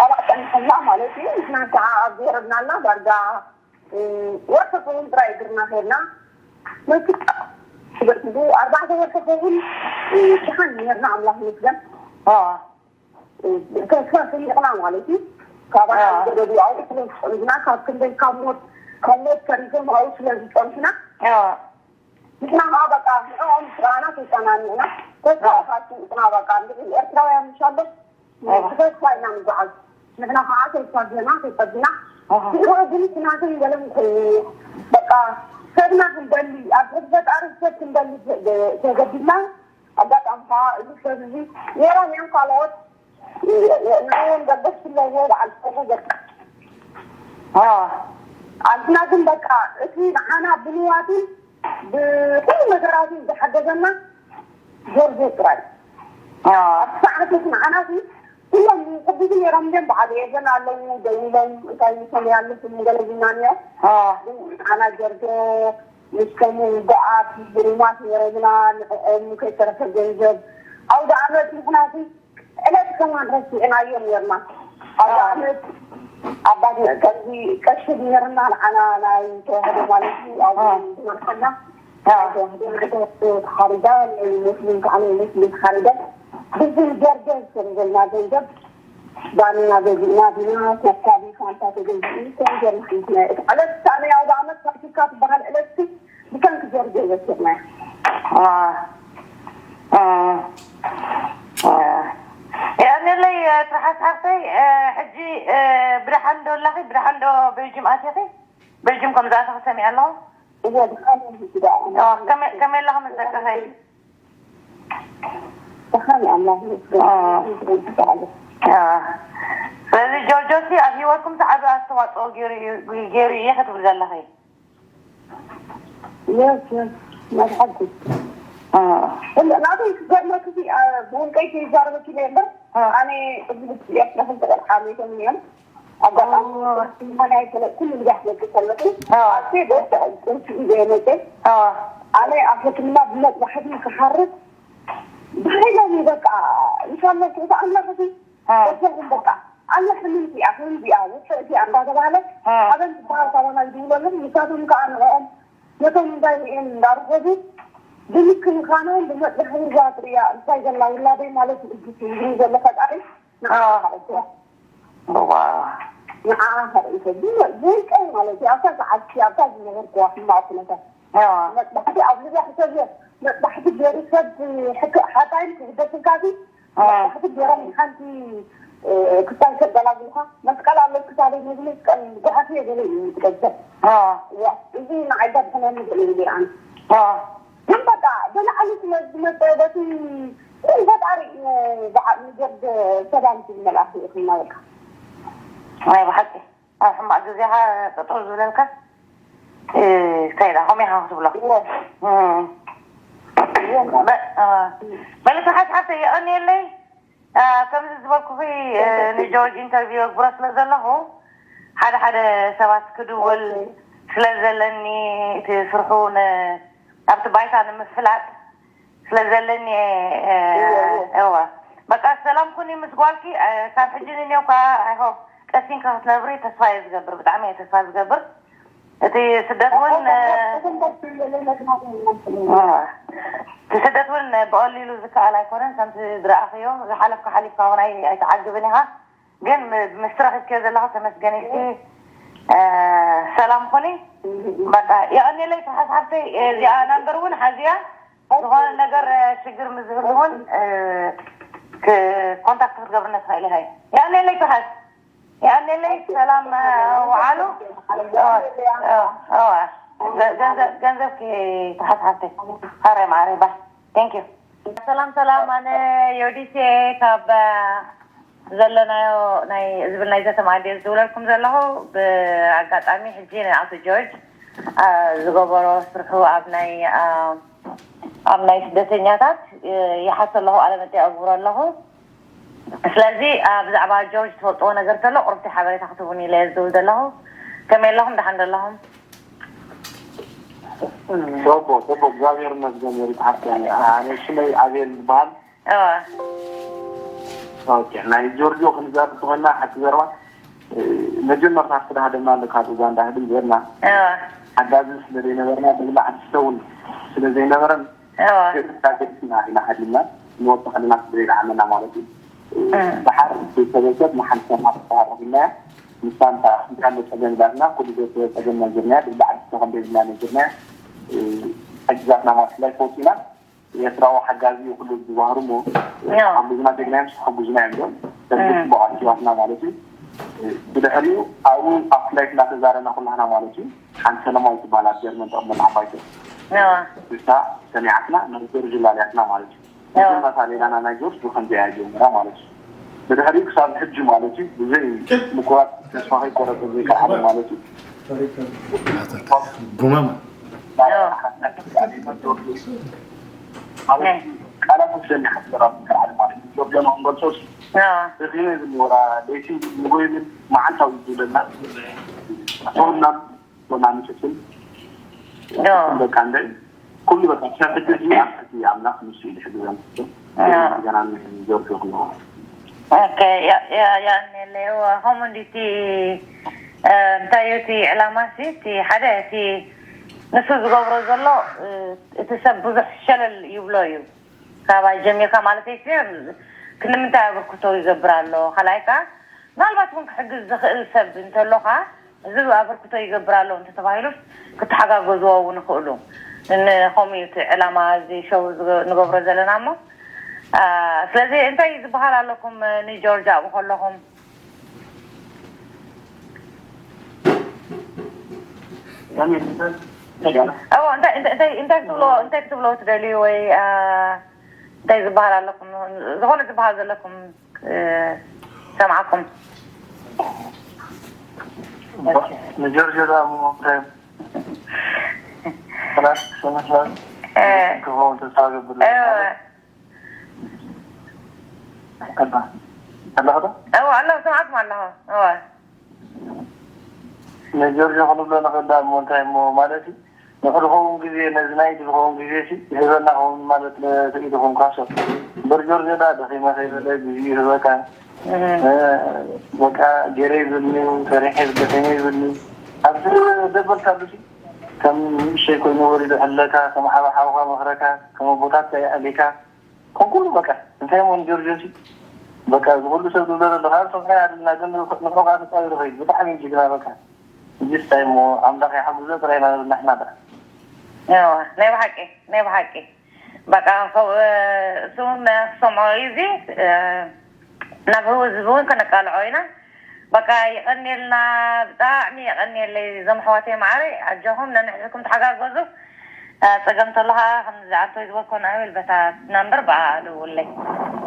ኣባዕ ፀኒሕና ማለት እዩ ንሕና ከዓ ኣብ ዝወረድናላ ዳርጋ ወርሒ ክውን ጥራይ እግርና ሄድና መስቀ ሽበርትቡ ኣርባዕተ ወርሒ ክውን ድሓን ነርና ኣምላኽ ይመስገን ተስፋ ሰኒቕና ማለት እዩ ካብ ገደዱ ኣብኡ ስለ ዝፀንሕና ካብ ክንደይ ካብ ሞት ካብ ሞት ተሪፎም ኣብኡ ስለ ዝፀንሕና ንሕና ከዓ በቃ ንዕኦም ስራና ተሰናኒዕና ተስፋ ይፋቱ ንሕና በቃ እንድዒ ኤርትራውያን ምሻሎ ብተስፋ ኢና ንጓዓዝ። ንሕና ከዓ ተስፋ ገና ተጸቢና ድሮ ግን ኩናትን ገለን ኮይኑ በቃ ሰብና ክንደሊ ኣብ ሕድ ፈጣሪ ሰብ ክንደሊ ተገዲድና። ኣጋጣሚ ከዓ እዚ ሰብ እዚ ነይሮም እዮም ካልኦት ንዕኦም ደገፍ ስለዎ በዓል ሰቡ በቃ ኣንትና ግን በቃ እቲ ንዓና ብንዋትን ብኩሉ ነገራትን ዝሓገዘና ጆርጆ ጥራይ። ኣብቲ ሰዓት እቲ ንዓና ኩሎም ቅዱስ ነይሮም ግን በዓል ኤደን ኣለዉ ደዊሎም እንታይ ይሰሙ ያለፍም ገለ ዝናንዮ ንዓና ጆርጆ ምስ ከሙ ውጉኣት ብሩማት ነይሮምና ንዕኦም ከይተረፈ ገንዘብ ኣውደ ዓመት ምኽናቱ ዕለት ከማን ረሲዕናዮ ነርና። ኣብ ዓመት ኣባት ከምዚ ቀሺ ነርና ንዓና ናይ ተዋህዶ ማለት እዩ ኣብ ዝመርሐና ናይ ተዋህዶ ተዋህዶ ተሓሪዳ ናይ ሙስሊም ከዓ ናይ ሙስሊም ተሓሪዳ ብዝም ገርገር ከም ዘልና ገንዘብ ባንና ገዚእና ዲና ኮካቢ ፋንታ ተገዚኡ ከም ገርና ሓንቲ ናይ ዕለት ሳነ ኣብ ዓመት ፋሲካ ትበሃል ዕለት ብሰንኪ ጆርጆ ዘኪርናዮ። የቐንየለይ ትርሓስ ሓፍተይ። ሕጂ ብድሓን ዶ ኣለኺ? ብድሓን ዶ ቤልጅም ኣቲኺ? ቤልጅም ከም ዝኣተኺ ሰሚዐ ኣለኹ። እወ ድሓን ሕጂ ደኣ ከመይ ኣለኺ ምስ ደቅኺ? ድሓን ኣምላኽ ይመስገን። ስለዚ ጆርጆ ሲ ኣብ ሂወትኩም ዝዓቢ ኣስተዋፅኦ ገይሩ እዩ ገይሩ እየ ክትብል ዘለኺ። ናተይ ክገርመኪ ብውልቀይ ከይዛረበኪ እየ እምበር ኣነ ቅድሚ ክልተ ቆልዓ ሞይቶም እዮም። ኣጋጣሚ ናይ ኩሉ ንጋሕ መፅእ ከለኹ ኣሴ በወሰዐ ቁርሲ እዩ ዘየመፀ ኣነ ኣብ ሕክምና ብመፅባሕቲ ክሓርስ ብሓይሎም በቃ ኢንሻላ ስዑት ኣምላኽ እዚ በጃኹም በቃ ኣላ ሕምምቲ እያ ሕምምቲ እያ ውፅእቲ እያ እንዳተባሃለ ኣበን ዝበሃል ካባና ይድውለሎም ንሳቶም ከዓ ንዕኦም ነቶም እንዳይርእዮም እንዳርኸቡ ብምክንኻኖም ብመፅባሕቲ ዛጥር እያ እንታይ ዘላ ውላደይ ማለት ትዕግስቲ ይብሉ ዘሎ ፈጣሪ ንዓኻ እኮ እዋ ንዓኻ ርእሰ ብመ- ብውልቀይ ማለት እዩ ኣብታ ሰዓትኪ ኣብታ ዝነበርክዋ ሕማቕ ኩነታት እዋ መጥባሕቲ ኣብ ልብያ ሕሰብዮ መጥባሕቲ ገይሩ ሰብ ሕክ- ሓጣይን ክህደስልካሲ እዋ መጥባሕቲ ገይሮም ሓንቲ እ፣ ክሳይ ሰብ ገላግልካ መስቀል ኣሎ ክሳደይ መግለጽ ቀን ጉሓፍ እየ ገለ እዩ ዝገዘብ እዋ እዋ እዚ ንዓይ ዘድሕነኒ ዝእል እየ ኣነ እዋ ግን በቃ ብላዕሊ ስለ ዝመፀ በቲ ፈጣሪ እዩ ብዓቕሚ ገብ ሰላም ዝብል መልኣኽ ይእኽልና በቃ ናይ ብሓቂ ኣብ ሕማቕ ግዜኻ ጠጠው ዝብለልካ እንታይ ኢላ ከምኡ ኢኻ ክትብሎ መልእኽቲ ሓትሓተ የቐንየለይ ከምዚ ዝበልኩኺ ንጆርጅ ኢንተርቪው የግብሮ ስለ ዘለኹ ሓደ ሓደ ሰባት ክድውል ስለ ዘለኒ እቲ ስርሑ ኣብቲ ባይታ ንምፍላጥ ስለ ዘለኒ እዋ በቃ ሰላም ኩኒ ምስ ጓልኪ ካብ ሕጂ ንኔው ከዓ ኣይሆብ ቀሲንካ ክትነብሪ ተስፋ እየ ዝገብር ብጣዕሚ እየ ተስፋ ዝገብር እቲ ስደት እውን እቲ ስደት እውን ብቐሊሉ ዝከኣል ኣይኮነን ከምቲ ዝረኣኽዮ ዝሓለፍካ ሓሊፍካ እውን ኣይትዓግብን ኢኻ ግን ምስ ረኺብክዮ ዘለኻ ተመስገን ኢልኪ ሰላም ኩኒ በቃ የቐኒለይ ተሓሳብተይ እዚኣ ናምበር እውን ሓዚያ ዝኾነ ነገር ሽግር ምስ ዝህሉ እውን ኮንታክት ክትገብርና ትኽእል ኢኻ የቐኒለይ ተሓስ የቐኒለይ ሰላም ውዓሉ ገንዘብ ተሓሳብተይ ሃረ ማዕረ ባይ Thank you. ሰላም ሰላም ኣነ ዮዲሴ ካብ ዘለናዮ ናይ ዝብል ናይ ዘተ መኣዲ ዝድውለልኩም ዘለኹ ብኣጋጣሚ ሕጂ ናይ ኣቶ ጆርጅ ዝገበሮ ስርሑ ኣብ ናይ ኣብ ናይ ስደተኛታት ይሓቶ ኣለኹ ኣለመጠ ኣግብሮ ኣለኹ ስለዚ ብዛዕባ ጆርጅ ትፈልጥዎ ነገር ተሎ ቁርብቲ ሓበሬታ ክትቡን ኢለ ዝድውል ዘለኹ ከመይ ኣለኹም ደሓን ዘለኹም ሶቦ ሶቦ እግዚኣብሔር ይመስገን ሪት ሓፍተን ኣነ ሽመይ ኣቤል ዝበሃል ኦኬ ናይ ጆርጆ ክንዛብ ትኾና ሓቲ ዘርባ መጀመርታ ክዳ ደማ ለካት ኡጋንዳ ህድም ዘርና ሓጋዚ ስለ ዘይነበርና ብብላዕ ትስተውን ስለ ዘይነበረን ኢና ሓዲምና ንወጥቶ ከለና ስለ ዘይደዓመና ማለት እዩ ድሓር ቤተሰበሰብ ንሓንቲ ሰማት ተሃረፊና እያ ንሳ እንታ እንታለ ጸገም ዳትና ኩሉ ቤተሰብ ጸገም ነግርናያ ብባዕዲ ተኸም ቤዝና ነግርናያ ሕግዛትና ማለት ላይ ፈውፂና ኤርትራዊ ሓጋዚ እዩ ክሉ ዝበሃሩ እሞ ሓጉዝና ጀግና እዮም ሓጉዝና እዮም ዶ ሰብት በዓል ኪዋትና ማለት እዩ። ብድሕሪኡ ኣብኡ ኣብ ፍላይት እናተዛረና ኩላህና ማለት እዩ። ሓንቲ ሰለማዊ ትበሃል ኣብ ጀርመን ተቐመጥ ሓፋይቶ እሳ ሰሚዓትና ንርድር ጅላልያትና ማለት እዩ። መሳሌላና ናይ ጆርጅ ብከምዚ እያ ጀምራ ማለት እዩ። ብድሕሪኡ ክሳብ ሕጂ ማለት እዩ ብዘይ ምቁራፅ ተስፋ ከይቆረፀ ዘይከዓለ ማለት እዩ። ጉመማ ቃላት ዘኒ ሓሰራ ከዓለ ማለት እዩ። ጆርጆ ንክንገልፆ ደኺመ ዝንወራ ለይቲ ንጎይምን መዓልታዊ ዝብለና ተወናም ተወናሚ ክፍል በቃ እንደ ኩሉ በቃ ክሳብ ሕጂ እዚ ኣብ ትሕቲ ኣምላኽ ንሱ እዩ ዝሕግዘን። ገና ጆርጆ ክነዋ ያኔለዎ ከምኡ እንዲ እቲ እንታይ እዩ እቲ ዕላማ ሲ እቲ ሓደ እቲ ንሱ ዝገብሮ ዘሎ እቲ ሰብ ብዙሕ ሸለል ይብሎ እዩ። ካባይ ጀሚርካ ማለት ይ ክንምንታይ ኣበርክቶ ይገብር ኣሎ። ካልኣይ ከዓ ምናልባት እውን ክሕግዝ ዝኽእል ሰብ እንተሎ ከዓ እዚ ኣበርክቶ ይገብር ኣሎ እንተተባሂሉስ ክተሓጋገዝዎ እውን ይኽእሉ። ንከምኡ እዩ እቲ ዕላማ እዚ ሸው ንገብሮ ዘለና እሞ ስለዚ እንታይ ዝበሃል ኣለኩም ንጆርጅ ኣብኡ ከለኹም? እዎ እንታይ እንታይ እንታይ እንታይ ክትብሎ እንታይ ክትብሎ ትደልዩ ወይ እንታይ ዝበሃል ኣለኩም ዝኾነ ዝበሃል ዘለኩም ሰምዓኩም ንጆርጆ ዳ እሞ እንታይ ክኸውን ተስፋ ገብር ኣለኽዶ እዎ ኣለኹ ሰምዓኩም ኣለኹ እዎ ንጆርጆ ክንብሎ ንኽእል ዳ እሞ እንታይ እሞ ማለት እዩ ንኽድኸውን ግዜ ነዚ ናይቲ ዝኸውን ግዜ ሲ ይህበና ኸውን ማለት ንስኢድኹም ካሶ እምበር ጆርጆ ዳ ደኺመ ከይበለ ግዜ ይህበካ በቃ ገይረ ይብልኒ ሰሪሐ ደኺመ ይብልኒ ኣብዚ ደበልካሉ ሲ ከም ንእሸይ ኮይኑ ወሪዱ ሕለካ ከም ሓበሓውካ መኽረካ ከም ኣቦታትካ ይኣሊካ ከም ኩሉ በቃ እንታይ ሞ ንጆርጆ ሲ በቃ እዚ ኩሉ ሰብ ዝብሎ ዘሎ ከዓ ሰብሓይ ኣድልና ግን ንፍዑ ከዓ ተፃዊሩ ኸይዱ ብጣዕሚ እዩ ጅግና በቃ እዚስ እንታይ ሞ ኣምላኽ ይሓግዞ ጥራይ ኢና ንብል ንሕና ደኣ ናይ ብሓቂ ናይ ብሓቂ በቃ እሱ ክሰምዖ እዩ እዚ ናብ ህዝቢ እውን ከነቃልዖ ኢና በቃ ይቐንየልና ብጣዕሚ የቐንየለይ እዞም ኣሕዋተይ ማዓረይ ኣጆኹም ነንሕድሕድኩም ተሓጋገዙ ፀገም ተሎ ከዓ ከምዚ ዝኣንቶይ ዝበልኮ ንኣብል በታ ናምበር ብኣ ደውለይ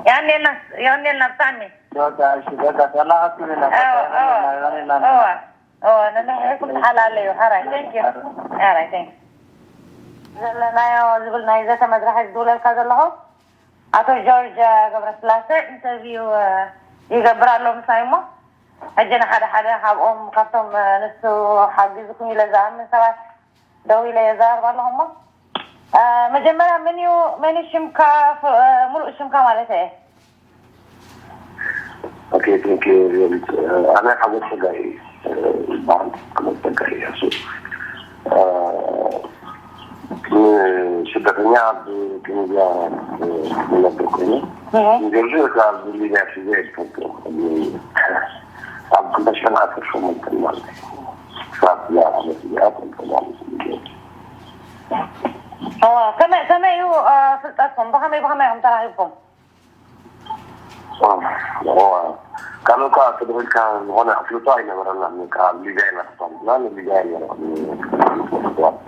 የቐንየልና የቐንየልና ብጣዕሚ በቃ እሺ በቃ ተላሃቱ ኢና እዋ ነንሕድሕድኩም ተሓላለዩ ሓራይ thank you ሓራይ thank you ዘለናዮ ዝብል ናይ ዘተ መድረኽ ዝድውለልካ ዘለኹ ኣቶ ጆርጅ ገብረስላሴ ኢንተርቪው ይገብር ኣሎ ምሳይ እሞ ሕጂ ንሓደ ሓደ ካብኦም ካብቶም ንሱ ሓጊዝኩም ኢለ ዝኣምን ሰባት ደው ኢለ የዘራርብ ኣለኹ እሞ መጀመርያ መን እዩ መን እዩ ሽምካ ሙሉእ ሽምካ ማለት እየ Okay, thank you. ኣነ ሓጎስ ፀጋይ ይበሃል። ሓጎስ ፀጋይ እያሱ ንስደተኛ ኣብ ቱኒዝያ ዝነብር ኮይኑ ንገርዙ ካብ ሊብያ ሒዘ ዝፈልጦ ኣብ ክልተ ሽሕን ዓሰርተ ሸሞንተን ማለት እዩ። ክሳብ እዛ ዓመት እዚኣ ፈልጦ ማለት እዩ። ከመይ ከመይ እዩ ፍልጠትኩም? ብኸመይ ብኸመይ ኢኹም ተራኺብኩም? ካልኦት ከዓ ተደኺልካ ዝኾነ ኣፍልጦ ኣይነበረናን። ካብ ሊብያ ኢና ተፋሊጥና ንሊብያ ኢና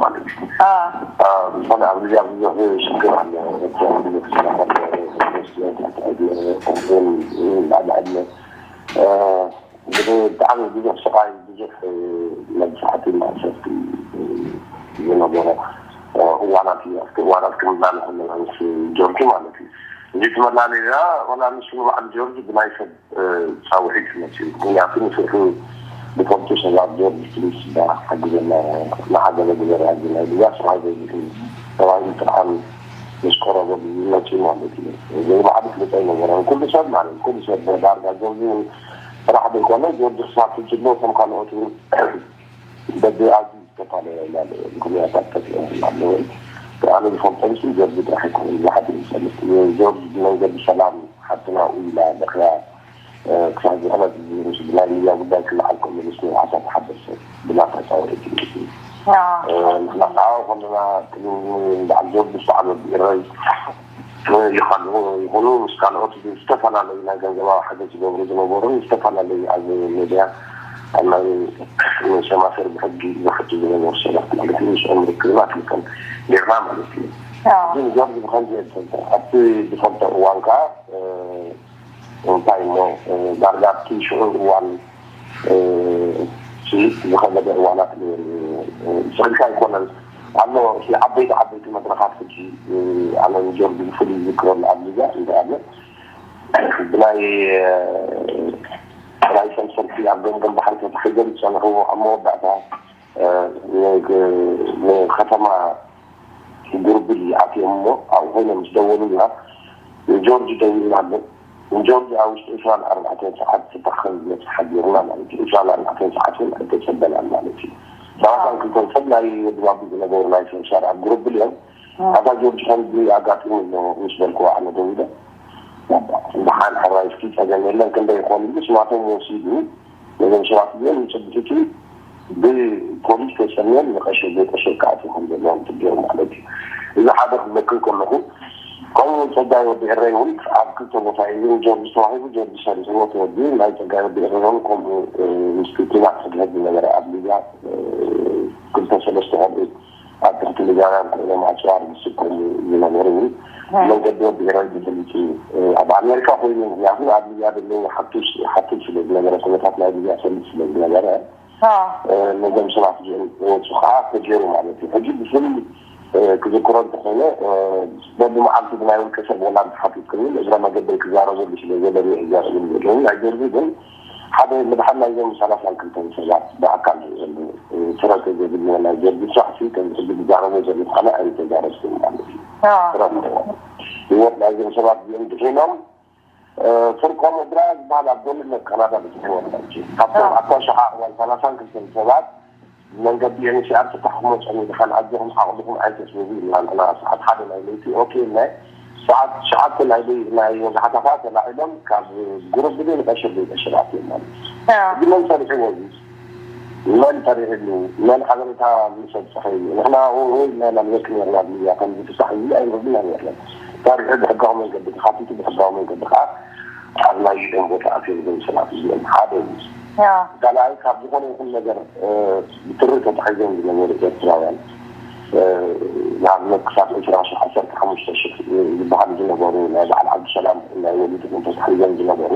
ማለት እዩ። ዝኾነ ኣብ ሊብያ ብዙሕ ሽግር ኣሎ። ላዕሊ ዕድመ ብጣዕሚ ብዙሕ ስቓይ ብዙሕ መብዛሕቲ ማእሰርቲ ዝነበረ እዋናት እዩ። ኣብቲ እዋናት ክንብላ ንኽእል ምስ ጆርጅ ማለት እዩ። እዚ ትመላለያ ዋላ ንሱ ንባዕሉ ጆርጅ ብናይ ሰብ ፃውዒት መፅኡ። ምክንያቱ ንስርሑ ዝፈልጡ ሰባት ጆርጅ ፕሊስ ዳ ሓግዘና ንሓገለ ግበር ሓግዘና ኢልዋ ስርሓ ዘይብሉ ተባሂሉ ጥርዓን ምስ ቀረበሉ እዩ መፅኡ ማለት እዩ። እዚ ባዕሉ ፍልጠ ኣይነበረን። ኩሉ ሰብ ማለት ኩሉ ሰብ ዳርጋ ጆርጅ እውን ጥራሕ ዘይኮነ ጆርጅ ክሳብ ሕጂ እሞ እቶም ካልኦት እውን በቢ ኣብዚ ዝተፈላለየ ምክንያታት ተፅኦም ኣለዉ። ኣነ ዝፈልጦም ሲ ጆርጅ ጥራሕ ኣይኮነን። ብዙሓት እዮም ዝፈልጥ ጆርጅ ብመንገዲ ሰላም ሓፍትና ኢላ ደኽያ ክሳብ ዝኾነ ምስ ብናይ ሚድያ ጉዳይ ክለዓል ከሎ ምስ ንብዓታት ሓደሰ ብናታ ፃውዒት እዩ። ንሕና ከዓ ኮለና በዓል ጆርጅ በዓል ወዲ ኢረይ ይኻልኡ ይኹኑ ምስ ካልኦት ዝተፈላለዩ ናይ ገንዘባዊ ሓገዝ ዝገብሩ ዝነበሩ ዝተፈላለዩ ኣብ ሜድያ ኣብ ናይ ሸማሰር ብሕጊ ዝሕቱ ዝነበሩ ሰባት ማለት እዩ። ምስኦም ርክብና ክልከል ጌርና ማለት እዩ። እዚ ንገር ብኸምዚ የትፈልጠ ኣብቲ ዝፈልጠ እዋን ከዓ እንታይ እሞ ዳርጋ ኣብቲ ሽዑ እዋን ስኢት ዝኸበደ እዋናት ስኢልካ ኣይኮነን ኣሎ። እቲ ዓበይቲ ዓበይቲ መድረኻት ሕጂ ኣነ ንጆርጅ ብፍሉይ ዝዝክረሉ ኣብ ሊብያ እንተኣለ ብናይ ብናይ ሰንሰርቲ ኣብ ገምገም ባሕሪ ተታሒዞም ዝፀንሕዎ ኣብ መወዳእታ ንከተማ ጉርብል ኣትዮም እሞ ኣብኡ ኮይኖም ምስ ደወሉልና ንጆርጅ ደዊልና ኣሎ። ንጆርጅ ኣብ ውሽጢ ዕስራን ኣርባዕተን ሰዓት ተታኸል መፅሓ ገይሩና ማለት እዩ። ዕስራን ኣርባዕተን ሰዓት እውን ኣይተፀበናን ማለት እዩ። ሰላሳን ክልተን ሰብ ናይ ወዲ ባቢ ዝነበሩ ናይ ሰንሻር ኣብ ጉርብል እዮም። ኣታ ጆርጅ ከምዚ ኣጋጢሙ ኣሎ ምስ በልክዎ ኣነ ደዊለ ብሓን ሕራይ እስኪ ፀገም የለን ክንደይ ይኾን ኢሉ ስማቶም ወሲዱ ነዞም ሰባት እዚኦም ንፅብትቲ ብፖሊስ ተሰሚዮም ንቀሸ ዘይቀሸ ክኣትዉ ከም ዘለዎም ትገሩ ማለት እዩ። እዚ ሓደ ክዘክር ከለኹ ከምኡ እውን ፀጋይ ወዲ ኤረይ እውን ኣብ ክልተ ቦታ እዩ ጆርጅ ተዋሂቡ ጆርጅ ሰሪሕዎ ተወዲኡ ናይ ፀጋይ ወዲ ኤረይ እውን ከምኡ ምስ ኩናት ሕድሕድ ዝነበረ ኣብ ሊብያ ክልተ ሰለስተ ቆልዑ ኣብ ትሕቲ ሊብያውያን ኮይኖም ኣፅዋር ዝስከሙ ዝነበሩ እዩ። መንገዲ ወዲ ኤረይ ተፈሊጡ ኣብ ኣሜሪካ ኮይኑ ምክንያቱ ኣብ ሊብያ ዘለዉ ሓቱሽ ሓቱሽ ስለ ዝነበረ ኩነታት ናይ ሊብያ ሰሊጥ ስለ ዝነበረ ነዞም ሰባት እዚኦም ክወፁ ከዓ ተገይሩ ማለት እዩ። ሕጂ ብፍሉይ ክዝክሮ እንተኮይነ በብመዓልቱ ብናይ ውልቀ ሰብ ወላ እንተሓቲትክኒ እግረ መገደይ ክዛረበሉ ስለ ዘለኒ እዛረበሉ ዘለዉ ናይ ጀርቢ ግን ሓደ ምድሓን ናይዞም ሰላሳን ክልተን ሰባት ብኣካል ዝእሉ ፍረ ተዘይብልዎ ናይ ጀርቢ ስራሕ ሲ ከም ሕጂ ዝዛረቦ ዘለኹ ኣነ ኣይተዛረብኩን ማለት እዩ። ፍረ ኣለዎ። ህይወት ናይዞም ሰባት እዚኦም ድሒኖም ፍርቆም እድራ ዝበሃል ኣብ ጎልነት ካናዳ ብዝሕወት ካብቶም ኣታ ሸሓ እዋን ሰላሳን ክልተን ሰባት መንገዲ ኤንሲኣር ተታሕሞ ጸኒድኻን ኣጆኹም ዓቕልኹም ኣይተስብቡ ኢልና ንሕና ሰዓት ሓደ ናይ ለይቲ ኦኬ ኢልና ሰዓት ትሽዓተ ናይ ለይ ናይ ወጋሕታ ከዓ ተላዒሎም ካብ ጉረብሊ ንቀሽር ዘይቀሽር ኣትዮም ማለት እዩ። እዚ መን ሰሪሕዎ እዚ መን ፈሪሕሉ መን ሓበሬታ ምሰብፅሐ እዩ ንሕና ወይ ኢልና ኢና ንበክ ነርና ብያ ከምዚ ፍሳሕ እዩ ኣይንረብና ነርና ፈሪሑ ብሕጋዊ መንገዲ ተካቲቱ ብሕጋዊ መንገዲ ከዓ ኣብ ናይ ዩኤን ቦታ ኣትዮም ዘምስላት እዚኦም ሓደ እዩ። ካልኣይ ካብ ዝኾነ ይኹን ነገር ብትሪ ተታሒዞም ዝነበሩ ኤርትራውያን ንኣብነት ክሳብ ዕስራ ሽሕ ዓሰርተ ሓሙሽተ ሽሕ ዝበሃሉ ዝነበሩ ናይ በዓል ዓብዱሰላም ናይ ወሊድ እውን ተታሒዞም ዝነበሩ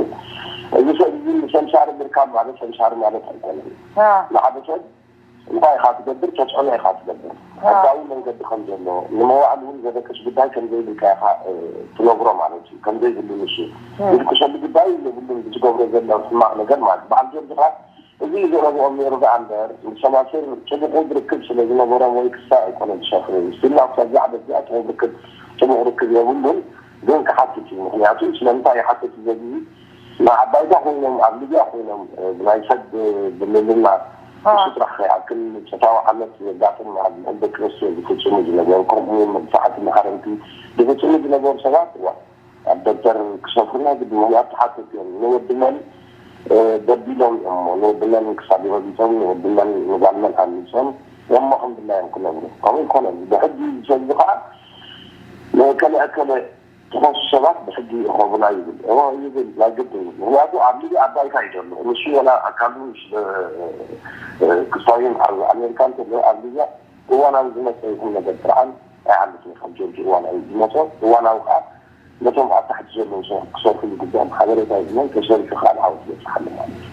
እዚ ሰብ እዚ ሰምሳሪ ምርካብ ማለት ሰምሳሪ ማለት ኣይኮነን። ንሓደ ሰብ እንታይ ኢኻ ትገብር ተፅዕኖ ኢኻ ትገብር ሕጋዊ መንገዲ ከም ዘሎ ንመዋዕል እውን ዘደቅስ ጉዳይ ከም ዘይብልካ ኢኻ ትነግሮ ማለት እዩ። ከም ዘይብሉ ንሱ ዝድቅሰሉ ጉዳይ የብሉን ብዝገብሮ ዘሎ ሕማቕ ነገር ማለት በዓል ጆርጅ ከዓ እዚ ዘረብኦም ነይሩ ደኣ እምበር ንሰማስር ፅቡቕ ርክብ ስለ ዝነበሮም ወይ ክሳ ኣይኮነ ዝሸፍኑ ስቲል ናብ ክሳብ ዛዕበት እዚኣ ፅቡቕ ርክብ ፅቡቕ ርክብ የብሉን። ግን ክሓትት እዩ ምክንያቱ ስለምንታይ ይሓትት ዘግዚ ንዓባይታ ኮይኖም ኣብ ሊብያ ኮይኖም ብናይ ሰብ ብልልና ንሱ ጥራሕ ከይኣክል ፆታዊ ዓመት ዘጋጥም ኣብ ልዕሊ ደቂ ኣንስትዮ ዝፍፅሙ ዝነበሩ ከምኡ እውን መጥፋዕቲ ማሕረምቲ ዝፍፅሙ ዝነበሩ ሰባት እዋ ኣብ ደብተር ክሰፍሩና ግዲ ምክንያቱ ተሓተቲ እዮም ንወዲ መን በዲሎም እዮም እሞ ንወዲ መን ክሳብ ይረጊፆም ንወዲ መን ንጓል መን ኣሚፆም እሞ ከም ድላዮም ክነብሩ ከምኡ ይኮነን ብሕጊ ዝሰሉ ከዓ ንእከለ እከለ ትኸሱ ሰባት ብሕጊ ይኸቡና ይብል እሞ ይብል ናይ ግድን እዩ ምክንያቱ ኣብ ሊብያ ኣብ ባይታ እዩ ዘሎ ንሱ ወላ ኣካሉ ክስታይን ኣብ ኣሜሪካ እንተሎ ኣብ ሊብያ እዋናዊ ዝመፀ ይኹን ነገር ጥርዓን ኣይዓለትን ካብ ጆርጅ እዋናዊ ዝመፆ እዋናዊ ከዓ ነቶም ኣብ ታሕቲ ዘለዉ ሰባት ክሰርሑ ዝግብኦም ሓበሬታ ይህቦም ተሰሪሑ ከዓ ንዓወት ዝበፅሓሉ ማለት እዩ።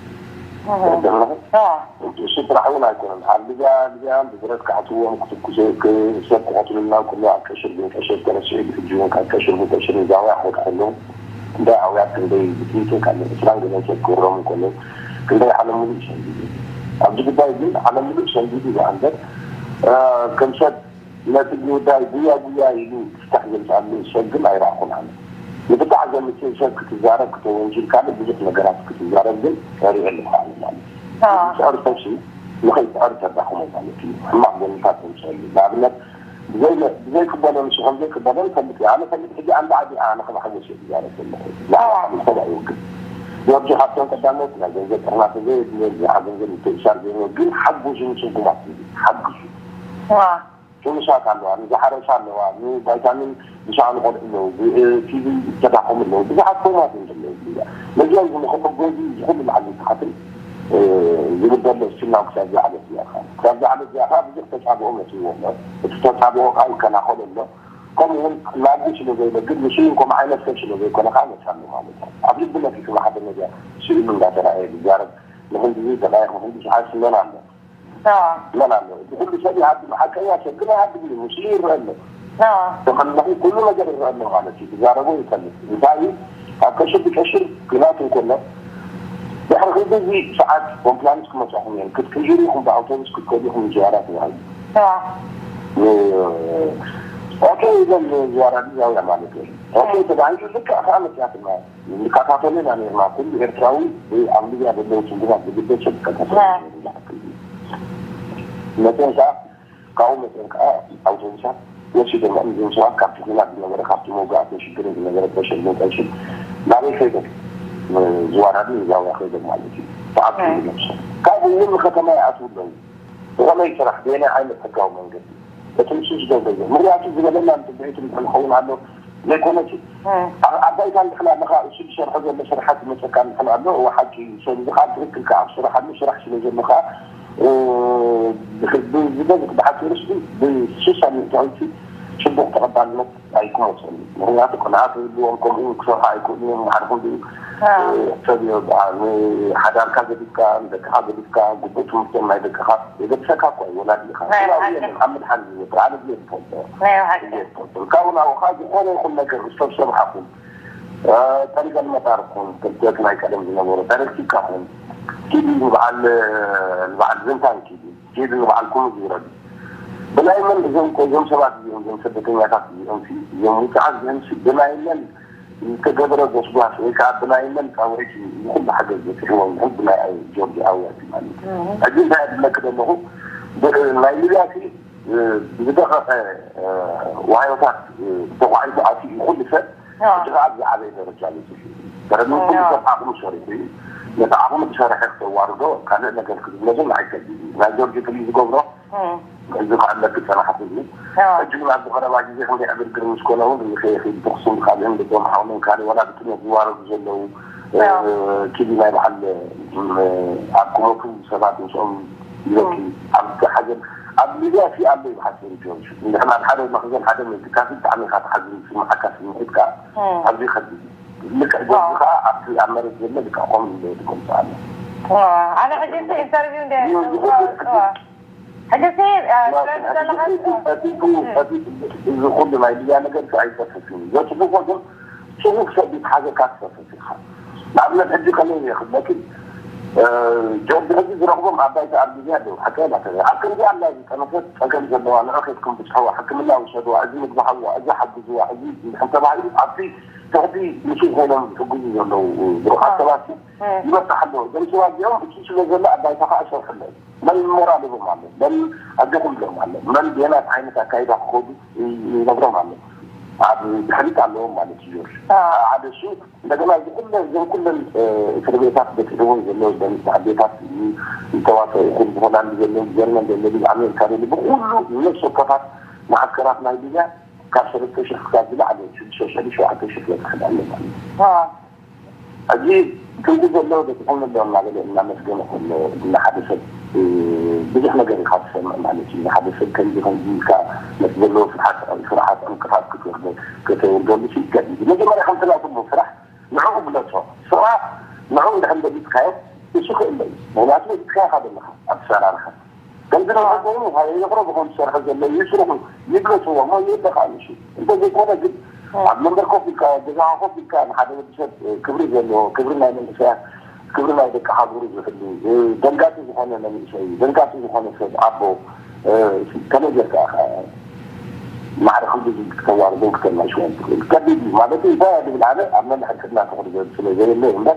እሱ ጥራሕ እውን ኣይኮነን ኣብ ሊብያ ሊብያን ብብረት ክኣትዎም ክትኩሱ ሰብ ክቐትሉልና ኩሉ ኣብ ቀሽር ግን ቀሽር ተረሲዑ ብሕጂ እውን ካብ ቀሽር ብቀሽር ዛውያ ክወድሑ ከለዉ ክንደይ ኣውያት ክንደይ ብጥይትን ካልእ ዕስራን ገለን ሰብ ክወሮም ከለዉ ክንደይ ዓለም ሙሉእ ሰንቢዱ ኣብዚ ጉዳይ ግን ዓለም ሙሉእ ሰንቢዱ ዝኣንበር ከም ሰብ ነቲ ጉዳይ ጉያ ጉያ ኢሉ ፍታሕ ዘምፅኣሉ ሰብ ግን ኣይረኣኹን ኣነ። ንፍታሕ ዘምፅእ ሰብ ክትዛረብ ክተወንጅል ካልእ ብዙሕ ነገራት ክትዛረብ ግን ሪኤ ኣለኹ ኣነ ማለት እዩ። ዝፅዕር ሰብሲ ንኸይፅዕር ተዳኽሞ ማለት እዩ። ሕማቕ ጎንታት ተምፅአሉ። ንኣብነት ብዘይ ብዘይ ክበሎ ንሱ ከም ዘይክበሎ ይፈልጥ እየ። ኣነ ፈልጥ ሕጂ ኣንዳ ዓዲ ኣነ ከም ሓጎስ እየ ዝዛረብ ዘለኹ። ብዛዕባ ካልእ ሰብ ኣይወግን። ጆርጆ ካብቶም ቀዳሞት ናይ ገንዘብ ጥርናፈ ዘየድልዮ ብዛዕባ ገንዘብ ምትእስሳር ዘይብሎ ግን ሓጉዙ ንፅጉማት ይብል። ሓግዙ። ጥኑሳት ኣለዋ፣ ንዝሓረሳ ኣለዋ፣ ንቫይታሚን ዝሰኣኑ ቆልዑ ኣለዉ፣ ቲቪ ዝተዳኸሙ ኣለዉ፣ ብዙሓት ኮይናት እዮም ዘለዉ። ነዚኦም ንክሕገዙ ዝኹሉ ላዕሊ ታሕትን ዝግበር ስናው ክሳብ ዝዓለት እዚኣ ክሳብ ዝዓለት እዚኣ ብዙሕ ተፃብኦ መፅእዎ ኣሎ። እቲ ተፃብኦ ከዓ ይከላኸሎ ኣሎ። ከምኡ እውን ናብኡ ስለ ዘይለግድ ንሱ እውን ከምኡ ዓይነት ሰብ ስለ ዘይኮነ ከዓ መፃሉ ማለት እዩ። ኣብ ልቢ ነፊቱ ብሓደ መድያ ስእሉ እንዳተረኣየ ዝዛረብ ንክንድዚ ተቃይኽ ንክንዲ ሰዓት ስመን ኣሎ። መን ኣሎ? እቲ ኩሉ ሰብ ይሃድም፣ ሓቀኛ ሰብ ግን ኣይሃድምን እዩ። ምስሉ ይረአ ኣሎ። ተኸለኹ ኩሉ ነገር ይረአ ኣሎ ማለት እዩ። ዝዛረቦ ይፈልጥ። እንታይ እዩ? ኣብ ቀሽር ብቀሽር ኲናት እንከሎ ድሕሪ ክንድዚ ሰዓት ኮምፕላንስ ክመፅኹም እዮም ክትቅይሩ ኢኹም ብኣውቶቡስ ክትከዱ ኢኹም ዝዋራ ተባሂሉ። ኦኬ ኢሎም ዝዋራ ዛውያ ማለት እዩ። ኦኬ ተባሂሉ ልክዕ ከዓ መፅያትና ንከታተሉ ኢና ነርና። ኩሉ ኤርትራዊ ኣብ ሊብያ ዘለዉ ስጉማት ዝግደሱ ከታተሉ መፅኦም ከዓ ካብኡ መፅኦም ከዓ ኣውቶቡሳት ወሲዶም እዞም ሰባት ካብቲ ኩናት ዝነበረ ካብቲ መውጋእትን ሽግርን ዝነበረ ፕሬሽር መጠንሽን ናበይ ከይዶም ዝዋራዲ ዛውያ ከይዶም ማለት እዩ። ተኣኪቡ ነብሶም ካብኡ እውን ንከተማ ይኣትዉ ኣለዉ። ዝኾነ ይስራሕ ብየናይ ዓይነት ሕጋዊ መንገዲ እቲ ንሱ ዝገብሮ እዩ። ምክንያቱ ዝበለና ንትብዒት ንክንኸውን ኣሎ ዘይኮነሲ ኣብ ባይታ ንድሕና ኣለካ እሱ ዝሰርሖ ዘሎ ስራሓት መፀካ ንድሕና ኣሎ እዋ ሓቂ ሰብ እዚ ከዓ ትክክል ከዓ ኣብ ስራሕ ኣሎ ስራሕ ስለ ዘሎ ከዓ ብዝበዝሕ ብሓፂሩ ስ ብስሳ ሚእታዊት ፅቡቅ ተቀባልነት ኣይክመፅን። ምክንያቱ ቅንዓት ይህልዎም ከምኡ ክሰርሑ ኣይክእሉ እዮም። ሓደ ክንዲ ሰብ ሓዳርካ ገዲፍካ ንደቅካ ገዲፍካ ግቡእ ትምህርቶም ናይ ደቅካ የገድሰካ እኮ እዩ ወላዲ ኢካ። ኣብ ምድሓን ዝወጥር ኣነ ዝፈልጦ ካብኡ ናብኡ ከዓ ዝኾነ ይኹን ነገር ዝተሰብሓኹም ጠሪቀን መጣርኩም ክልተት ናይ ቀደም ዝነበሩ ተረኪብካኹም ኪዲ ንበዓል ንበዓል ዝንታን ኪዲ ኪዲ ንበዓል ኩሉ ዝውረዱ ብናይ መን እዞም እዞም ሰባት እዚኦም እዞም ስደተኛታት እዚኦም እዞም ውፅዓት እዚኦም ብናይ መን ዝተገበረ ጎስጓስ ወይ ከዓ ብናይ መን ፃውዒት እዩ ንኩሉ ሓገዝ በፂሕዎም ንሕን ብናይ ጆርጅ ኣወያት ማለት እዩ። ሕጂ እንታይ ኣድለክ ዘለኹ ናይ ሊብያ ብዝደቀቀ ዋዮታት ተጓዒዙ ኣትዩ ኩሉ ሰብ ሕጂ ከዓ ዝዓበየ ደረጃ በፂሑ እዩ። ተረድኡ? ኩሉ ሰብ ዓቕሙ ሰሪሑ እዩ። ነቲ ዓቕሙ ዝሰረሐ ክተዋርዶ ካልእ ነገር ክትብለሉ ንዓይ ከቢድ እዩ። ናይ ጆርጅ ፍልይ ዝገብሮ እዚ ከዓ ኣለክ ፀናሕኩ እዩ። ሕጂ እውን ኣብዚ ቀረባ ግዜ ክንደይ ዕግርግር ምስ ኮነ እውን ሪኸ ይኽእል ብክሱም ካልእን ልቦም ሓውንን ካልእ ዋላ ብጥሜት ዝዋረዱ ዘለዉ ኪዲ ናይ በዓል ኣብ ክሞቱ ሰባት ምስኦም ይበኪ ኣብ ሓዘን ኣብ ሊብያ ሲ ኣሎ ይብሓት ጆርጅ እንድሕና ሓደ መኽዘን ሓደ መዝካሲ ብጣዕሚ ኢካ ተሓዝን ዝስምዓካ ስምዒት ከዓ ኣብዚ ከቢድ እዩ። ልክዕ ጆርጅ ከዓ ኣብቲ ኣብ መሬት ዘሎ ልክዕ ከምኡ ኢለ ዝገልፆ ኣሎ። ኣነ ሕጂ ኢንተርቪው እንደ ሕጂ ስለዚ ዘለካ እዚ ኩሉ ናይ ሊብያ ነገር ኣይጠፍስን ዘፅቡቆ ግን ፅቡቅ ሰብ ዝሓዘካ ትፈስስ ኢኻ። ንኣብነት ሕጂ ከመይ እየ ክብለኪ ጆርጅ ሕጂ ዝረኽቦም ኣብ ባይታ ኣብ ሊብያ ኣለዉ። ሓቀ ናተ ኣብ ከምዚ ኣላ ዝጠነሰት ፀገም ዘለዋ ንዑ ኬድኩም ብፅሕዋ ሕክምና ውሰድዋ፣ እዚ ምግቢ ሃብዋ፣ እዚ ሓግዝዋ፣ እዚ እንተባሂሉ ኣብቲ ትሕቲ ምስ ኮይኖም ዝሕግዙ ዘለዉ ብሩኻት ሰባት ይበፅሕ ኣለዉ። እዞም ሰባት እዚኦም እሱ ስለ ዘሎ ኣብ ባይታ ከዓ ይሰርሑ ኣለዉ። መን ሞራል ይቦም ኣሎ፣ መን ኣጆኹም ይብሎም ኣሎ፣ መን ብየናት ዓይነት ኣካይዳ ክኸዱ ይነግሮም ኣሎ። ኣብ ድሕሪት ኣለዎም ማለት እዩ ጆርጅ። ሓደ እሱ እንደገና እዚ ኩለ እዞም ኩለን እስር ቤታት በፂሕዎም ዘለዉ በምስቲ ኣዴታት ዝተዋሰ ይኹን ብሆላንድ ዘለዉ ጀርመን ዘለዉ ኣሜሪካ ዘለዉ ብኩሉ ነፍሲ ወከፋት መዓስከራት ናይ ሊብያ ካብ ሰለስተ ሽሕ ክሳብ ዝለዓለ ሽዱሽተ ሽሕ ሸውዓተ ሽሕ ዝበፅሕ ኣሎ ማለት እዩ። ሕጂ ክንዲ ዘሎ በፂሖም ኣሎ እናበለ እናመስገነ ከሎ ንሓደ ሰብ ብዙሕ ነገር ኢካ ትሰምዕ ማለት እዩ። ንሓደ ሰብ ከምዚ ከምዚ ኢልካ ነቲ ዘለዎ ስርዓት ስርዓት ዕንቅፋት ክትወርዶ ከተወርደሉ ይገድ እዩ። መጀመርያ ከምቲ ናትሞ ስራሕ ንዕኡ ግለፆ። ስራሕ ንዕኡ እንድሕር ገሊፅካዮ ንሱ ክእለ እዩ። ምክንያቱ ንስካ ኢካ ዘለካ ኣብ ሰራርካ ከምዚ ነገር ኮይኑ ሃየ ይቕረቡ ከም ዝሰርሑ ዘለዉ ይስርሑ ይግለፅዎ እሞ ይእለ ከዓ ንሱ እንተዘይኮነ ግን ኣብ መንበር ኮፍ ኢልካ ገዛኻ ኮፍ ኢልካ ንሓደ ወዲ ሰብ ክብሪ ዘለዎ ክብሪ ናይ መንእሰያት ክብሪ ናይ ደቂ ሃገሩ ዝሕሉ ደንጋፂ ዝኾነ መንእሰይ ደንጋፂ ዝኾነ ሰብ ኣቦ ከመይ ጌርካ ኢኻ ማዕረ ክንዲ ክተዋርዶን ክተናሽዎን ትኽእል ከቢድ እዩ ማለት እዩ እንታይ እያ ዝብል ኣነ ኣብ መምሕር ክድና ትኽሪ ስለ ዘየለ እምበር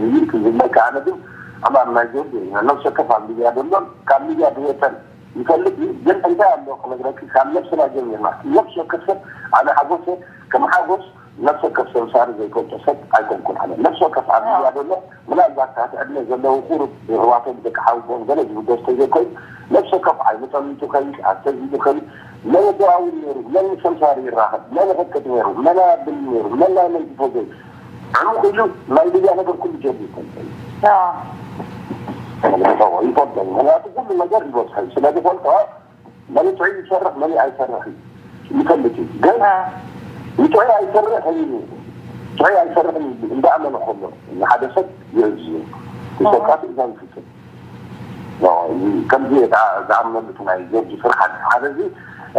ዝብል ክዝመካ ኣነ ግን ሕማም ናይ ጆርጅ ነፍሲ ወከፍ ኣብ ሊብያ ደሎን ካብ ሊብያ ድወፀን ይፈልጥ እዩ። ግን እንታይ ኣሎ ክነግረኪ ካብ ነብስና ጀሚርና ነፍሲ ወከፍ ሰብ ኣነ ሓጎሰ ከም ሓጎስ ነፍሲ ወከፍ ሰብ ሳሪ ዘይፈልጦ ሰብ ኣይኮንኩን ኣነ ነፍሲ ወከፍ ኣብ ሊብያ ደሎ ምናልባት ታሕቲ ዕድመ ዘለዉ ቁሩብ የሕዋቶም ደቂ ሓውቦም ገለ ዝብገስ ተዘይኮይኑ ነፍሲ ከፍ ዓይኑ ጠሚቱ ከይድ፣ ኣስተዚሉ ከይድ፣ መን የደዋውል ነይሩ፣ መን ሰምሳሪ ይራኸብ፣ መን ይኸትከት ነይሩ፣ መን ኣብል ነይሩ፣ መን ናይ መን ቲፎዞ፣ ዕሙቕ ኢሉ ናይ ልያ ነገር ኩሉ ጀሚሩ ይፈልጠል። ይፈልጠል። ምክንያቱ ኩሉ ነገር ይበፅሐ እዩ። ስለ ዝፈልጦ መን ጥዑይ ይሰርሕ፣ መን ኣይሰርሕ ይፈልጥ እዩ። ግን ጥዑይ ኣይሰርሕ፣ ጥዑይ ኣይሰርሕ እንዳኣመነ ከሎ ንሓደ ሰብ የእዝዞ። ንሰብካ ትእዛዝ ይፍፅም። ከምዚ ዝኣምነሉ ናይ ጆርጅ ስርሓት ሓደ እዚ።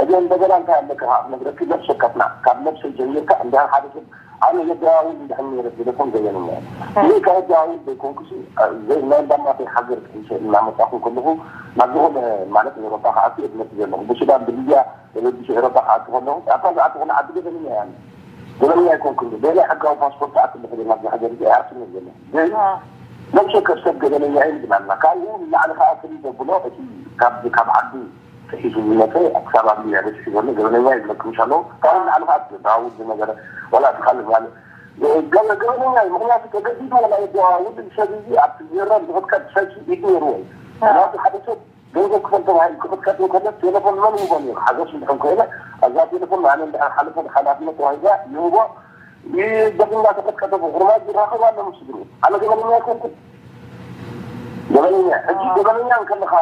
እዚ እንደገና እንታይ ኣለካ ካብ ነግረኪ፣ ነፍሲ ወከፍና ካብ ነፍሰይ ጀሚርካ እንድሕር ሓደ ሰብ ኣነ የደዋውል እንድሕር ነይረ ቴሌፎን ገበነኛ እየ። እኔ ካብ የደዋውል ዘይኮንኩሲ፣ ናይ እንዳማተይ ሓገር እናመጻኹ ከለኹ ናብ ዝኾነ ማለት ኤውሮጳ ክኣቱ እየ ዝመጽእ ዘለኹ። ብሱዳን ብሊብያ ተበጊሱ ኤውሮጳ ክኣቱ ከለኹ ኣብታ ዝኣቱ ከለ ዓዲ ገበነኛ እየ። ኣነ ገበነኛ ኣይኮንኩን። ብናይ ሕጋዊ ፓስፖርት ኣትልኹ ናብ ሃገር እዚ ኣይኣቱን እየ ዘለኹ። ግን ነብሰ ከሰብ ገበነኛ እዩ ዝብል ኣለና። ካብኡ ንላዕሊ ከዓ ፍልይ ዘብሎ እቲ ካብ ካብ ዓዲ ጥሒሱ ዝመፀ ክሳብ ኣብ ሊብያ በፂሑ ዘሎ ገበነኛ እዩ ዝብለኩም ኣሎ። ካብኡ ንላዕሊ ከዓ ደዋውል ዝነበረ ዋላ እቲ ካልእ ማለት ገበ- ገበነኛ እዩ። ምክንያቱ ተገዲዱ ዋላ የደዋውል ሰብ እዚ ኣብቲ ዜሮ ዝቅጥቀጥ ሰኪ ኢድ ነይርዎ እዩ። ምክንያቱ ሓደ ሰብ ገንዘብ ክፈል ተባሂሉ ክቅጥቀጥ እንከሎ ቴሌፎን መን ይቦ ነይሩ? ሓገስ እንድሕር ኮይነ ኣብዛ ቴሌፎን ኣነ እንድሕር ሓለፈ ሓላፍነት ተዋሂባ ይህቦ ይበል እንዳተቀጥቀጠ ብጉርማጅ ይራኸብ ኣሎ ምስ ስድርኡ። ኣነ ገበነኛ ኣይኮንኩን። ገበነኛ ሕጂ ገበነኛ እንከለኻ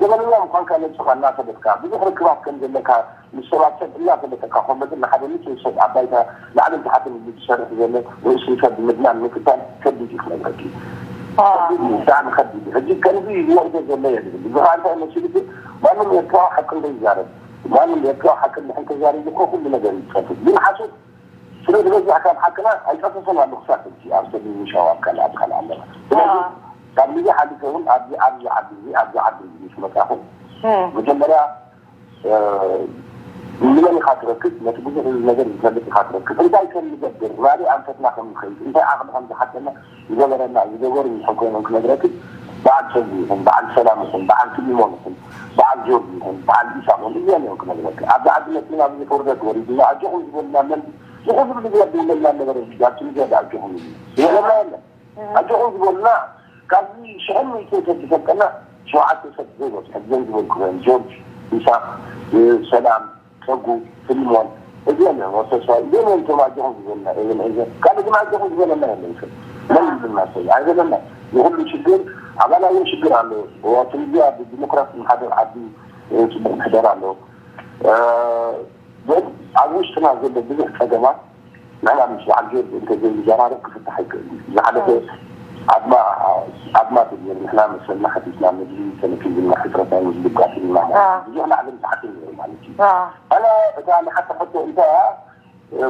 ገበነኛ ምዃንካ ነብስኻ እናፈለጥካ ብዙሕ ርክባት ከም ዘለካ ምስ ሰባት ሰብ እናፈለጠካ ኮመትን ንሓደ ንእሽተይ ሰብ ኣብ ባይታ ላዕልን ታሕትን ዝሰርሕ ዘሎ ንእሽተይ ሰብ ምድናን ምክታል ከቢድ እዩ ክነግረኪ። ከቢድ እዩ፣ ብጣዕሚ ከቢድ እዩ። ሕጂ ከምዚ ይወርዶ ዘሎ የብልን። እዚ ከዓ እንታይ መሲሉ ግን ማንም ኤርትራዊ ሓቂ እንተይዛረብ ማንም ኤርትራዊ ሓቂ እንድሕር ተዛሪቡ እኮ ኩሉ ነገር ይፀፍፍ። ግን ሓሶት ስለ ዝበዝሕ ካብ ሓቅና ኣይጠፍፍን ኣሎ ክሳብ ሕጂ ኣብ ሰሜን ሸዋ ኣብ ካልኣት ካልኣ ኣለና። ስለዚ ካብ ልዩ ሓሊፈ እውን ኣብዚ ኣብዚ ዓዲ እዚ ኣብዚ ዓዲ እዚ ምስ መጻኹ መጀመርያ ንመን ኢኻ ትረክብ? ነቲ ብዙሕ ህዝቢ ነገር ዝፈልጥ ኢኻ ትረክብ። እንታይ ከም ንገብር ናበይ ኣንፈትና ከም ንኸይድ እንታይ ዓቕሚ ከም ዝሓተና ዝገበረና ዝገበሩ እንድሕር ኮይኖም ክነግረክን በዓል ሰልዲ ይኹን በዓል ሰላም ይኹን በዓል ፊሊሞን ይኹን በዓል ጆርጅ ይኹን በዓል ኢሳቕ ይኹን እዚኦም እዮም ክነግረካ። ኣብዚ ዓዲ መፂና ብዙሕ ውርደት ወሪድና ኣጆኹም ዝበሉና መን ዝኹሉ ብዝገብ ይብለና ነበረ። ኣብቲ ሚድያ ኣጆኹም ይብሉ ዝበለና የለን። ኣጆኹም ዝበሉና ካብዚ ሽሕን ሚእትን ሰብ ዝፈልጠና ሸውዓተ ሰብ ዘይበፅሑ እዞም ዝበልኩ እዮም። ጆርጅ፣ ኢሳቕ፣ ሰላም፣ ፀጉ፣ ፍልሞን እዚኦም እዮም። ወተስፋ እዚኦም እዮም እቶም ኣጆኹም ዝበሉና። ኤቨን ኤዘር ካልእ ግን ኣጆኹም ዝበለና የለን። ሰብ መን ይብልና ሰብ ኣይበለና። ንኩሉ ሽግር ኣባላዊ ሽግር ኣሎ። ትንቢያ ብዲሞክራሲ ዝሓደር ዓዲ ፅቡቅ ምሕደር ኣሎ። ግን ኣብ ውሽጥና ዘሎ ብዙሕ ፀገማት ንሕና ምስ በዓል ጆርጅ እንተዘይንዘራረብ ክፍታሕ ኣይክእል እዩ። ዝሓለፈ ኣድማ ኣድማ ትብል ንሕና መሰልና ሓቲትና ምግቢ ተነኪብና ሕፅረት ናይ ምግቢ ኣጋጢምና ማለት እዩ። ብዙሕ ላዕልን ታሕትን ነይሩ ማለት እዩ። ኣነ እታ ንሓተ ሕቶ እንታይ እያ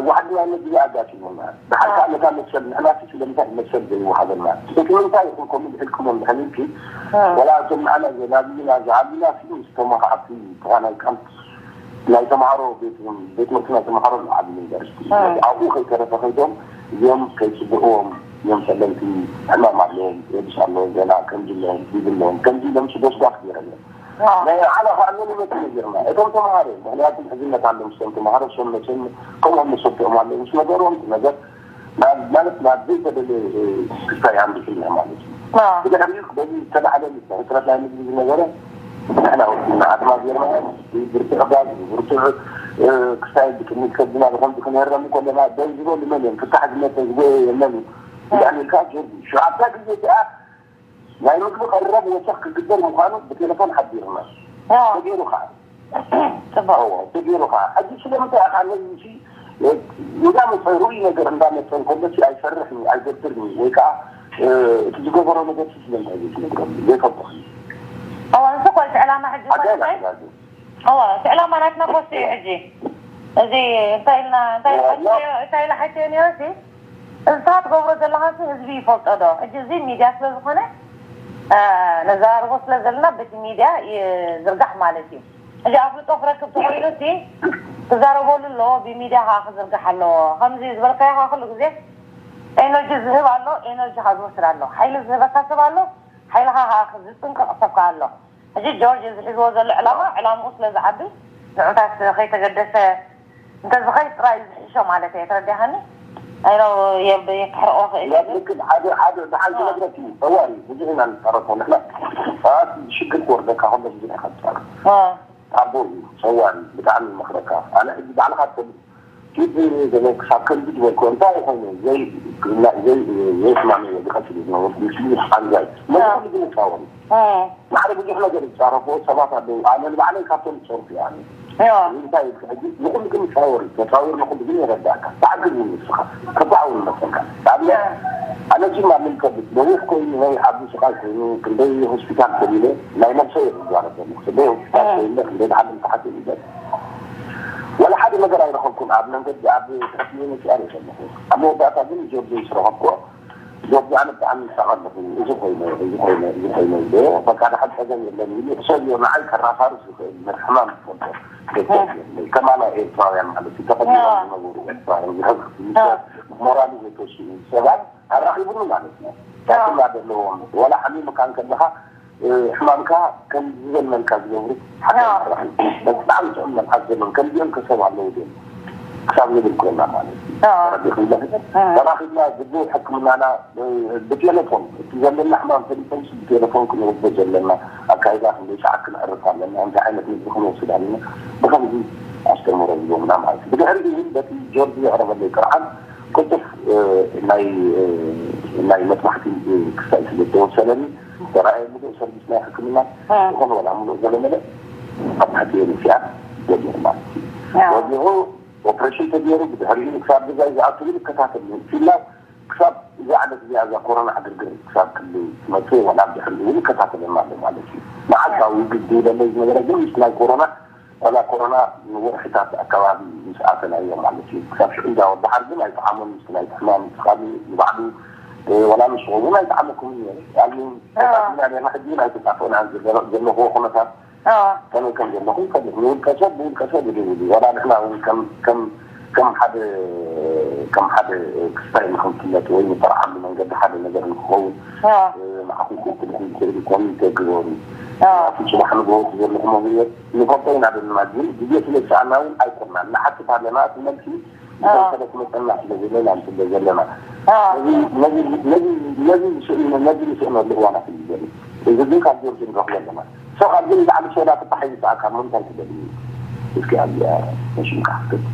ዋሕዲ ናይ ምግቢ ኣጋጢሙና ድሓር ከዓ ነታ መሰል ንሕና ስለምንታይ መሰል ዘይወሃበና እቲ ምንታይ ይኹን ከምኡ ድሕልክሞ እንድሕር ኢልኪ ወላ እቶም ንዓና ዘናብዩና ዝዓብዩና ሲ ዝተማኸ ኣብቲ ጥቓ ናይ ካምፕ ናይ ተምሃሮ ቤት ቤት ትምህርቲ ናይ ተምሃሮ ኣብ ዩኒቨርሲቲ ኣብኡ ከይተረፈ ከይዶም እዮም ከይፅብዕዎም እዮም። ፀለምቲ ሕማም ኣለዎም የብስ ኣለዎም ገና ከምዚ ኣለዎም ዲብ ኣለዎም ከምዚ ኢሎም ጎስጓስ ገይሮም እዮም። ናይ ዓላ ከዓ መን ይመፁ ነጊርና እቶም ተምሃሮ ምክንያቱ ምሕዝነት ኣሎ ምስቶም ተምሃሮ እሶም መቸም ከምኦም መሰብትኦም ኣለዉ ምስ ነገርዎም እቲ ነገር ናብ ማለት ናብ ዘይተደለ ክስታይ ኣምሪሑልና ማለት እዩ። ብድሕሪኡ በዚ ዝተላዕለ ሕፅረት ናይ ምግቢ ዝነበረ ንሕና ወኪልና ኣድማ ጌርና ብርቱዕ ባዝ ብርቱዕ ክስታይ ብቅድሚት ከብድና ብከምዚ ክንህረም ከለና ደው ዝበሉ መን እዮም? ፍታሕ ዝመፀ ዝጎየ የለን። ብጣዕሚ ኢልካ ጆርጅ ሸውዓተ ግዜ ከዓ ናይ ምግቢ ቀረብ ወሰኽ ክግበር ምዃኑ ብቴሌፎን ሓቢርና ተገይሩ ከዓ ተገይሩ ከዓ ሕጂ ስለምንታይ ኣኻ ነዚ እንዳመፀ ርኡይ ነገር እንዳመፀ እንከሎ ኣይሰርሕን ኣይገብርን ወይ ከዓ እቲ ዝገበሮ ነገር ስለምንታይ ዘይትነግረሉ ዘይፈልጦ እዋ ንሱ እኮ እቲ ዕላማ ሕጂ እዋ እቲ ዕላማ ናትና ኮስ እዩ ሕጂ እዚ እንታይ ኢልና እንታይ ኢላ ሓይተዮ ነይረ እዚ ትገብሮ ዘለኻ ህዝቢ ይፈልጦ ዶ ሕጂ እዚ ሚድያ ስለዝኾነ ነዘራርቦ ስለ ዘለና በቲ ሚድያ ይዝርጋሕ ማለት እዩ። ሕጂ ኣፍልጦ ክረክብ ተኾይኑ እቲ ክዛረበሉ ኣለዎ፣ ብሚድያ ከዓ ክዝርጋሕ ኣለዎ። ከምዚ ዝበልካዮ ከዓ ኩሉ ግዜ ኤነርጂ ዝህብ ኣሎ፣ ኤነርጂ ከዓ ዝወስድ ኣሎ። ሓይሊ ዝህበካ ሰብ ኣሎ፣ ሓይልኻ ከዓ ዝፅንቅቕ ሰብ ከዓ ኣሎ። ሕጂ ጆርጅ እዚ ሒዝዎ ዘሎ ዕላማ ዕላምኡ ስለ ዝዓቢ ንዑታት ከይተገደሰ እንተዝኸይድ ጥራይ እዩ ዝሕሾ ማለት እየ። ተረዲእኻኒ? ኣይ ነው የብ- የክሕርቆ ክእል እየ ግን ልክል ሓደ ሓደ ደሓን ዝነግረኪ እዩ ጸዋር እዩ ብዙሕ ኢና ንጻረፎ ንሕና ኣቲ ሽግር ክወርደካ ካብ ኩሎም ብዙሕ ኢኻ ትጻረፍ። ኣቦ እዩ፣ ሰዋር እዩ፣ ብጣዕሚ ይመኽረካ። ኣነ ሕጂ ባዕልኻ ትፈልጥ፣ ኪድ ዘበ ክሳብ ከምዚ ዝበልኮ እንታይ ይኾይኑ ዘይ ዘይስማሚ ዝኸፍል እዩ ዝነበርኩ። ምስ ብዙሕ ሓንዛይ መዚ ግን ይጻወሩ። ማዕረ ብዙሕ ነገር ዝጻረፍዎ ሰባት ኣለዉ። ኣነ ንባዕለይ ካብቶም ዝጸርፉ እየ። ኣነ እንታይ ይብል ሕጂ ንኹሉ ግን ይጻወር እዩ። ተጻወር ንኹሉ ግን ይረዳእካ። ተዓግብ እውን ንስኻ። ከባዕ እውን ይመስለካ። ንኣብነት ኣነ ጅማ ምን ከብት በዊሕ ኮይኑ ወይ ዓቢ ስቓይ ኮይኑ ክንደይ ሆስፒታል ከሊለ ናይ ነብሰ እየ ዝዛረብ ዘለኹ። ክንደይ ሆስፒታል ከሊለ ክንደይ ድሓር ንታሓት ይበል። ወላ ሓደ ነገር ኣይረኸብኩን። ኣብ መንገዲ ኣብ ትሕቲ ዩኒቨርሲቲ እየ ዘለኹ። ኣብ መወዳእታ ግን ጆርጆ ዝረኸብኩዎ ጆርጅ ኣነ ብጣዕሚ ይሳቐ ኣለኹ። እዚ ኮይነ እዚ ኮይነ እዚ ኮይነ ኢለ በቃ ድሓር ጸገም የለን ኢሉ ሰብ እዮ ንዓይ ከራፋርስ ዝኽእል ሕማም ዝፈልጦ ዶክተር የለይ። ከማና ኤርትራውያን ማለት እዩ ተቐቢሎም ዝነበሩ ኤርትራውያን ዝሕግዙ ሞራሉ ዘተስኡ ሰባት ኣራኺቡኒ ማለት እዩ። ታትና ዘለዎም ወላ ሓሚምካ እንከለኻ ሕማምካ ከም ዝዘመንካ ዝገብሩ ሓደ ኣራኺቡ። ብጣዕሚ ጥዑም መልሓስ ዘለዎም ከምዚኦም ከሰብ ኣለዉ ድዮም ክሳብ ዝብል ኮይና ማለት እዩ። ተረዲኹም ዶ? ተራኺብና ግቡእ ሕክምናና ብቴሌፎን እቲ ዘለና ሕማም ፈሊጦምስ ብቴሌፎን ክንወስዶ ዘለና ኣካይዳ ክንደይ ሰዓት ክነዕርፍ ኣለና እንታይ ዓይነት ምግቢ ክንወስድ ኣለና ብከምዚ ኣስተምህሮ ዝቦምና ማለት እዩ። ብድሕሪኡ እውን በቲ ጆርጅ ዘቕረበለይ ጥርዓን ቅልጡፍ ናይ ናይ መጥባሕቲ ክሳይ ስለ ዝተወሰነኒ ተራእየ ምሉእ ሰርቪስ ናይ ሕክምና ዝኾነ ወላ ምሉእ ዘለመለ ኣብ ትሕቲ ኤንሲኣ ገቢሩ ማለት እዩ። ወዲቑ ኦፕሬሽን ተገይሩ ብድሕሪኡ ክሳብ ገዛይ ዝኣቱ ይከታተል ፊላው ክሳብ እዛ ዓመት እዚኣ እዛ ኮሮና ዕግርግር ክሳብ ክሊ ትመፅእ ወላ ብድሕሪኡ እውን ይከታተለና ኣሎ ማለት እዩ። መዓልታዊ ግዲ ይበለይ ዝነበረ ግን ምስ ናይ ኮሮና ዋላ ኮሮና ንወርሕታት ኣካባቢ ምስ ኣተናዮ ማለት እዩ። ክሳብ ሽዑ እንዳወ ደሓር ግን ኣይጠዓሞን ምስ ናይ ሕማም ትኻሊ ንባዕሉ ዋላ ንስኹም እውን ኣይጠዓመኩም እዩ። ያሉ ተጣጥና ኔርና ሕጂ እውን ኣይተጣፈናን ዘለኹዎ ኩነታት ከመይ ከም ዘለኹም ፈልጥ ንውልቀ ሰብ ብውልቀ ሰብ ይድውሉ ዋላ ንሕና እውን ከም ከም ከም ሓደ ከም ሓደ ክስታይ ንክንፍለጥ ወይ ንጠርዓሉ መንገዲ ሓደ ነገር ንክኸውን ንዓኹም ክትልኹም ትኽእሉ ኮሚቴ ግበሩ። እቲ ፅባሕ ንግሆ ዘለኹም ህይወት ንፈልጦ ኢና ዘለና ግን ግዜ ስለ ዝሰኣና እውን ኣይኮናን ንሓትት ኣለና እቲ መልሲ ዝተወሰነ ክመፀና ስለ ዘለና ንስለ ዘለና ነዚ ነዚ ነዚ ነዚ ዝስእኑ ነዚ ዝስእነሉ እዋናት እዩ ዘሎ። እዚ ግን ካብ ጆርጅ ንረኽቦ ኣለና። ሰው ካብ ግን ላዕሊ ሰው ላትባሓይ ይበኣካ ምንታይ ትደሊ እስኪ ኣብዚኣ መሽምካ ክትብ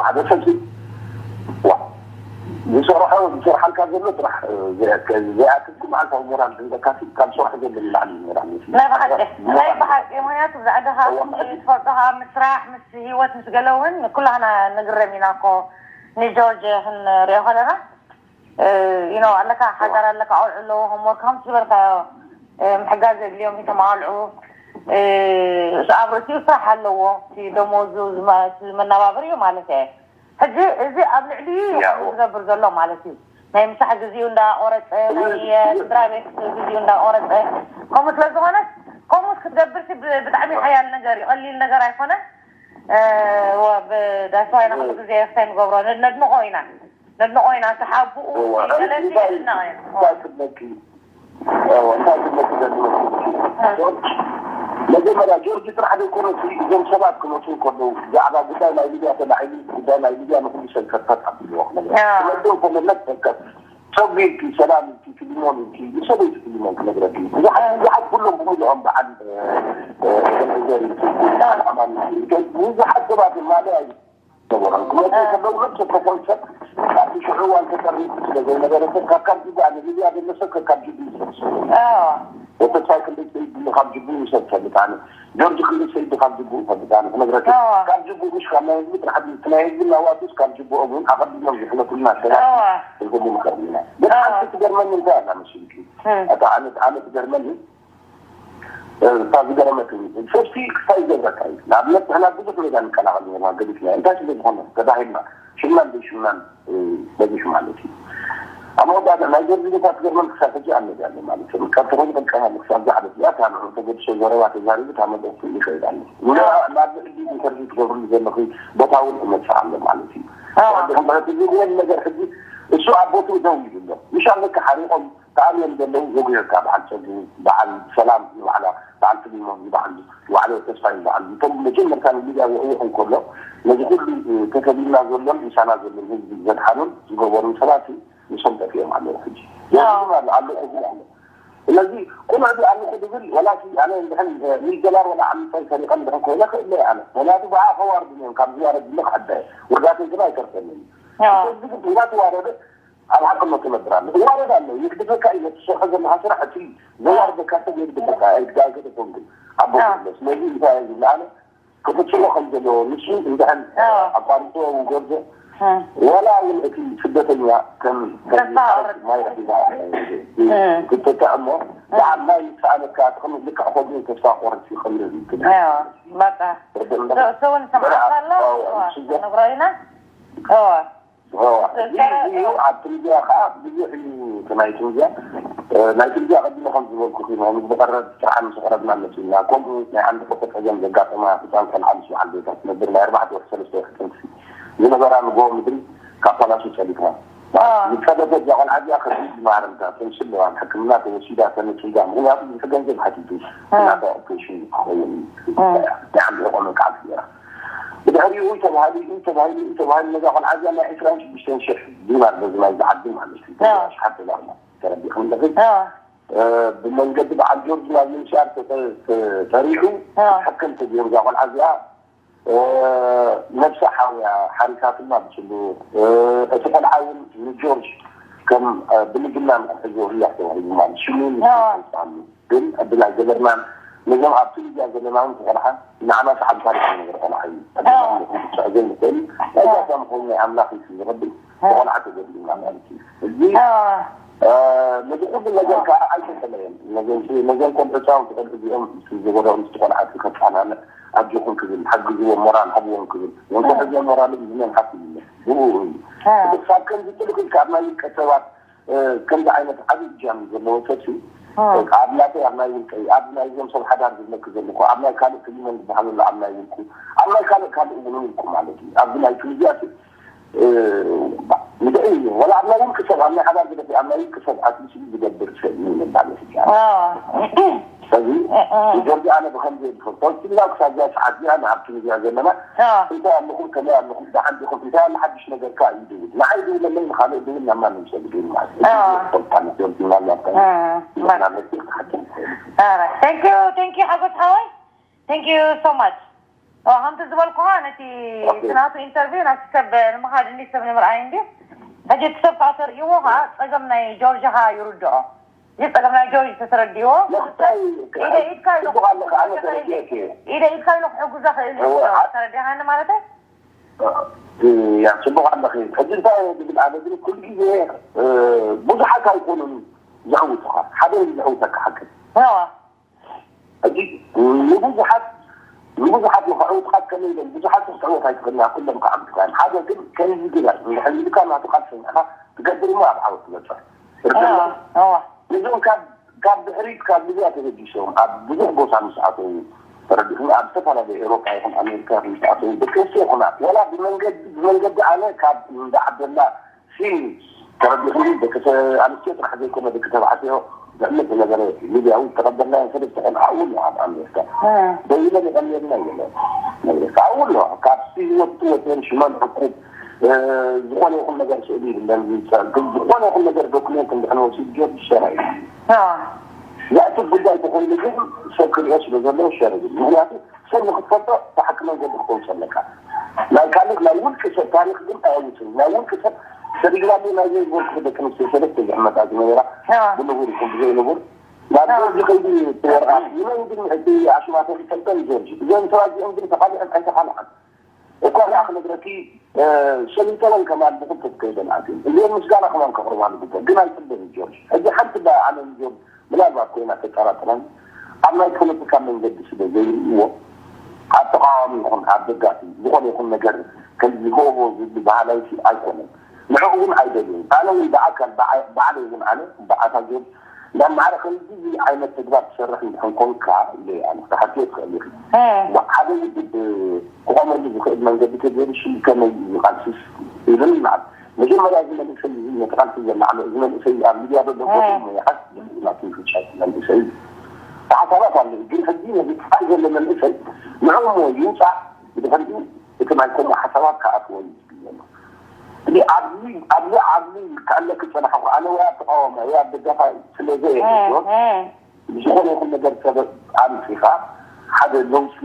ሓደ ሰብ ዋ ዝሰርሖ ዝሰርሓልካ ዘሎ ስራሕ ዘይኣክል መዓልታዊ ሞራል ዝህበካ ካብ ስራሕ ዘሎ ንላዕሊ ሞራል ናይ ብሓቂ ናይ ብሓቂ ምክንያቱ ብዛዕባኻ ትፈልጦኻ ምስ ስራሕ ምስ ህይወት ምስ ገለ እውን ኩላህና ንግረም ኢና እኮ ንጆርጅ ክንሪኦ ከለና you know ኣለካ ሓዳር ኣለካ ቆልዑ ኣለዎ homework ከምቲ ዝበልካዮ ምሕጋዝ የድልዮም እቶም ቆልዑ ኣብ ርእሲኡ ስራሕ ኣለዎ እቲ ደሞዙ መናባብር እዩ ማለት እየ ሕጂ እዚ ኣብ ልዕሊ ዝገብር ዘሎ ማለት እዩ ናይ ምሳሕ ግዜኡ እንዳቆረፀ ናይ ስድራ ቤት ግዜኡ እንዳቆረፀ ከምኡ ስለ ዝኾነ ከምኡ ክትገብር ብጣዕሚ ሓያል ነገር እዩ ቀሊል ነገር ኣይኮነን ብዳስዋይ ንክሉ ግዜ ክሳይ ንገብሮ ነድንቆ ኢና ነድንቆ ኢና ተሓብኡ ገለሲ ንድነቕ ኢና እንታይ ክብለኪ ጆርጅ መጀመርያ ጆርጅ ጥራሕ ዘይኮነ እዞም ሰባት ክመፁ ከለዉ ብዛዕባ ጉዳይ ናይ ሊብያ ተላዒሉ ጉዳይ ናይ ሊብያ ንኩሉ ሰብ ከፈት ኣብልዎ ክነግረኩም ተመለስ ፈከት ሰብ ኢልኪ ሰላም ኢልኪ ፊልሞን ኢልኪ ንሰበይቲ ፊልሞን ክነግረኪ ብዙሓት ብዙሓት ኩሎም ብምልኦም በዓል ዘር ኢልኪ በዓል ኣማን ኢልኪ ብዙሓት ሰባት ማለያ ነበሮም ክመፁ ከለዉ ነብሰ ኮኮን ሰብ ኣብቲ ሽዑ እዋን ተጠሪፉ ስለ ዘይነበረ ሰብ ካብ ካብ ጅዳ ንሊብያ ዘሎ ሰብ ከካብ ጅዱ ይሰብስቡ ወተስፋይ ክንደይ ሰይድ ካብ ጅቡ ይሰብ ፈልጥ ኣነ ጆርጅ ክንደይ ሰይድ ካብ ጅቡ ፈልጥ ኣነ ክነግረካ ካብ ጅቡ ምሽ ካብ ናይ ህዝቢ ጥራሕ እቲ ናይ ህዝቢ እናዋጡስ ካብ ጅቡኦም እውን ኣቐዲሞም ዝሕለፉልና ሰባት ክንህሉ ንኽእል ኢና ግን ሓንቲ ትገርመኒ እንታይ ኣላ መሲልኪ ኣታ ኣነ ኣነ ትገርመኒ እታ ዝገረመትኒ ሰብሲ ክስታይ ይገብረካ እዩ ንኣብነት ንሕና ብዙሕ ሜዳ ንቀላቐል ነርና ገዲፍና እንታይ ስለ ዝኾነ ተባሂልና ሽምናን ዘይሽምናን በዚሑ ማለት እዩ ኣብ መወዳእታ ናይ ገርዚ ቦታ ትገርመን ክሳብ ሕጂ ኣብ ሜዳ ኣሎ ማለት እዩ ካብ ተኾይኑ ቀልቀል ኣሎ ክሳብ ዛዕበት እዚኣ እታ ንዑ ተገድሶ ዘረባ ተዛሪቡ እታ መልእኽቱ ይኸይድ ኣሎ ናብ ልዕሊ ኢንተርቪው ትገብርሉ ዘለኹ ቦታ እውን እመፅእ ኣሎ ማለት እዩ ሕዚ ነገር ሕዚ እሱ ኣብ ቦትኡ ደው ኢሉ ኣሎ ምሽ ኣለካ ሓሪቆም ተኣልዮም ዘለዉ ዘጉየካ በዓል ፀጉ በዓል ሰላም ንባዕላ በዓል ፍሊሞን ዝበዓል ዋዕለ ተስፋይ ዝበዓል እቶም መጀመርታ ንሊብያ ውዕውዕ እንከሎ ነዚ ኩሉ ተተሊልና ዘሎን ምሳና ዘሎን ህዝቢ ዘድሓኑን ዝገበሩን ሰባት ንሶም ጠፊኦም ኣለዉ ሕጂ ኣሎ ኣሎ ሕዚ ኣሎ ስለዚ ስምዕቲ ኣለኹ ዝብል፣ ወላ እቲ ኣነ እንድሕን ሚእቲ ዶላር ወላ ዓመታዊ ሰሪቐ እንድሕን ኮይነ ክእለ እየ ኣነ። ምኽንያቱ ብኣ ከዋርዱኒ እዮም፣ ካብ ዝዋረድ ድማ ክዕዳ እየ። ውርዳተይ ግን ኣይተርፈንን። ኣዎ። ስለዚ ግን እንዳተዋረደ ኣብ ሓቅነቱ ክነብር ኣሎ። እዋረድ ኣሎ፣ ይግድፈካ እዩ፣ ነቲ ትሰርሖ ዘለኻ ስራሕ፣ እቲ ዘዋርደካ ሰብ የግድፈካ፣ ኣይግዳ-፣ ኣይገደፎን ግን ኣቦ ኣዎ። ዘሎ። ስለዚ እንታይ እየ ዝብል ኣነ፣ ክፍጽሞ ከም ዘለዎ፣ ንሱ እንድሕን ኣዎ። ኣቋሪጽዎ፣ ውገርዞ፣ እ፣ ወላ እውን እቲ ስደተኛ ከም ከም ተስፋ ኣቑርጽ። ማይ ረኺባ እ። ክትተካ እሞ፣ በዓል ማይ ይሰኣነካ፣ ትቕምጥ ልክዕ ከምኡ ተስፋ ቆርጽ ይቕምጥ። ኣዎ፣ በቃ። ረድእ ሶ-፣ ሶ እውን ሰምዓካ ኣሎ? ኣዎ፣ እዋ፣ ንሱ ዘ- ነግሮ ኢና። እዋ። እዋ፣ ሶ-፣ እዚ ሰ-፣ እዩ። ኣብ ትንቢያ ከዓ ብዙሕ እዩ። እቲ ናይ ትንቢያ፣ እ፣ ናይ ትንቢያ ቅድሚ ከም ዝበልኩ ኮይኑ፣ ምስ ዝቐረብ ስርሓ ምስ ቀረብና መሲልና፣ ከምኡ ናይ ዓንዲ ቁጠ ጸገም ዘጋጠማ ህፃን ቆልዓ ምስ በዓል ቤታ ትነብር ናይ ኣርባዕተ ወርሒ ሰለስተ ወርሒ ጥንሲ ዝነበራ ንጎ ምድሪ ካብ ፓላሱ ጸዲፍና። ኣዎ። ዝጸደፈት እዛ ቆልዓ እዚኣ ከቢድ ማረምታ ተምስል ኣለዋ። ሕክምና ተወሲዳ ተነጺጋ። ምኽንያቱ ብዙሕ ገንዘብ ሓቲቱ ናታ ኦፕሬሽን ክኸውን እዩ። ናይ ዓንዲ ሕቆ መንቃዕቲ ገይራ። ብድሕሪኡ ተባሂሉ እዩ፣ ተባሂሉ እዩ፣ ተባሂሉ ነዛ ቆልዓ እዚኣ ናይ ዕስራን ሽዱሽተን ሽሕ ዲናር በዚ ናይ ዝዓዲ ማለት እዩ። ኣዎ። ኣሽሓት ዶላር ማለት ተረዲእኩም ኣለኺ። ኣዎ። እ፣ ብመንገዲ በዓል ጆርጅ ናብ ምንሻር ተተ-፣ ተሰሪዑ ኣዎ። ሕክም ተገይሩ እዛ ቆልዓ እዚኣ እ፣ ነብሳ ሓውያ ሓሪሳትና ብጽቡቕ። እ፣ እቲ ቆልዓ እውን ንጆርጅ ከም፣ እ፣ ብምግና ንክሕዞ ህያብ ተዋሂቡ ማለት ሽሙ ኣዎ። ንስልጣኑ ግን ዕድል ኣይገበርናን። ነዞም ኣብቲ ሚድያ ዘለና እውን ተቆልዓ ንዓና ሰዓብ ታሪክ ነገር ቆልዓ እዩ። ኣዎ። ብቻ ዘይንኽእል እዛ ምኾኑ ናይ ኣምላኽ እዩ ዝረብል። ተቆልዓ ተገድሉና ማለት እዩ። እዚ ኣዎ። እ፣ ነዚ ኩሉ ነገር ከዓ ኣይተፈለየን። ነዞም ነዞም ቆልዑ ፃውንቲ ቆልዑ እዚኦም ዝጎዳኡ ምስቲ ቆልዓ ከፃናንዕ ኣጆኹም ክብል፣ ሓግዝዎም፣ ሞራል ሃብዎም ክብል፣ ወንኮ ሕዝቦም ሞራል ዝመን ሓፍ ይብለ ብኡ እዩ። ኣዎ። ክሳብ ከምዚ ጥልቅ ኢልካ ኣብ ናይ ውልቀ ሰባት፣ እ፣ ከምዚ ዓይነት ዓብዪ እጃም ዘለዎ ሰብ ሲ፣ ኣዎ። ኣብ ናተይ ኣብ ናይ ውልቀ፣ ኣብ ናይ እዞም ሰብ ሓዳር ዝብለክ ዘለኹ፣ ኣብ ናይ ካልእ ክሊመን ዝበሃል ኣሎ፣ ኣብ ናይ ውልቁ፣ ኣብ ናይ ካልእ ካልእ እውን ውልቁ ማለት እዩ። ኣብዚ ናይ ቱኒዝያ ሲ፣ እ፣ ንድዒ እዩ። ወላ ኣብ ናይ ውልቂ ሰብ፣ ኣብ ናይ ሓዳር ግደፍ፣ ኣብ ናይ ውልቂ ሰብ ኣትሊስት ዝገብር ሰብ እዩ ምባል ይፍትያ። ኣዎ። ስለዚ እ፣ እ። ንጆርጅ ኣነ ብኸምዚ እየ ዝፈልጦ። ስቲል ናብ ክሳብ እዛ ሰዓት እዚኣ ንኣብቲ ሚድያ ዘለና ኣዎ። እንታይ ኣለኹም፣ ከመይ ኣለኹም፣ ደሓን ዲኹም፣ እንታይ ኣሎ ሓድሽ ነገር ከ እዩ ድብል። ንዓይ ድውለለይ፣ ንኻልእ ድብል፣ ናብ ማንም ሰብ ድብል ማለት እዩ። ኣዎ። ፈልጣ ንጆርጅ ምናልባት እ፣ እ። ምናልባት ክትሓትም ትኽእል። ኣረ፣ thank you፣ thank you ሓጎስ ሓወይ። Thank you so much። ኦ፣ ከምቲ ዝበልኩኻ ነቲ ኦኬ። እቲ ናቱ ኢንተርቪው ናቲ ሰብ ንምኻድ እንዲ ሰብ ንምርኣይ እንዲ ሕጂ እቲ ሰብ ከዓ ተርእይዎ ከዓ ጸገም ናይ ጆርጅ ከዓ ይርድኦ። እዚ ጸገም ናይ ጆርጅ ተተረዲዎ ምኽታይ ኢደ ኢድካ ኢሉ ጽቡቕ ኣለካ፣ ኣነ ተረዲኤኪ እየ። ኢደ ኢድካ ኢሉ ክሕጉዛ ክእል እዩ እወ፣ ኣ- ተረዲኻኒ ማለተይ ያ ጽቡቕ ኣለኺ። ሕጂ እንታይ እየ ዝብል ኣነ ግን ኩሉ ግዜ እ፣ ብዙሓት ኣይኮኑን ዘዕውቱኻ፣ ሓደ እዩ ዘዕውተካ ሓቂ። እዋ ሕጂ ንብዙሓት ንብዙሓት ንኸዕውትካ ከመይ ኢሎም ብዙሓት ክትዕወት ኣይትኽእልና፣ ኩሎም ክዓብቱካ እዮም። ሓደ ግን ከምዚ ግበር እንድሕር ኢሉካ ናቱ ቃል ሰሚዕካ ትገብር እሞ ኣብ ዓወት ትበጽሕ። ርግእ እዋ እዋ ነዞም ካብ ካብ ድሕሪት ካብ ሊብያ ተበጊሶም ኣብ ብዙሕ ቦታ ምስ ኣተዉ ተረዲእኩም ኣብ ዝተፈላለዩ ኤውሮጳ ይኹን ኣሜሪካ ምስ ኣተዉ ደቂ ኣንስትዮ ይኹና ወላ ብመንገዲ ብመንገዲ ኣነ ካብ እንዳ ዓብደላ ፊልም ተረዲእኩም ደቂ ኣንስትዮ ጥራሕ ዘይኮነ ደቂ ተባዕትዮ ዘዕምት ዝነበረ ሊብያዊ ተቐበልናዮ ሰለስተ ቆልዓ እውን ኣብ ኣሜሪካ ደይለን ይቐልየልና የለን ኣብኡ ኣሎ ካብቲ ህይወት ወፅየን ሽመን ዕቁብ ዝኾነ ይኹን ነገር ስእሊ ይብለን ዝፀግብ ዝኾነ ይኹን ነገር ዶክሜንት እንድሕነ ወሲድ ጆርጅ ሸራ እዩ ዘእትብ ጉዳይ ተኮይኑ ግን ሰብ ክሪኦ ስለ ዘለዎ ሸር ይብል ምክንያቱ ሰብ ንክትፈልጦ ብሓቂ መንገዲ ክተውፅ ኣለካ ናይ ካልእ ናይ ውልቂ ሰብ ታሪክ ግን ኣየውፅን ናይ ውልቂ ሰብ ሰዲግናሉ ናይ ዘይዝበልኩ ደቂ ኣንስትዮ ሰለስተ ዝሕመታ ዝነበራ ብንቡር ይኹን ብዘይንቡር ናብ ጆርጅ ከይዱ ትወርቃ ይመን ግን እቲ ኣሽማቶም ይፈልጠን ጆርጅ እዞም ተዋዚኦም ግን ተቃሊዖም ኣይተቃልዓን እኳ ዳኣ ክነግረኪ ሸሚንተወን ከማን ብክልተ ትከይደን ኣትዮም እዚኦም ምስጋና ከማን ከቅርባ ዝግቦ ግን ኣይፅበን ጆርጅ ሕጂ ሓንቲ ዳ ኣነ ጆርጅ ምናልባት ኮይና ተጠራጥረን ኣብ ናይ ፖለቲካ መንገዲ ስለ ዘይርእይዎ ኣብ ተቃዋሚ ይኹን ኣብ ደጋፊ ዝኾነ ይኹን ነገር ከምዚ ሆሆ ዝብል ባህላዊ ኣይኮነን ንዕኡ እውን ኣይደልዮን ኣነ እውን ብኣካል ባዕለይ እውን ኣነ ብኣታ ጆርጅ ናብ ማዕረ ከምዚ ዓይነት ተግባር ትሰርሕ እንድሕን ኮንካ ኢለ ኣነ ክትሓትዮ ትኽእል ኢኺ ሓደ ውድብ ክቆመሉ ዝኽእል መንገዲ ተገይሩ ሽም ከመይ እዩ ቃልስስ ይብል ይበሃል መጀመርያ እዚ መንእሰይ እዚ ነቲ ቃልሲ ዘላዕሎ እዚ መንእሰይ ኣብ ሚድያ ዘሎ ቦታ ይሓስ ናቱ ይፍጫ መንእሰይ እዩ ሓሳባት ኣለዉ ግን ሕጂ ነዚ ክፋል ዘሎ መንእሰይ ንዕሞ ይውፃእ ብድሕሪኡ እቲ ናይ ከምኡ ሓሳባት ክኣትዎ እዩ ዝብል ዘሎ ኣብዚ ኣብዚ ኣብዚ ክኣለክ ዝፀናሕኩ ኣነ ወይ ኣብ ተቃዋማይ ወይ ኣብ ደጋፋይ ስለ ዘየለ ዝኾነ ይኹን ነገር ሰበብ ኣምፂኻ ሓደ ነውሲ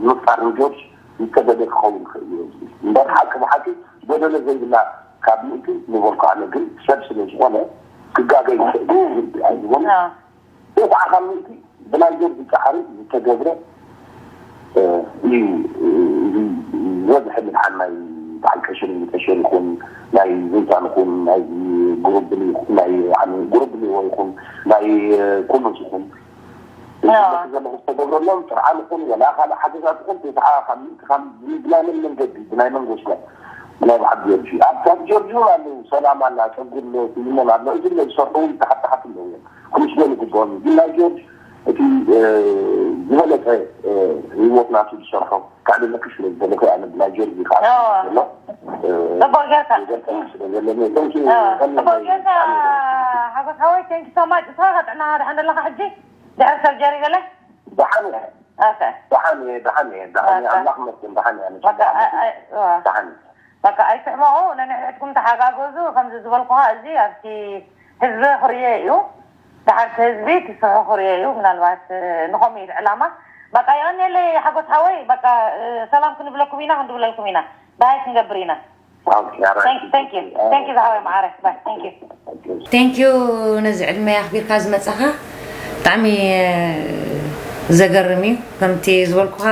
ንምፍጣር ንጆርጅ ዝተደለ ክኸውን ይኽእል እዩ። እምበር ሓቂ ብሓቂ ጎደሎ ዘይብላ ካብ ምእንቲ ንበልኩ። ኣነ ግን ሰብ ስለ ዝኾነ ክጋገ ይኽእል እዩ። ኣይዝቦን። ኣዎ። ደፋዕ ካብ ምእንቲ ብናይ ጆርጅ ፃዕሪ ዝተገብረ እዩ። ዝበዝሐ ምድሓን ናይ በዓል ቀሽን ቀሽን ይኹን ናይ ዝንታን ይኹን ናይ ጉሩብሊ ናይ ጉሩብሊ ይኹን ናይ ኩኑስ ይኹን ዘለኹ ዝተገብረሎም ጥርዓን ይኹን ወላ ካልእ ሓገዛት ይኹን ተስዓ ካብ ምእንቲ ካብ ብናይ መን መንገዲ ብናይ መንጎስና ብናይ በዓል ጆርጅ ኣብ ካብ ጆርጅ እውን ኣለዉ። ሰላም ኣላ፣ ጸጉ ኣሎ፣ ስይሞን ኣሎ። እዚ ዝሰርሑ እውን ተሓታሓት ኣለዉ እዮም። ክምስገኑ ይግብኦም እዩ። ግን ናይ ጆርጅ እቲ ዝበለጸ ህይወት ናቱ ዝሰርሖ ካዕሊ መክሽ ስለ ዝበለከ ኣነ ብናይ ጆርጅ ከዓ ዘሎ ጽቡቅ ጌርካ ስለ ዘለኒ ተንኪ ጽቡቅ ጌርካ ሓጎስ ሓወይ። Thank you so much። እስኻ ከጥዕና ደሓን ኣለኻ ሕጂ ድሕሪ ሰርጀሪ ገለ ደሓን እየ ኦኬ ደሓን እየ ደሓን እየ ደሓን እየ ኣምላኽ ይመስገን ደሓን እየ ኣነ በቃ ደሓን እየ በቃ ኣይትሕመቑ። ነንሕድሕድኩም ተሓጋገዙ። ከምዚ ዝበልኩኻ እዚ ኣብቲ ህዝቢ ክርእዮ እዩ። ድሓርቲ ህዝቢ ትስሑ ክርእዮ እዩ። ምናልባት ንኸምኡ እዩ ዕላማ። በቃ የቐንየለይ ሓጎስ ሓወይ። በቃ ሰላም ክንብለኩም ኢና ክንድውለልኩም ኢና። ብሃይ ክንገብር ኢና። Thank you ዝሓወይ መዓረ። Bye. Thank you. Thank you ነዚ ዕድመ ኣኽቢርካ ዝመጻኻ ብጣዕሚ ዘገርም እዩ። ከምቲ ዝበልኩኻ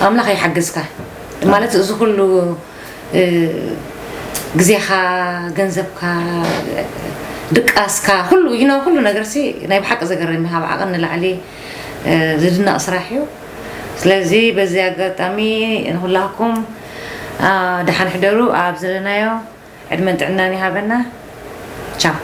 ኣምላኽ ይሓግዝካ ማለት እዚ ኩሉ ግዜኻ፣ ገንዘብካ፣ ድቃስካ ኩሉ ይኖ ኩሉ ነገርሲ ናይ ብሓቂ ዘገርም ካብ ዓቐን ንላዕሊ ዝድነቕ ስራሕ እዩ። ስለዚ በዚ ኣጋጣሚ ንኩላኩም ደሓን ሕደሩ። ኣብ ዘለናዮ ዕድመን ጥዕናን ይሃበና። ቻው።